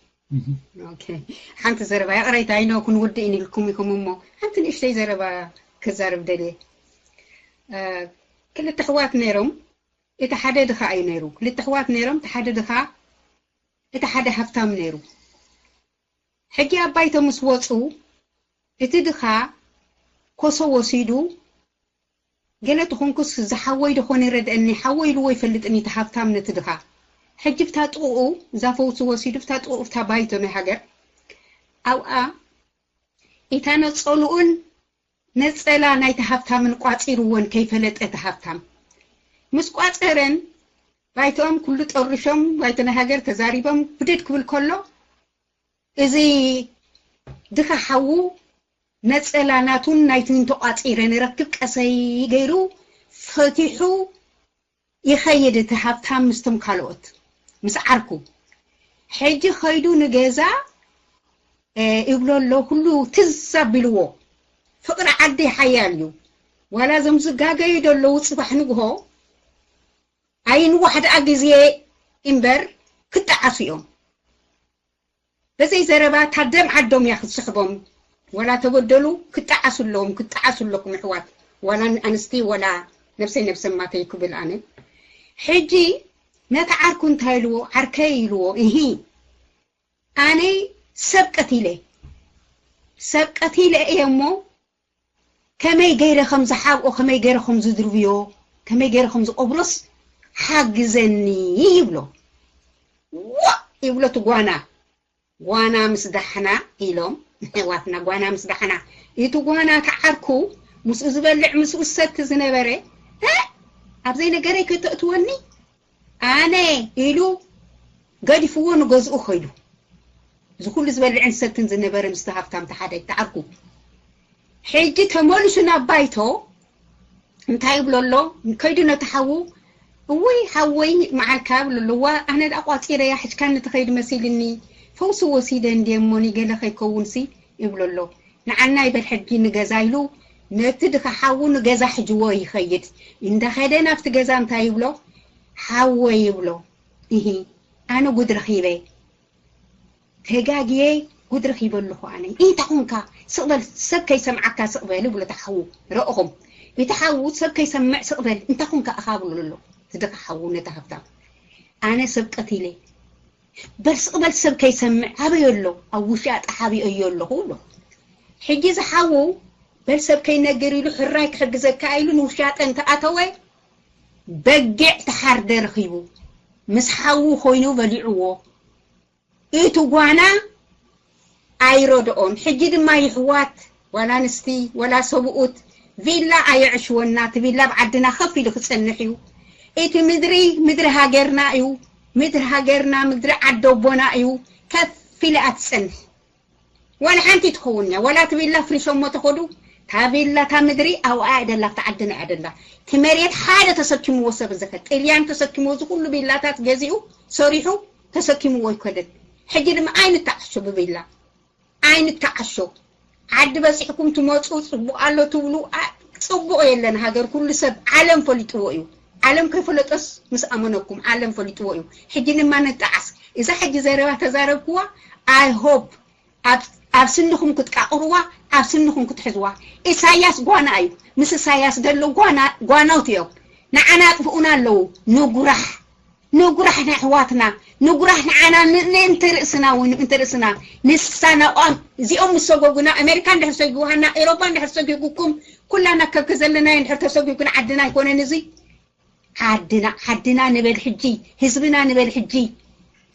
Okay. ሓንቲ ዘረባ ይቕሬታ ኣይኖ ክንውድእ ኢንልኩም ኢኹም እሞ ሓንቲ ንእሽተይ ዘረባ ክዛረብ ደልየ ክልተ ኣሕዋት ነይሮም። እቲ ሓደ ድኻ እዩ ነይሩ። ክልተ ኣሕዋት ነይሮም። እቲ ሓደ ድኻ፣ እቲ ሓደ ሃፍታም ነይሩ። ሕጂ ኣብ ባይቶ ምስ ወጹ፣ እቲ ድኻ ኮሶ ወሲዱ፣ ገለ ተኾንኩስ ዝሓወይ ደኾነ ይረድአኒ፣ ሓወይ ኢልዎ ይፈልጥን እዩ እቲ ሃፍታም ነቲ ድኻ። ሕጂ ብታ ጥቕኡ እዛ ፈውሲ ወሲዱ፣ ብታ ጥቕኡ ብታ ባይቶ ናይ ሃገር ኣብኣ ኢታ ነጸልኡን ነጸላ ናይቲ ሃፍታምን ቋጺርወን ከይፈለጠ እቲ ሃፍታም። ምስ ቋጸረን ባይቶኦም ኩሉ ጠርሾም፣ ባይቶ ናይ ሃገር ተዛሪቦም ብድድ ክብል ከሎ፣ እዚ ድኻ ሓዉ ነጸላ ናቱን ናይቱን ተቋጺረ ንረክብ ቀሰይ ገይሩ ፈቲሑ ይኸይድ። እቲ ሃብታም ምስቶም ካልኦት ምስ ዓርኩ ሕጂ ኸይዱ ንገዛ፣ እ፣ ይብሎ ኣሎ። ኩሉ ትዝ ኣቢልዎ። ፍቕሪ ዓዲ ሓያል እዩ። ዋላ እዞም ዝጋገዩ ዘለዉ ጽባሕ ንግሆ ኣይንዋሕ ደኣ ግዜ እምበር ክጠዓሱ እዮም። በዘይ ዘረባ እታ ደም ዓዶም እያ ክትስሕቦም። ዋላ ተበደሉ ክጠዓሱ ኣለዎም፣ ክጠዓሱ ኣለኩም ኣሕዋት። ዋላ ኣንስቲ ዋላ ነብሰይ ነብሰ ማተይ ክብል ኣነ። ሕጂ ነቲ ዓርኩ እንታይ ኢልዎ? ዓርከይ ኢልዎ። እሂ ኣነ ሰብ ቀቲለ፣ ሰብ ቀቲለ እየ እሞ ከመይ ገይረ ከም ዝሓብኦ፣ ከመይ ገይረ ከም ዝድርብዮ፣ ከመይ ገይረ ከም ዝቐብሮስ ሓግዘኒ ይብሎ። ዋእ ይብሎ እቲ ጓና። ጓና ምስ ዳሕና ኢሎም ኣሕዋትና፣ ጓና ምስ ዳሕና፣ እቲ ጓና ተዓርኩ ምስኡ ዝበልዕ ምስኡ ዝሰቲ ዝነበረ፣ "እ፣ ኣብዘይ ነገረይ ከተእትወኒ ኣነ" ኢሉ ገዲፍዎ ንገዝኡ ኸይዱ። እዚ ኩሉ ዝበልዕን ዝሰትን ዝነበረ ምስቲ ሃብታም ተሓደ ተዓርኩ። ሕጂ ተመልሱ ናብ ባይቶ እንታይ ይብሎ ኣሎ? ከይዱ ነቲ ሓዉ፣ "እውይ ሓወይ መዓልካ" ይብሎ ኣሎ። "ዋ ኣነ ደኣ ቋጺረያ ሕጅካኒ ትኸይድ መሲልኒ፣ ፈውሲ ወሲደ እንድየ እሞኒ ገለ ከይከውንሲ" ይብሎ ኣሎ። "ንዓና ይበል ሕጂ ንገዛ" ኢሉ ነቲ ድኻ ሓዉ ንገዛ ሕጅዎ ይኸይድ። እንዳኸደ ናብቲ ገዛ እንታይ ይብሎ? "ሓወይ" ይብሎ። "እሂ ኣነ ጉድ ረኺበ፣ ተጋግየ ጉድ ረኺበ ኣለኹ ኣነ። እንታይ ኾንካ? ስቕ በል ሰብ ከይሰምዓካ ስቕ በል" ይብሎ እቲ ሓዉ። ረእኹም እቲ ሓዉ ሰብ ከይሰምዕ ስቕ በል እንታይ ኾንካ ኢኻ ብሎ ኣሎ። እቲ ድኻ ሓዉ ነቲ ሃብታም "ኣነ ሰብ ቀቲለ" "በል ስቕ በል ሰብ ከይሰምዕ ኣበይ ኣሎ? ኣብ ውሻጠ ሓቢኦዮ ኣለኹ" ብሎ። ሕጂ ዝሓዉ "በል ሰብ ከይነግር" ኢሉ ሕራይ ክሕግዘካ ኢሉ ንውሻጠ እንተኣተወ በጊዕ ተሓርደ ረኺቡ። ምስ ሓዉ ኮይኑ በሊዕዎ። እቲ ጓና ኣይረድኦን። ሕጂ ድማ ይሕዋት ዋላ ኣንስቲ ዋላ ሰብኡት ቪላ ኣየዕሽወና፣ እቲ ቪላ ኣብ ዓድና ከፍ ኢሉ ክጸንሕ እዩ። እቲ ምድሪ ምድሪ ሃገርና እዩ። ምድሪ ሃገርና ምድሪ ዓደቦና እዩ። ከፍ ኢላ እያ ትጸንሕ። ዋላ ሓንቲ ትኸውን እያ። ዋላ እቲ ቪላ ፍሪሾሞ ተኸዱ፣ እታ ቪላ እታ ምድሪ ኣብኣ እያ ደላ፣ ኣብታ ዓድና እያ ደላ። እቲ መሬት ሓደ ተሰኪምዎ ሰብ ዘፈ ጥልያን ተሰኪምዎ እዚ ኩሉ ቪላታት ገዚኡ ሰሪሑ ተሰኪምዎ ኣይኮነን። ሕጂ ድማ ኣይንተዓሾ ብቪላ። ኣይንተዓሾ። ዓዲ በጺሕኩም ትመጹ፣ ጽቡቕ ኣሎ ትብሉ፣ ኣ-፣ ጽቡቕ የለን። ሃገር ኩሉ ሰብ ዓለም ፈሊጥዎ እዩ። ዓለም ከይፈለጦስ ምስ ኣመነኩም ዓለም ፈሊጥዎ እዩ። ሕጂ ድማ ንጠዓስ። እዛ ሕጂ ዘረባ ተዛረብክዋ፣ I hope ኣብ፣ ኣብ ስንኹም ክትቃቕርዋ፣ ኣብ ስንኹም ክትሕዝዋ። ኢሳያስ ጓና እዩ። ምስ ኢሳያስ ደሎ ጓና፣ ጓናውት እዮም። ንዓና ኣጥፍኡና ኣለዉ። ንጉራሕ። ንጉራሕ ንኣሕዋትና፣ ንጉራሕ ንዓና፣ ን-፣ ንእንቲ ርእስና እውን፣ ንእንቲ ርእስና። ንሳ ናብኦም፣ እዚኦም ምስ ሰጎጉና፣ ኣሜሪካ እንድሕር ሰጊዋና፣ ኤሮፓ እንድሕር ሰጊጉኩም፣ ኩላና ከከ ዘለናዮ እንድሕር ተሰጊጉና ዓድና ኣይኮነን እዚ? ዓድና፣ ዓድና ንበል ሕጂ፣ ህዝብና ንበል ሕጂ።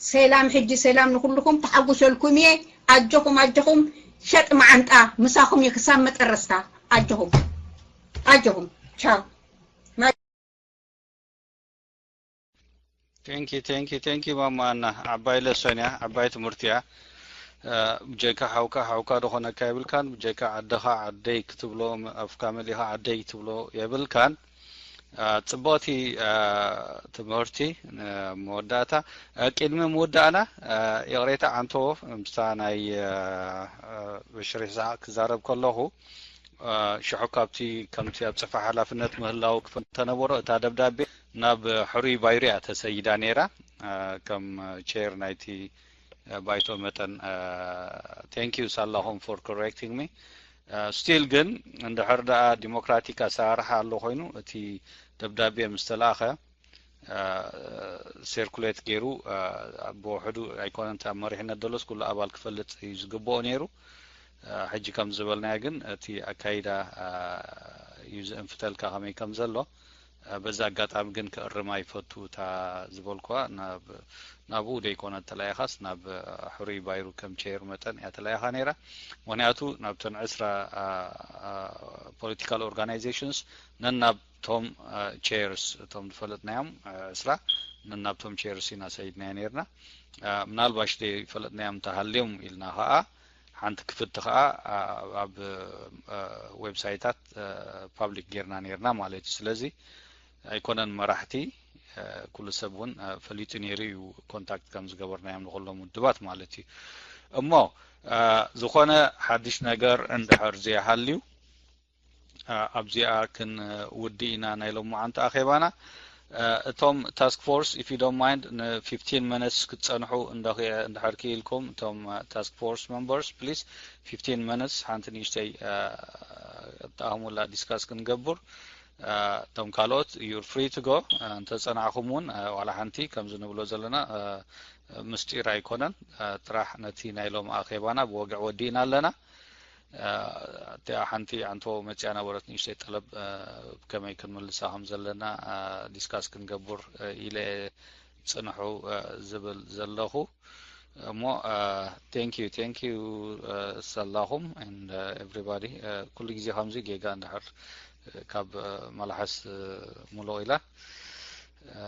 ሰላም ሕጂ፣ ሰላም ንኹልኹም፣ ተሓጉሰልኩም እየ። ኣጆኹም፣ ኣጆኹም፣ ሸጥ መዓንጣ ምሳኹም እየ ክሳብ መጠረስታ። ኣጆኹም፣ ኣጆኹም። ቻው። Thank you, thank you, thank you ማማ ኣና። ዓባይ ለሶን እያ፣ ዓባይ ትምህርቲ እያ። እ፣ ብጀካ ሓውካ ሓውካ ዶ ኾነካ የብልካን፣ ብጀካ ዓድኻ ዓደይ ክትብሎ፣ ኣፍካ መሊኻ ዓደይ ክትብሎ የብልካን። እ፣ ጽብቕቲ፣ እ፣ ትምህርቲ። እ፣ መወዳእታ፣ እ፣ ቅድሚ ምውዳእና፣ እ፣ ይቕሬታ ዓንተዎ ምስታ ናይ፣ እ፣ እ፣ ብሽሪ ሰዓት ክዛረብ ከለኹ፣ እ፣ ሽዑ ካብቲ ከምቲ ኣብ ጽፍሒ ሓላፍነት ምህላው ክፍን ተነበሮ፣ እታ ደብዳቤ ናብ ሕሩይ ባይሩ እያ ተሰይዳ ነይራ፣ እ፣ ከም ቼር ናይቲ፣ እ፣ ባይቶ መጠን። እ፣ thank you ሳላኹም for correcting me። እ፣ still ግን እንድሕር ደኣ ዲሞክራቲክ ኣሰራርሓ ኣሎ ኮይኑ፣ እቲ ደብዳቤ ምስ ተላእኸ፣ አ፣ ሴርኩሌት ገይሩ፣ አ፣ ብውሕዱ ኣይኮነን እቲ ኣብ መሪሕነት ዘሎስ ኩሉ ኣባል ክፈልጥ እዩ ዝግብኦ ነይሩ። አ፣ ሕጂ ከም ዝበልናዮ ግን እቲ ኣካይዳ፣ አ፣ እዩ ዝእንፍተልካ ከመይ ከም ዘሎ። አ፣ በዚ ኣጋጣሚ ግን ክእርማ ይፈቱ እታ ዝበልኩዋ ናብ፣ ናብኡ ደይኮነት ተላኢኻስ ናብ፣ አ፣ ሕሩይ ባይሩ ከም ቸይር መጠን እያ ተላኢኻ ነይራ። ምኽንያቱ ናብተን ዕስራ፣ አ፣ አ፣ ፖለቲካል ኦርጋናይዜሽንስ ነናብ ቶም፣ አ፣ ቸይርስ እቶም ዝፈለጥናዮም፣ አ፣ ዕስራ ነናብቶም ቸይርስ ኢና ሰይድናዮ ነይርና። አ፣ ምናልባሽ ዘይፈለጥናዮም እንተሃልዮም ኢልና ኸዓ ሓንቲ ክፍቲ ኸዓ፣ አ፣ ኣብ፣ አ፣ ዌብሳይታት፣ አ፣ ፓብሊክ ጌርና ነይርና ማለት እዩ። ስለዚ ኣይኮነን መራሕቲ፣ አ፣ ኩሉ ሰብ እውን፣ አ፣ ፈሊጡ ነይሩ እዩ ኮንታክት ከም ዝገበርናዮም ንኹሎም ውድባት ማለት እዩ። እሞ፣ አ፣ ዝኾነ ሓድሽ ነገር እንድሕር ዘይሃልዩ፣ አ፣ ኣብዚኣ ክንውድእ ኢና ናይ ሎማዓንቲ ኣኼባና። አ፣ እቶም ታስክ ፎርስ፣ if you don't mind፣ ን fifteen minutes ክትጸንሑ እንድኽ-፣ እንድሕር ክኢልኩም፣ እቶም፣ አ፣ ታስክ ፎርስ members፣ please፣ fifteen minutes ሓንቲ ንእሽተይ፣ አ፣ ተኣህሙላ ዲስካስ ክንገብር። አ፣ እቶም ካልኦት፣ you're free to go። አ፣ እንተጸናዕኹም እውን፣ አ፣ ዋላ ሓንቲ ከምዚ ንብሎ ዘለና፣ አ፣ ምስጢር ኣይኮነን። አ፣ ጥራሕ ነቲ ናይ ሎም ኣኼባና ብወግዒ ወዲእና ኣለና። አ፣ እቲኣ ሓንቲ ኣንቶ መጽያ ነበረት ንእሽተይ ጠለብ፣ አ፣ ከመይ ክንምልሳ ከም ዘለና፣ አ፣ ዲስካስ ክንገብር፣ አ፣ ኢለ ጽንሑ፣ አ፣ ዝብል ዘለኹ። እሞ፣ አ፣ thank you፣ thank you፣ አ፣ ሰላኹም and፣ አ፣ everybody። አ፣ ኩሉ ግዜ ከምዚ ጌጋ እንድሕር፣ አ፣ ካብ፣ አ፣ መላሓስ፣ አ፣ ሙሉቕ ኢላ፣ አ፣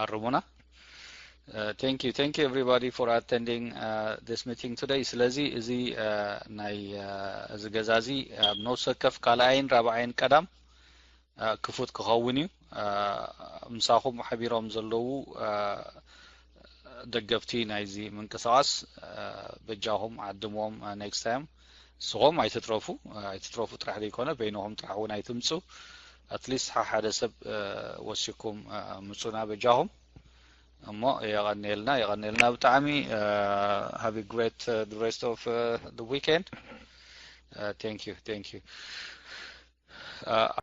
ኣርሙና። Uh, thank you, thank you everybody for attending, uh, this meeting today። ስለዚ እዚ፣ uh፣ ናይ፣ uh፣ እዚ ገዛ እዚ ኣብ ነፍሲ ወከፍ ካልኣይን ራብዓይን ቀዳም፣ uh፣ ክፉት ክኸውን እዩ። Uh፣ ምሳኹም ሓቢሮም ዘለዉ፣ uh፣ ደገፍቲ ናይዚ ምንቅስቃስ፣ uh፣ በጃኹም ዓድምዎም፣ uh፣ next time። ንስኹም ኣይትትረፉ፣ uh፣ ኣይትትረፉ ጥራሕ ዘይኮነ በይንኹም ጥራሕ እውን ኣይትምፁ። ኣትሊስት ሓደ ሰብ፣ uh፣ ወሲኩም፣ uh፣ ምፁና በጃኹም። እሞ የቐንየልና፣ የቐንየልና ብጣዕሚ። Uh, have a great, uh, the rest of, uh, the weekend። Uh, thank you, thank you። Uh,